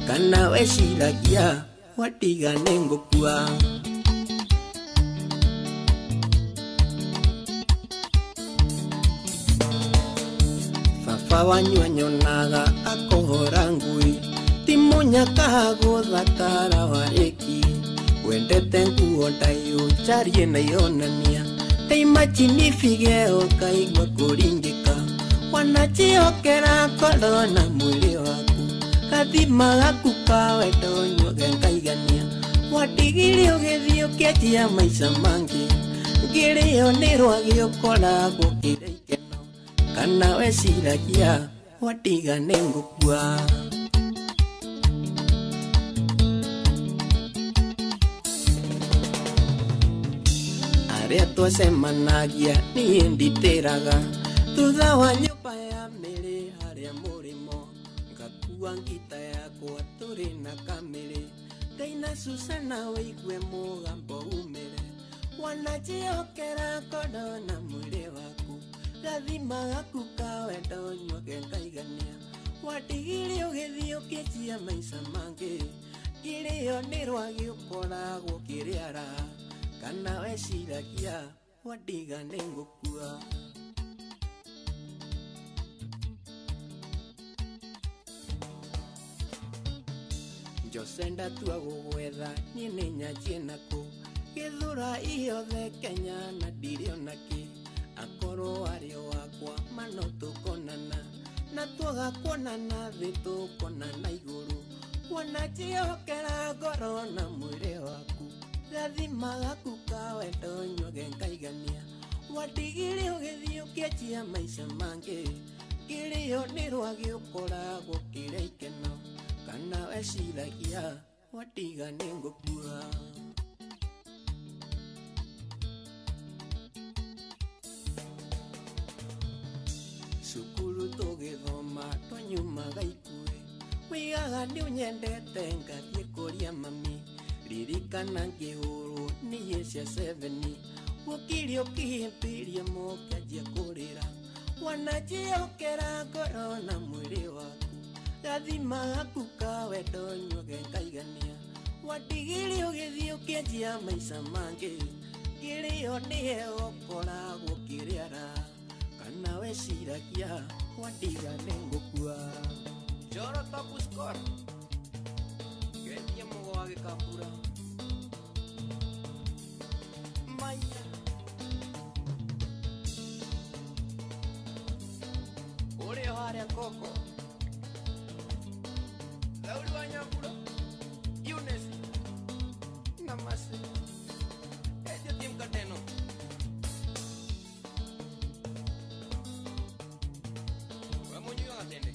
Kana weciragia wandiga nĩ ngũkua. Baba wanyu anyonaga akohora ngui. Ti mũnyaka gũthakara warĩki. Wendete nguo ndaihu njarie na ironania. Ndaimajini fige ũkaigua kũringĩka. Wananjĩhokera ngoro na mwĩrĩ waku. Gathima gaku ka wendo nyuage ngaigania. Wandigire ũgĩthiĩ ũkĩanjia maica mangĩ. Ngĩrĩo nĩ rwagĩ ũkoragwo ũkĩrĩa ikeno. Kana weciragia wandiga nĩ ngũkua. Arĩa twacemanagia niĩ nditĩraga. Thutha wa nyũmba ya mĩrĩ harĩa mũrĩmo. Ngakua ngita yakwa tũrĩ na kamĩrĩ. Ndaina Susana wĩigue mũgambo umĩre. Wananjĩhokera ngoro na mwĩrĩ waku. Gathima gaku ka wendo nyuage ngaigania. Wandigire ũgĩthiĩ ũkĩanjia maica mangĩ. Kĩrĩo nĩ rwagĩ ũkoragwo ũkĩrĩara. Kana weciragia wandiga nĩ ngũkua. Jose ndatua gũgwetha niĩ nĩ nyanjie nakũ. Gĩthũra iothe Kenya na ndirĩ ona kĩ. Akorwo arĩ o wakwa ma no tũkonana. Na twaga kuonana thĩ tũkonana igũrũ. Wananjĩhokera ngoro na mwĩrĩ waku. Gathima gaku ka wendo nyuage ngaigania. Wandigire ũgĩthiĩ ũkĩanjia maica mangĩ. Kĩrĩo nĩ rwagĩ ũkoragwo ũkĩrĩa ikeno. Kana weciragia Watiga nĩngũkua. Cukuru tũgĩthoma twanyumaga ikuĩ, wigaga nĩũnyendete ngathiĩ kũria mami. Ririkana ngĩhũrwo nĩ cia 7, ũkiri ũkĩhĩmbĩria mũkĩanjia kũrĩra. Wananjĩhokera ngoro na mwĩrĩ waku, gathima gaku ka wendo nyuage ngaigania. Watigire ũgĩthiĩ ũkĩanjia maica mangĩ, kĩrĩo nĩwe ũkoragwo ũkĩrĩara. Kana weciragia watiga nĩngũkua. Njoro top score ngetie mũgo wa gĩkabura maya. Ũrĩ o harĩa koko Lauri wa Nyambura, Eunice na Masi etie tim Kateno. We mũnyuaga tende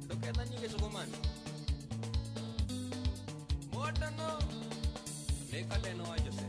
ndũkethanie gĩcũgũmani Motano nĩ Kateno wa Jose.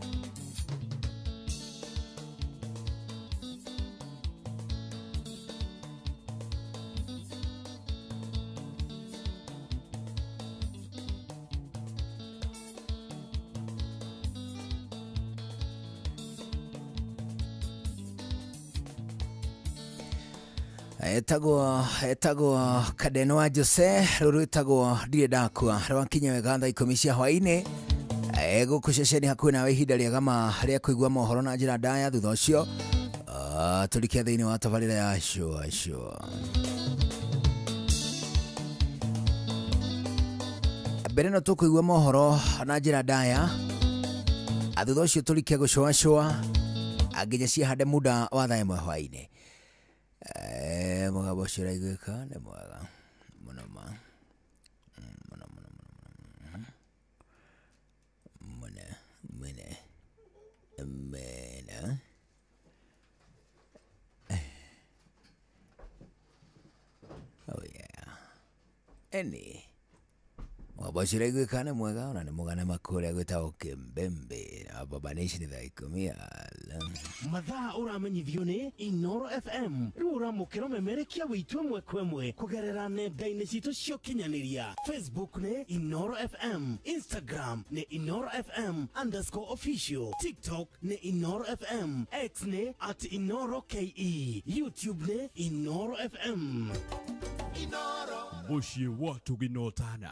Etagwo Kadeno wa Jose, rũrũ ĩtagwo ndirĩ ndakua, rwakinya wega thaa 10 cia hwaĩ-inĩ. Gũkũ ceceni hakuhĩ nawe ihinda rĩega ma rĩa kũigua mohoro na njĩra ndaya. Thutha ũcio tũrike thĩinĩ wa tabarĩra ya shua shua. Mbere no tũkũigua mohoro na njĩra ndaya, thutha ũcio tũrike gũcũacũa nginya ciahande muda wa thaa 1 hwaĩ-inĩ. Mũgambo ũcio ũraiguĩka nĩ mwega mũno ma mũno mũno mũno mũno mũno mũno. Oh yeah. Eni mũgambo ũcio ũraiguĩka nĩ mwega ona nĩ mũgane makũrĩa gwĩtagwo Kĩmbembe na Baba Nation thaa 10. Mathaa ũramenyithio nĩ Inoro FM. Rĩu ũramũkĩra ũmemerekia witũ ĩmwe kwa ĩmwe kũgerera nenda-inĩ citũ cia ũkinyanĩria. Facebook nĩ Inoro FM, Instagram nĩ Inoro FM _official, TikTok nĩ Inoro FM, X nĩ @InoroKE, YouTube nĩ Inoro FM. Inoro mũciĩ wa tũginotana.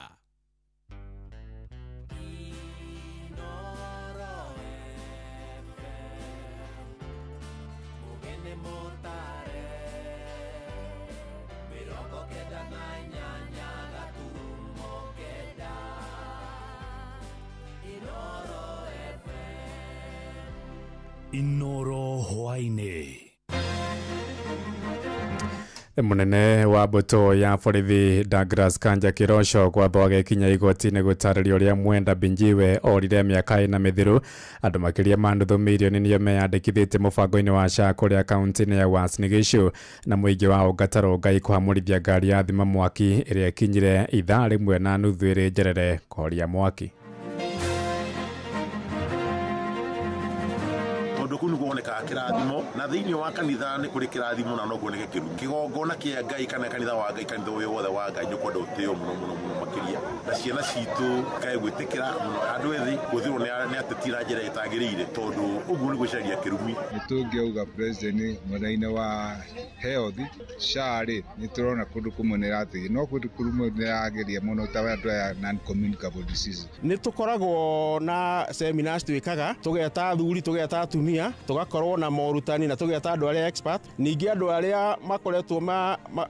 Inoro hwaĩ-inĩ. Munene wa mbũtũ ya borithi Douglas Kanja Kĩroco kwamba agĩkinya igoti-inĩ gũtarĩria ũrĩa Mwenda Binjiwe orire mĩaka ĩna mĩthiru. Andũ makĩria ma nuthu mirioni nĩo meyandĩkithĩtie mũbango-inĩ wa SHA kũrĩa kaunti-inĩ ya Uasin Gishu, na mũingĩ wa Ongata Rongai kũhamũrithia ngari ya thima mwaki ĩrĩa ĩkinyire ithaa 1:30 ĩrĩ njerere kũhoria mwaki. Kuu nĩguo wonekaga kĩrathimo na thĩinĩ wa kanitha nĩ kũrĩ kĩrathimo na no kuoneke kĩrumi. Kĩgongona kĩa Ngai kana kanitha wa Ngai, kanitha ũyũ wothe wa Ngai nĩ ũkwenda ũtĩo mũno mũno mũno makĩria, na ciana citũ kae gwĩtĩkĩra mũno andũ ethĩ gũthirwo nĩ ateti na njĩra ĩtagĩrĩire, tondũ ũguo nĩ gwĩcaria kĩrumi. Nĩ tũngĩauga president mwena-inĩ wa health SHA rĩ, nĩ tũrona kũndũ kũmwe nĩ ĩrateithia no kũndũ kũmwe nĩ ĩrageria mũno ta andũ aya non communicable disease. Nĩ tũkoragwo na seminars twĩkaga, tũgeta athuri, tũgeta atumia, tũgakorwo na morutani na tũgeta andũ arĩa expert. Ningĩ andũ arĩa makoretwo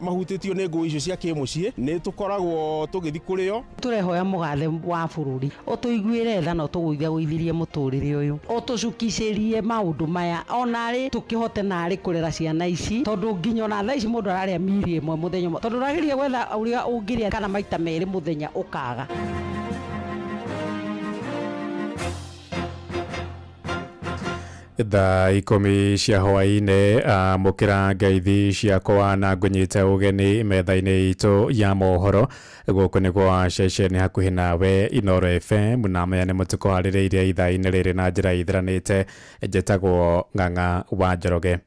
mahutĩtio nĩ ngũĩ icio cia kĩmũciĩ nĩ tũkoragwo tũgĩthiĩ kũrĩo. Tũrehoya mũgathe wa bũrũri ũtũiguĩre tha na ũtũgũithia mũtũrĩre ũyũ, ũtũcukicĩrie maũndũ maya onarĩ tũkĩhote narĩ kũrera ciana ici, tondũ nginya ona thaa ici mũndũ ararĩa miri ĩmwe mũthenya ũmwe, tondũ ũrageria gwetha ũrĩa ũngĩrĩa kana maita merĩ mũthenya ũkaga. Thaa 10 cia hwaĩ-inĩ amũkĩra ngeithi ciakwa na ngũnyite ũgeni metha-inĩ itũ ya mohoro gũkũ nĩ gwa ceceni hakuhĩ nawe Inooro FM na maya nĩ mũtũkũharĩrĩirie ithaa-inĩ rĩrĩ na njĩra ithiranĩte. Njĩtagwo Ng'ang'a wa Njoroge.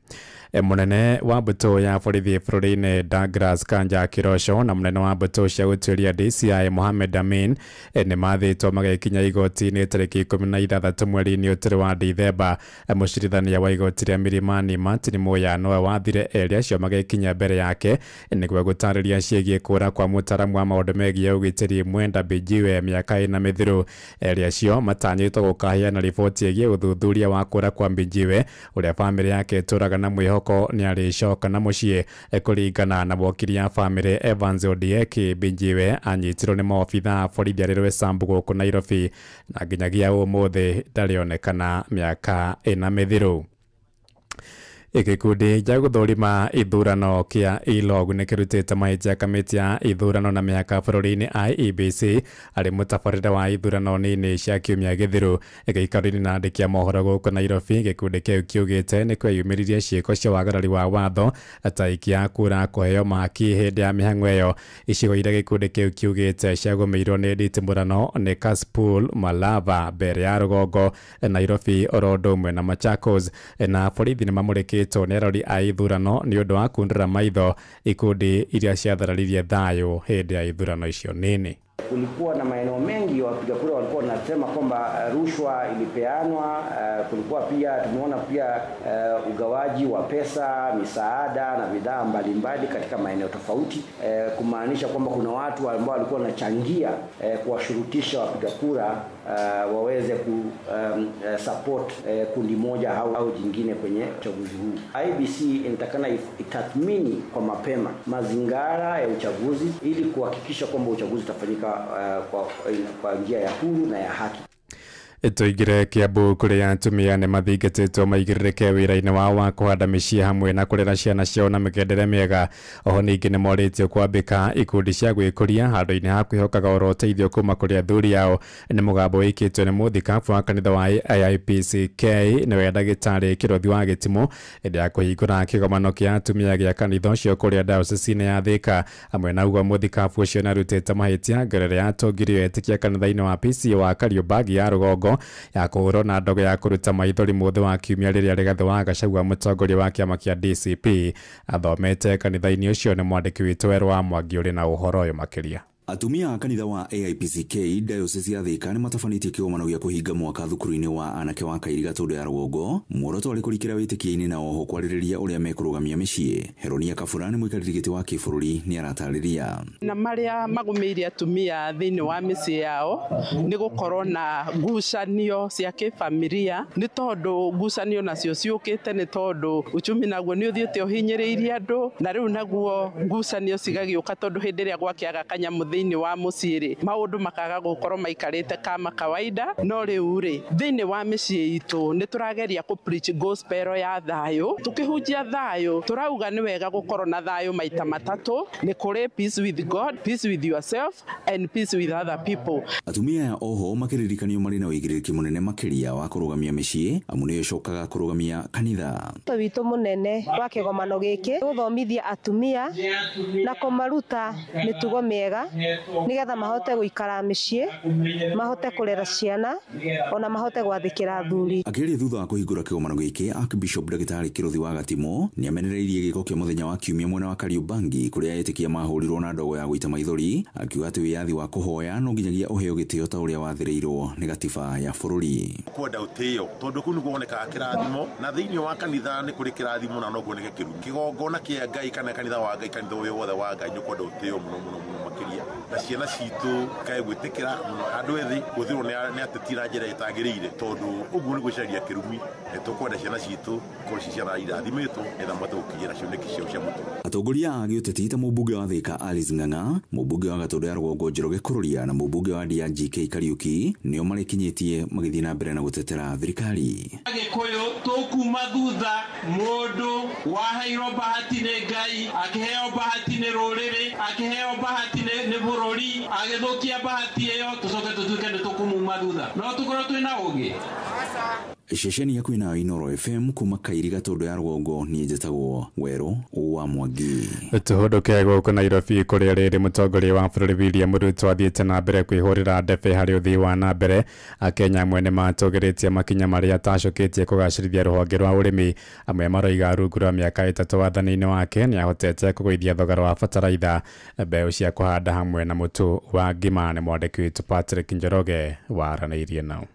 Mũnene wa mbũtũ ya borithi bũrũri-inĩ Douglas Kanja Kiroco na mũnene wa mbũtũ cia gũtuĩria DCI Mohamed Amin nĩ mathĩtwo magĩkinya igoti-inĩ tarĩki 16 mweri-inĩ ũtũrĩ wa Dithemba. Mũcirithania wa igoti rĩa Milimani Martin Muya nowe wathire erĩ acio magĩkinya mbere yake nĩguo gũtarĩria ciĩgiĩ kũra kwa mũtaaramu wa maũndũ megiĩ ũgitĩri Mwenda Bijiwe mĩaka 4 mĩthiru. Erĩ acio matanyĩtwo gũkaheana riboti ĩgiĩ ũthuthuria wa kũra kwa Bijiwe ũrĩa bamĩrĩ yake ĩtũraga na mwĩhoko nĩ arĩcoka na mũciĩ. Kũringana na wokiri ya bamĩrĩ Evans Odieki, Bijiwe anyitirwo nĩ maobitha a borithi arĩ Roysambu gũkũ Nairobi na nginyagia ũmũthĩ ndarĩonekana mĩaka 4 mĩthiru. Gĩkundi gĩa gũthũrima ithurano kĩa ILOG nĩ kĩrutĩte mahĩtia kamĩtĩ ya ithurano na mĩhaka bũrũri-inĩ IEBC arĩ mũtabarĩre wa ithurano nini cia kiumia gĩthiru. Gĩikaro-inĩ na andĩki a mohoro gũkũ Nairobi, gĩkundi kĩu kiugĩte nĩ kweyumĩririe ciĩko cia wagarari wa watho ta aikia a kura kũheo mahaki hĩndĩ ya mĩhang'o ĩyo. Icigo iria gĩkundi kĩu kiugĩte ciagũmĩirwo nĩ nditimũrano nĩ Kasipul, Malava, Mbere ya Rũgongo, Nairobi oro ũndũ ũmwe na Machakos. Na borithi nĩ mamũrĩkĩtwo nĩ arori a ithurano nĩ ũndũ wa kundũra maitho ikundi iria ciathararirie thayũ hĩndĩ ya ithurano icio nini. Kulikuwa na maeneo mengi wapiga kura walikuwa wanasema kwamba rushwa ilipeanwa. Kulikuwa pia tumeona pia ugawaji wa pesa, misaada na bidhaa mbalimbali katika maeneo tofauti, kumaanisha kwamba kuna watu ambao walikuwa wanachangia kuwashurutisha wapiga kura waweze ku support kundi moja au jingine kwenye uchaguzi huu. IEBC inatakana itathmini kwa mapema mazingara ya uchaguzi ili kuhakikisha kwamba uchaguzi utafanyika kwa njia ya huru na ya haki. Tũingĩre Kiambu kũrĩa atumia nĩ mathingatĩtwo maigĩrĩrĩke wĩra-inĩ wao wa kũhanda mĩciĩ hamwe na kũrera ciana ciao na mĩgendere mĩega. Oho ningĩ nĩ morĩtio kwambĩka ikundi cia gwĩkũria handũ-inĩ ha kwĩhokaga oro ũteithio kuma kũrĩ athuri ao. Nĩ mũgambo wĩkĩtwo nĩ mũthikabu wa kanitha wa AIPCK nĩwe ndagĩtarĩ Kĩrothi wa Gĩtimũ hĩndĩ ya kũhingũra kĩgomano kĩa atumia gĩa kanitha ũcio kũrĩa diocese-inĩ ya Thĩka. Hamwe na ũguo mũthikabu ũcio nĩarutĩte mahĩtia ngerere yatongirio etĩkia kanitha-inĩ wa PCEA wa Kariobangi ya Rũgongo ya kũhũrwo na ndogo ya kũruta maithori mũthĩ wa kiumia rĩrĩa Rigathĩ wa Gachagua mũtongoria wa kĩama kĩa DCP athomete kanitha-inĩ ũcio. Nĩ mwandĩki witũ Werũ wa Mwangi ũrĩ na ũhoro ũyũ makĩria. Atumia a kanitha wa AIPCK diocese ya Thika nĩ matabanĩtie kĩgomano gĩa kũhinga mwaka thukuru-inĩ wa anake wa Kairiga Gatũndũ ya Rũgongo. Muoroto warĩ kũrikĩra wĩtĩkia-inĩ na oho kwarĩrĩria ũrĩa mekũrũgamia mĩciĩ. Heronia Kabura nĩ mũikarĩri gĩtĩ wa kĩbũrũri nĩ aratarĩria. Na marĩa magũmĩire atumia thĩinĩ wa mĩciĩ yao nĩ gũkorwo na ngucanio cia kĩbamiria, nĩ tondũ ngucanio nacio ciũkĩte nĩ tondũ uchumi naguo nĩ ũthiĩte ũhinyĩrĩirie andũ, na rĩu naguo ngucanio cigagĩũka tondũ hĩndĩ ĩrĩa gwakĩaga kanyamũ thĩinĩ wa mũciĩ rĩ, maũndũ makaga gũkorwo maikarĩte kama kawaida. No rĩu rĩ, thĩinĩ wa mĩciĩ itũ nĩ tũrageria kũ preach gospel ya thayũ. Tukĩhunjia thayũ tũrauga nĩ wega gũkorwo na thayũ maita matatũ, nĩ kũrĩ peace with God, peace with yourself and peace with other people. Atumia aya oho makĩririkanio marĩ na ũigĩrĩrĩki mũnene makĩria wa kũrũgamia mĩciĩ amu nĩyo ĩcokaga kũrũgamia kanitha. Wĩto witũ mũnene wa kĩgomano gĩkĩ gũthomithia atumia na kũmaruta mĩtugo mĩega nigetha mahote gũikara mĩciĩ, mahote kũrera ciana ona mahote gwathĩkĩra athuri. Akĩaria thutha wa kũhingũra kĩgomano gĩkĩ, Archbishop Ndagĩtarĩ Kĩrũthi wa Gatimũ nĩamenereirie gĩko kĩa mũthenya wa kiumia mwena wa Kariobangi kũrĩa etĩkia mahũrirwo na ndogo ya gũita maithori, akiuga atĩ wĩyathi wa kũhoya no nginyagia ũheo gĩtĩo ta ũrĩa wathĩrĩirwo nĩ gatiba ya bũrũri. Kwenda ũtĩo tondũ kũu nĩguo wonekaga kĩrathimo, na thĩinĩ wa kanitha nĩ kũrĩ kĩrathimo na noguo nĩ gĩkĩru. Kĩgongona kĩa Ngai kana kanitha wa Ngai, kanitha ũyũ wothe wa Ngai nĩ ũkwenda ũtĩo mũno mũno mũno makĩria, na ciana citũ kae gwĩtĩkĩra mũno andũ ethĩ gũthirwo nĩ ateti na njĩra ĩtagĩrĩire, tondũ ũguo nĩ gwĩcaria kĩrumi. Tũkwenda ciana citũ ikorwo ci ciana irathimĩtwo nĩgetha mahote gũkinyĩra cioneki ciao cia mũtũrĩre. Atongoria a gĩũteti ta mũmbunge wa Thika Alice Ng'ang'a, mũmbunge wa Gatũndũ ya Rũgongo Njoroge Kũrũria na mũmbunge wa Ndia GK Kariuki nĩo marĩkinyĩtie magĩthiĩ na mbere na gũtetera thirikari. Agĩkũyũ tũkuma thutha mũndũ waheirwo bahati nĩ Ngai, akĩheo bahati nĩ rũrĩrĩ, akĩheo bahati nĩ bũrũri, agĩthũkia bahati ĩyo tũcoke tũtuĩke nĩ tũkũmuma thutha. No tũkorwo twĩna ũgĩ. Ceceni yaku nayo Inoro FM kuma Kairi Gatundu ya rũgongo. Niĩ njĩtagwo Werũ wa Mwangi. Tũhũndũke gũkũ Nairobi kũrĩa rĩrĩ mũtongoria wa bũrũri William Ruto athiĩte na mbere kwĩhũrĩra ndebe harĩ ũthii wa na mbere. Akenya amwe nĩmatũgĩrĩtie makinya marĩa atacũkĩtie kũgacĩrithia rũhonge rwa ũrĩmi. Amwe maroiga rungu rwa mĩaka 3 wathani-inĩ wake nĩahotete kũgũithia thogora wa bataraitha, mbeũ cia kũhanda hamwe na mũtu wa ngima. Nĩ mwandĩki witũ Patrick Njoroge waranĩirie nao.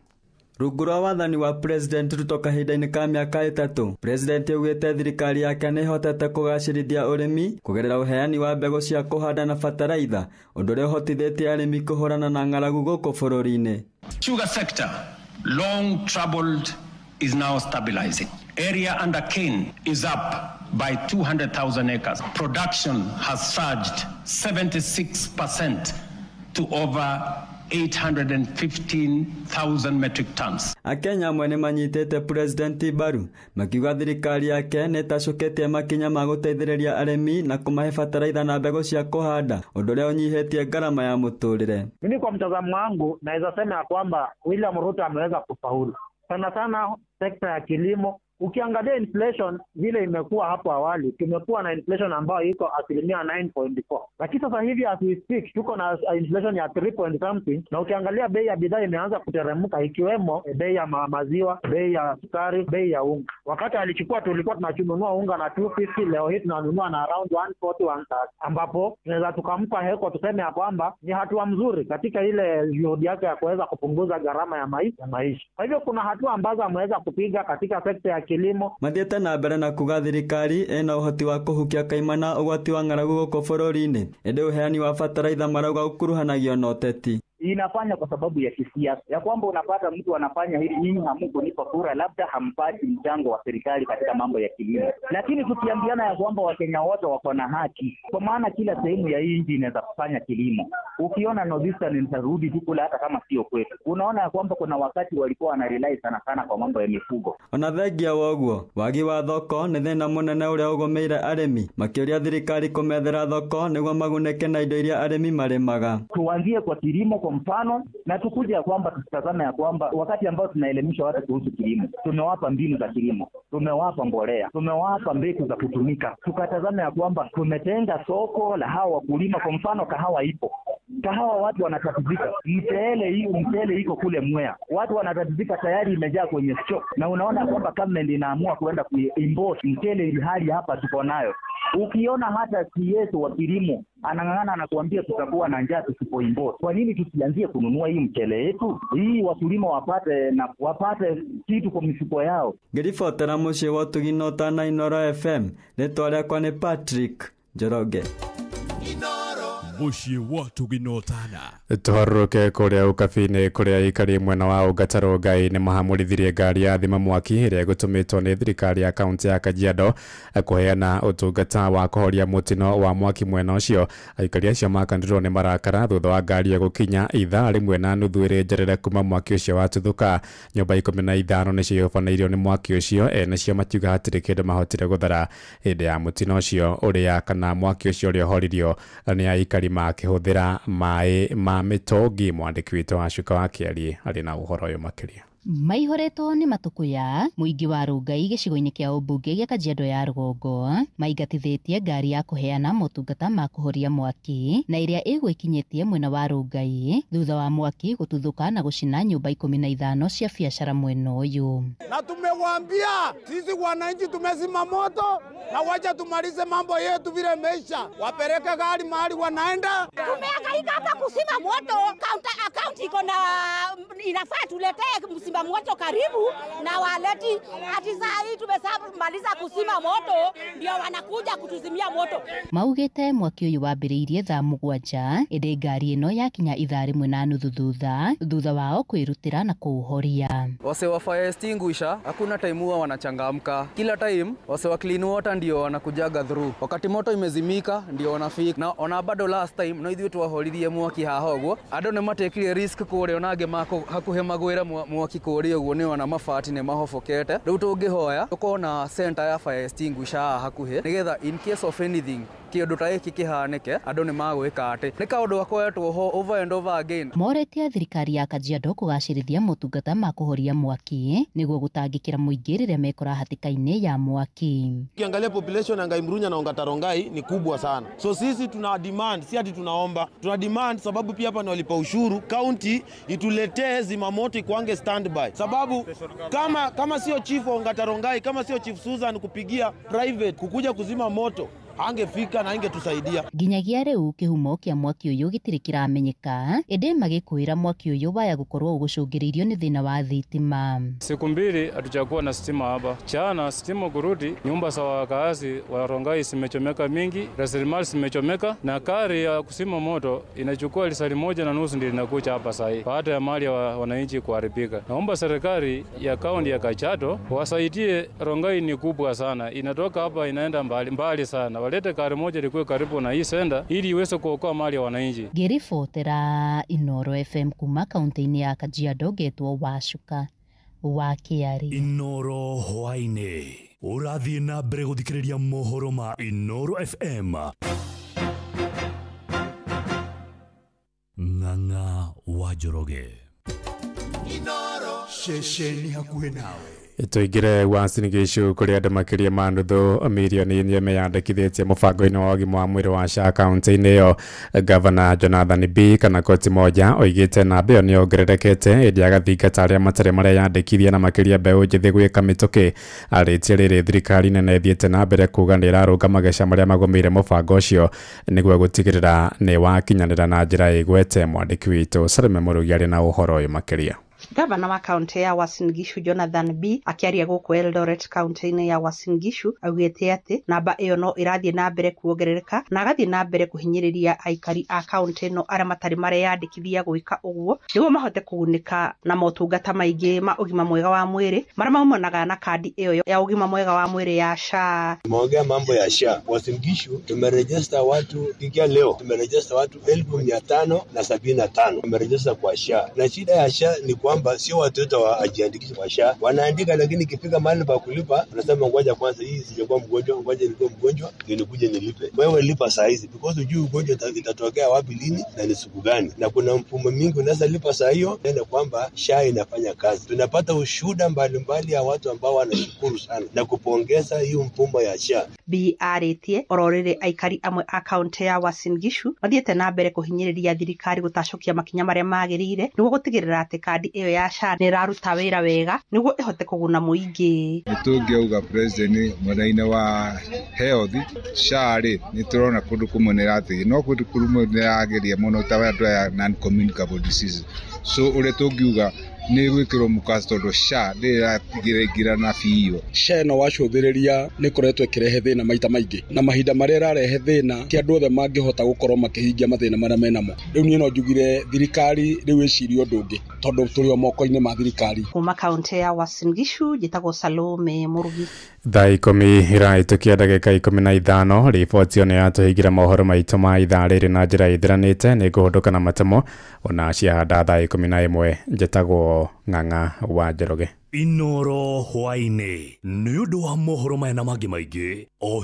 Rungu rwa wathani wa President Ruto kahinda-inĩ ka mĩaka 3, President augĩte thirikari yake nĩ ĩhotete kũgacĩrithia ũrĩmi kũgerera ũheani wa mbegũ cia kũhanda na bataraitha, ũndũ ũrĩa ũhotithĩtie arĩmi kũhũrana na ng'aragu gũkũ bũrũri-inĩ. Sugar sector, long troubled, is now stabilizing. Area under cane is up by 200,000 acres. Production has surged 76% to over 815,000 metric tons. Akenya amwe nĩmanyitĩte President mbaru makiuga thirikari yake nĩ ĩtacũkĩtie makinya ma gũteithĩrĩria arĩmi na kũmahe bataraitha na mbegũ cia kũhanda, ũndũ ũrĩa ũnyihĩtie ngarama ya mũtũrĩre. Mimi kwa mtazamo wangu naweza sema ya kwamba William Ruto ameweza kufaulu sana sana sekta ya kilimo. Ukiangalia inflation vile imekuwa hapo awali, tumekuwa na inflation ambayo iko 9.4%, lakini sasa hivi as we speak tuko na inflation ya 3 point something, na ukiangalia bei ya bidhaa imeanza kuteremka, ikiwemo bei ya maziwa, bei ya sukari, bei ya unga. Wakati alichukua tulikuwa tunanunua unga na 250, leo hii tunanunua na around 140 130, ambapo tunaweza tukampa heko tuseme ya kwamba ni hatua mzuri katika ile juhudi yake ya kuweza kupunguza gharama ya maisha. Kwa hivyo kuna hatua ambazo ameweza kupiga katika sekta ya kilimo. Mathiĩte na mbere na kuga thirikari ĩna ũhoti wa kũhukia kaimana ũgwati wa ng'aragu gũkũ bũrũri-inĩ, ĩndĩ ũheani wa bataraitha marauga ũkuruhanagio na ũteti. Inafanya kwa sababu ya kisiasa, ya kwamba unapata mtu anafanya hili, nyinyi hamkunipa kura, labda hampati mchango wa serikali katika mambo ya kilimo. Lakini tukiambiana ya kwamba Wakenya wote wako na haki, kwa maana kila sehemu ya hii nchi inaweza kufanya kilimo. Ukiona Northeastern nitarudi tu kule hata kama sio kwetu. Unaona ya kwamba kuna wakati walikuwa wana rely sana sana kwa mambo ya mifugo. Ona thengia woguo wagi wa thoko nĩ thĩna mũnene ũrĩa ũgũmĩire arĩmi, makĩũria thirikari kũmethera thoko nĩguo magunĩke na indo iria arĩmi marĩmaga. Tuanzie kwa kilimo kwa mfano, na tukuje ya kwamba tutazame ya kwamba wakati ambao tunaelimisha watu kuhusu kilimo, tumewapa mbinu za kilimo, tumewapa mbolea, tumewapa mbegu za kutumika, tukatazame ya kwamba tumetenga soko la hawa wakulima. Kwa mfano kahawa ipo, kahawa watu wanatatizika, mchele iko kule Mwea, watu wanatatizika, tayari imejaa kwenye stock, na unaona kwamba government inaamua kuenda kuimport mchele ili hali hapa tuko nayo. Ukiona hata CS wa kilimo anang'ang'ana anakuambia tutakuwa na njaa tusipoimport. Kwa nini tusianzie kununua hii mchele yetu, hii wakulima wapate na wapate kitu kwa mifuko yao? Ngĩribotera mũciĩ wa Ũtugi na Ũtana Inoro FM, rĩtwa rĩakwa nĩ Patrick Njoroge. Mũciĩ wa Ũtugi na Ũtana. Tũharũrũke kũrĩa ũkabi-inĩ kũrĩa aikari mwena wa Ongata Rongai nĩ mahamũrithirie ngari ya thima mwaki ĩrĩa ĩgũtũmĩtwo nĩ thirikari ya kaunti ya Kajiado kũheana ũtungata wa kũhoria mũtino wa mwaki mwena ũcio. Aikari acio makanirwo nĩ marakara thutha wa ngari ĩyo gũkinya 1.5 ĩrĩ njerere kuma mwaki ũcio watuthũka. Nyũmba 15 nĩcio ihobanĩirio nĩ mwaki ũcio, ene cio makiuga hatirĩ kĩndũ mahotire gũthara hĩndĩ ya mũtino ũcio ũrĩa kana mwaki ũcio ũrĩa ũhoririo nĩ aikari makĩhũthĩra maĩ ma mĩtũngi. Mwandĩki witũ wa Cuka wa Kĩarie arĩ na ũhoro ũyũ makĩria. Maihoretwo nĩ matũkũya mũingĩ wa Rongai gĩcigo-inĩ kĩa ũmbunge gĩa Kajiado ya rũgongo maingatithĩtie ngari ya kũheana motungata ma kũhoria mwaki na ĩrĩa ĩgwĩkinyĩtie mwena wa Rongai thutha wa mwaki gũtuthũka na gũcina nyũmba 15 cia biacara mwena ũyũ. Na tumewambia sisi wananchi tumezima moto na wacha tumalize mambo yetu vile meisha, wapeleke gari mahali wanaenda. Tumehangaika hapa kuzima moto, account iko na inafaa tuletee mzima moto karibu na waleti ati saa hii tumemaliza kuzima moto ndio wanakuja kutuzimia moto. Maugite mwaki uyu wambiriirie thaa 7 ĩndĩ ngari ĩno yakinya 1.30 thutha wao kwirutira na kuuhoria. Wase wa fire extinguisher hakuna time huwa wanachangamka. Kila time wase wa clean water ndio wanakujaga through. Wakati moto imezimika ndio wanafika. Na ona bado last time no ithuĩ twahoririe mwaki haha ũguo. Andũ nĩ matekire risk kũrĩa onange hakuhĩ magwĩre mwaki kũrĩa ũguo nĩ ona mabati nĩ mahobokete. Rĩu tũngĩhoya tũkorwo na center ya fire extinguisher haha hakuhĩ nĩgetha in case of anything Kĩũndũ ta gĩkĩ kĩhanĩke andũ nĩ magwĩka atĩ nĩ kaũndũ gakoretwo ho over and over again. Moretie thirikari ya Kajiado kũgacĩrithia motungata ma kũhoria mwaki nĩguo gũtangĩkĩra mũingĩ rĩrĩa mekora hatĩka-inĩ ya mwaki. Ukiangalia population ya Ngai Mrunya na Ongata Rongai ni kubwa sana, so sisi tuna demand, si ati tunaomba, tuna demand sababu pia hapa ni walipa ushuru, county ituletee zimamoto ikuange standby, sababu kama sio chief wa Ongata Rongai, kama sio Chief Susan kupigia private kukuja kuzima moto, angefika na angetusaidia. Nginyagia riu kihumo kia mwaki uyu gitiri kiramenyeka, indi magikwira mwaki uyu waya gukorwo ugucungiririo ni thina wa thitima. Siku mbili hatujakuwa na stima hapa. Chana stima kurudi, nyumba za wakaazi wa Rongai zimechomeka mingi, rasilimali zimechomeka, na kari ya kuzima moto inachukua lisali 1.5 ndio inakuja hapa sasa baada ya mali ya wananchi kuharibika. Naomba serikali ya kaunti ya Kajiado wasaidie. Rongai ni kubwa sana, inatoka hapa inaenda mbali mbali sana. Walete kari moja ilikuwa karibu na hii senda ili iweze kuokoa mali ya wananchi. Ngĩribotera Inoro FM kuma kaunti-inĩ ya Kajiado ngetwo Wacuka wa Kĩari. Inoro hwaĩ-inĩ ũrathiĩ na mbere gũthikĩrĩria mohoro ma Inoro FM. Ng'ang'a wa Njoroge. Inoro ceceni hakuhĩ nawe. Tũingĩre Uasin Gishu kũrĩa andũ makĩria ma nuthu mirioni inya meyandĩkithĩtie mũbango-inĩ wa ũgima wa mwĩrĩ wa SHA kaunti-inĩ ĩyo. Gavana Jonathan B kana koti moja oigĩte namba ĩyo nĩyongererekete ĩndĩ agathingata arĩa matarĩ mareyandĩkithia na makĩria mbeũ njĩthĩ gwĩka mĩtũkĩ. Arĩtie rĩrĩ thirikari nene ĩthiĩte na mbere kuga nĩ ĩrarũnga mageca marĩa magũmĩire mũbango ũcio nĩguo gũtigĩrĩra nĩ wakinyanĩra na njĩra ĩgwete. Mwandĩki witũ Salome Mũrugi arĩ na ũhoro ũyũ makĩria. Gavana wa kaunti ya Uasin Gishu Jonathan B akiaria gũkũ Eldoret kaunti-inĩ ya Uasin Gishu augĩte atĩ namba ĩyo no ĩrathiĩ na mbere kuongerereka na agathiĩ na mbere kũhinyĩrĩria aikari a kaunti ĩno arĩa matarĩ mareyandĩkithia gwĩka ũguo nĩguo mahote kũgunĩka na motungata maingĩ ma ũgima mwega wa mwĩrĩ marĩa maumanaga na kandi ĩyo ya ũgima mwega wa mwĩrĩ ya SHA. Tumeongea mambo ya SHA. Uasin Gishu tumerejesta watu kufikia leo tumerejesta watu 575 tumerejesta kwa SHA, na shida ya SHA ni kwamba sio watoto wajiandikishe kwa SHA, wanaandika lakini ikifika mahali pa kulipa wanasema ngoja kwanza, hii sijakuwa mgonjwa, ngoja nikuwe mgonjwa ndio nikuje nilipe. Wewe lipa saa hizi because hujui ugonjwa itatokea wapi lini na ni siku gani, na kuna mfumo mingi unaweza lipa saa hiyo. Tena kwamba SHA inafanya kazi, tunapata ushuhuda mbalimbali ya watu ambao wanashukuru sana na kupongeza hiyo mfumo ya SHA. BRT ororire aikari amwe a kaunti ya Uasin Gishu mathiĩte na mbere kũhinyĩrĩria thirikari gũtacũkia makinya marĩa magĩrĩire nĩguo gũtigĩrĩra atĩ kandi ĩyo ya SHA nĩ ĩraruta wĩra wega nĩguo ĩhote kũguna mũingĩ. Tũngĩauga president mwena-inĩ wa health SHA rĩ nĩ tũrona kũndũ kũmwe nĩ ĩrateithia no kũndũ kũmwe nĩ ĩrageria mũno ta andũ aya non communicable diseases, so ũrĩa tũngiuga nĩ gwĩkĩrwo mũkaco tondũ SHA ndĩraingĩrana biũ. SHA ĩno wacũthĩrĩria nĩ ĩkoretwo ĩkĩrehe thĩna maita maingĩ, na mahinda marĩa ĩrarehe thĩna ti andũ othe mangĩhota gũkorwo makĩhingia mathĩna marĩa menamo. Rĩu niĩ no njugire thirikari rĩu ĩcirie ũndũ ũngĩ tondũ tũrĩ o moko-inĩ ma thirikari. Kuma kaunti ya Uasin Gishu njĩtagwo Salome Mũrugi. Thaa 10 ĩrahĩtũkia ndagĩka 15. Riboti ĩyo nĩ yatũhingĩra mohoro maitũ ma ithaa rĩrĩ na njĩra ĩthiranĩte. Nĩ ngũhũndũka na matemo ona ciahanda thaa 11. Njĩtagwo Ng'ang'a wa Njoroge. Inoro hwaĩ-inĩ nĩ ũndũ wa mohoro maya na mangĩ maingĩ o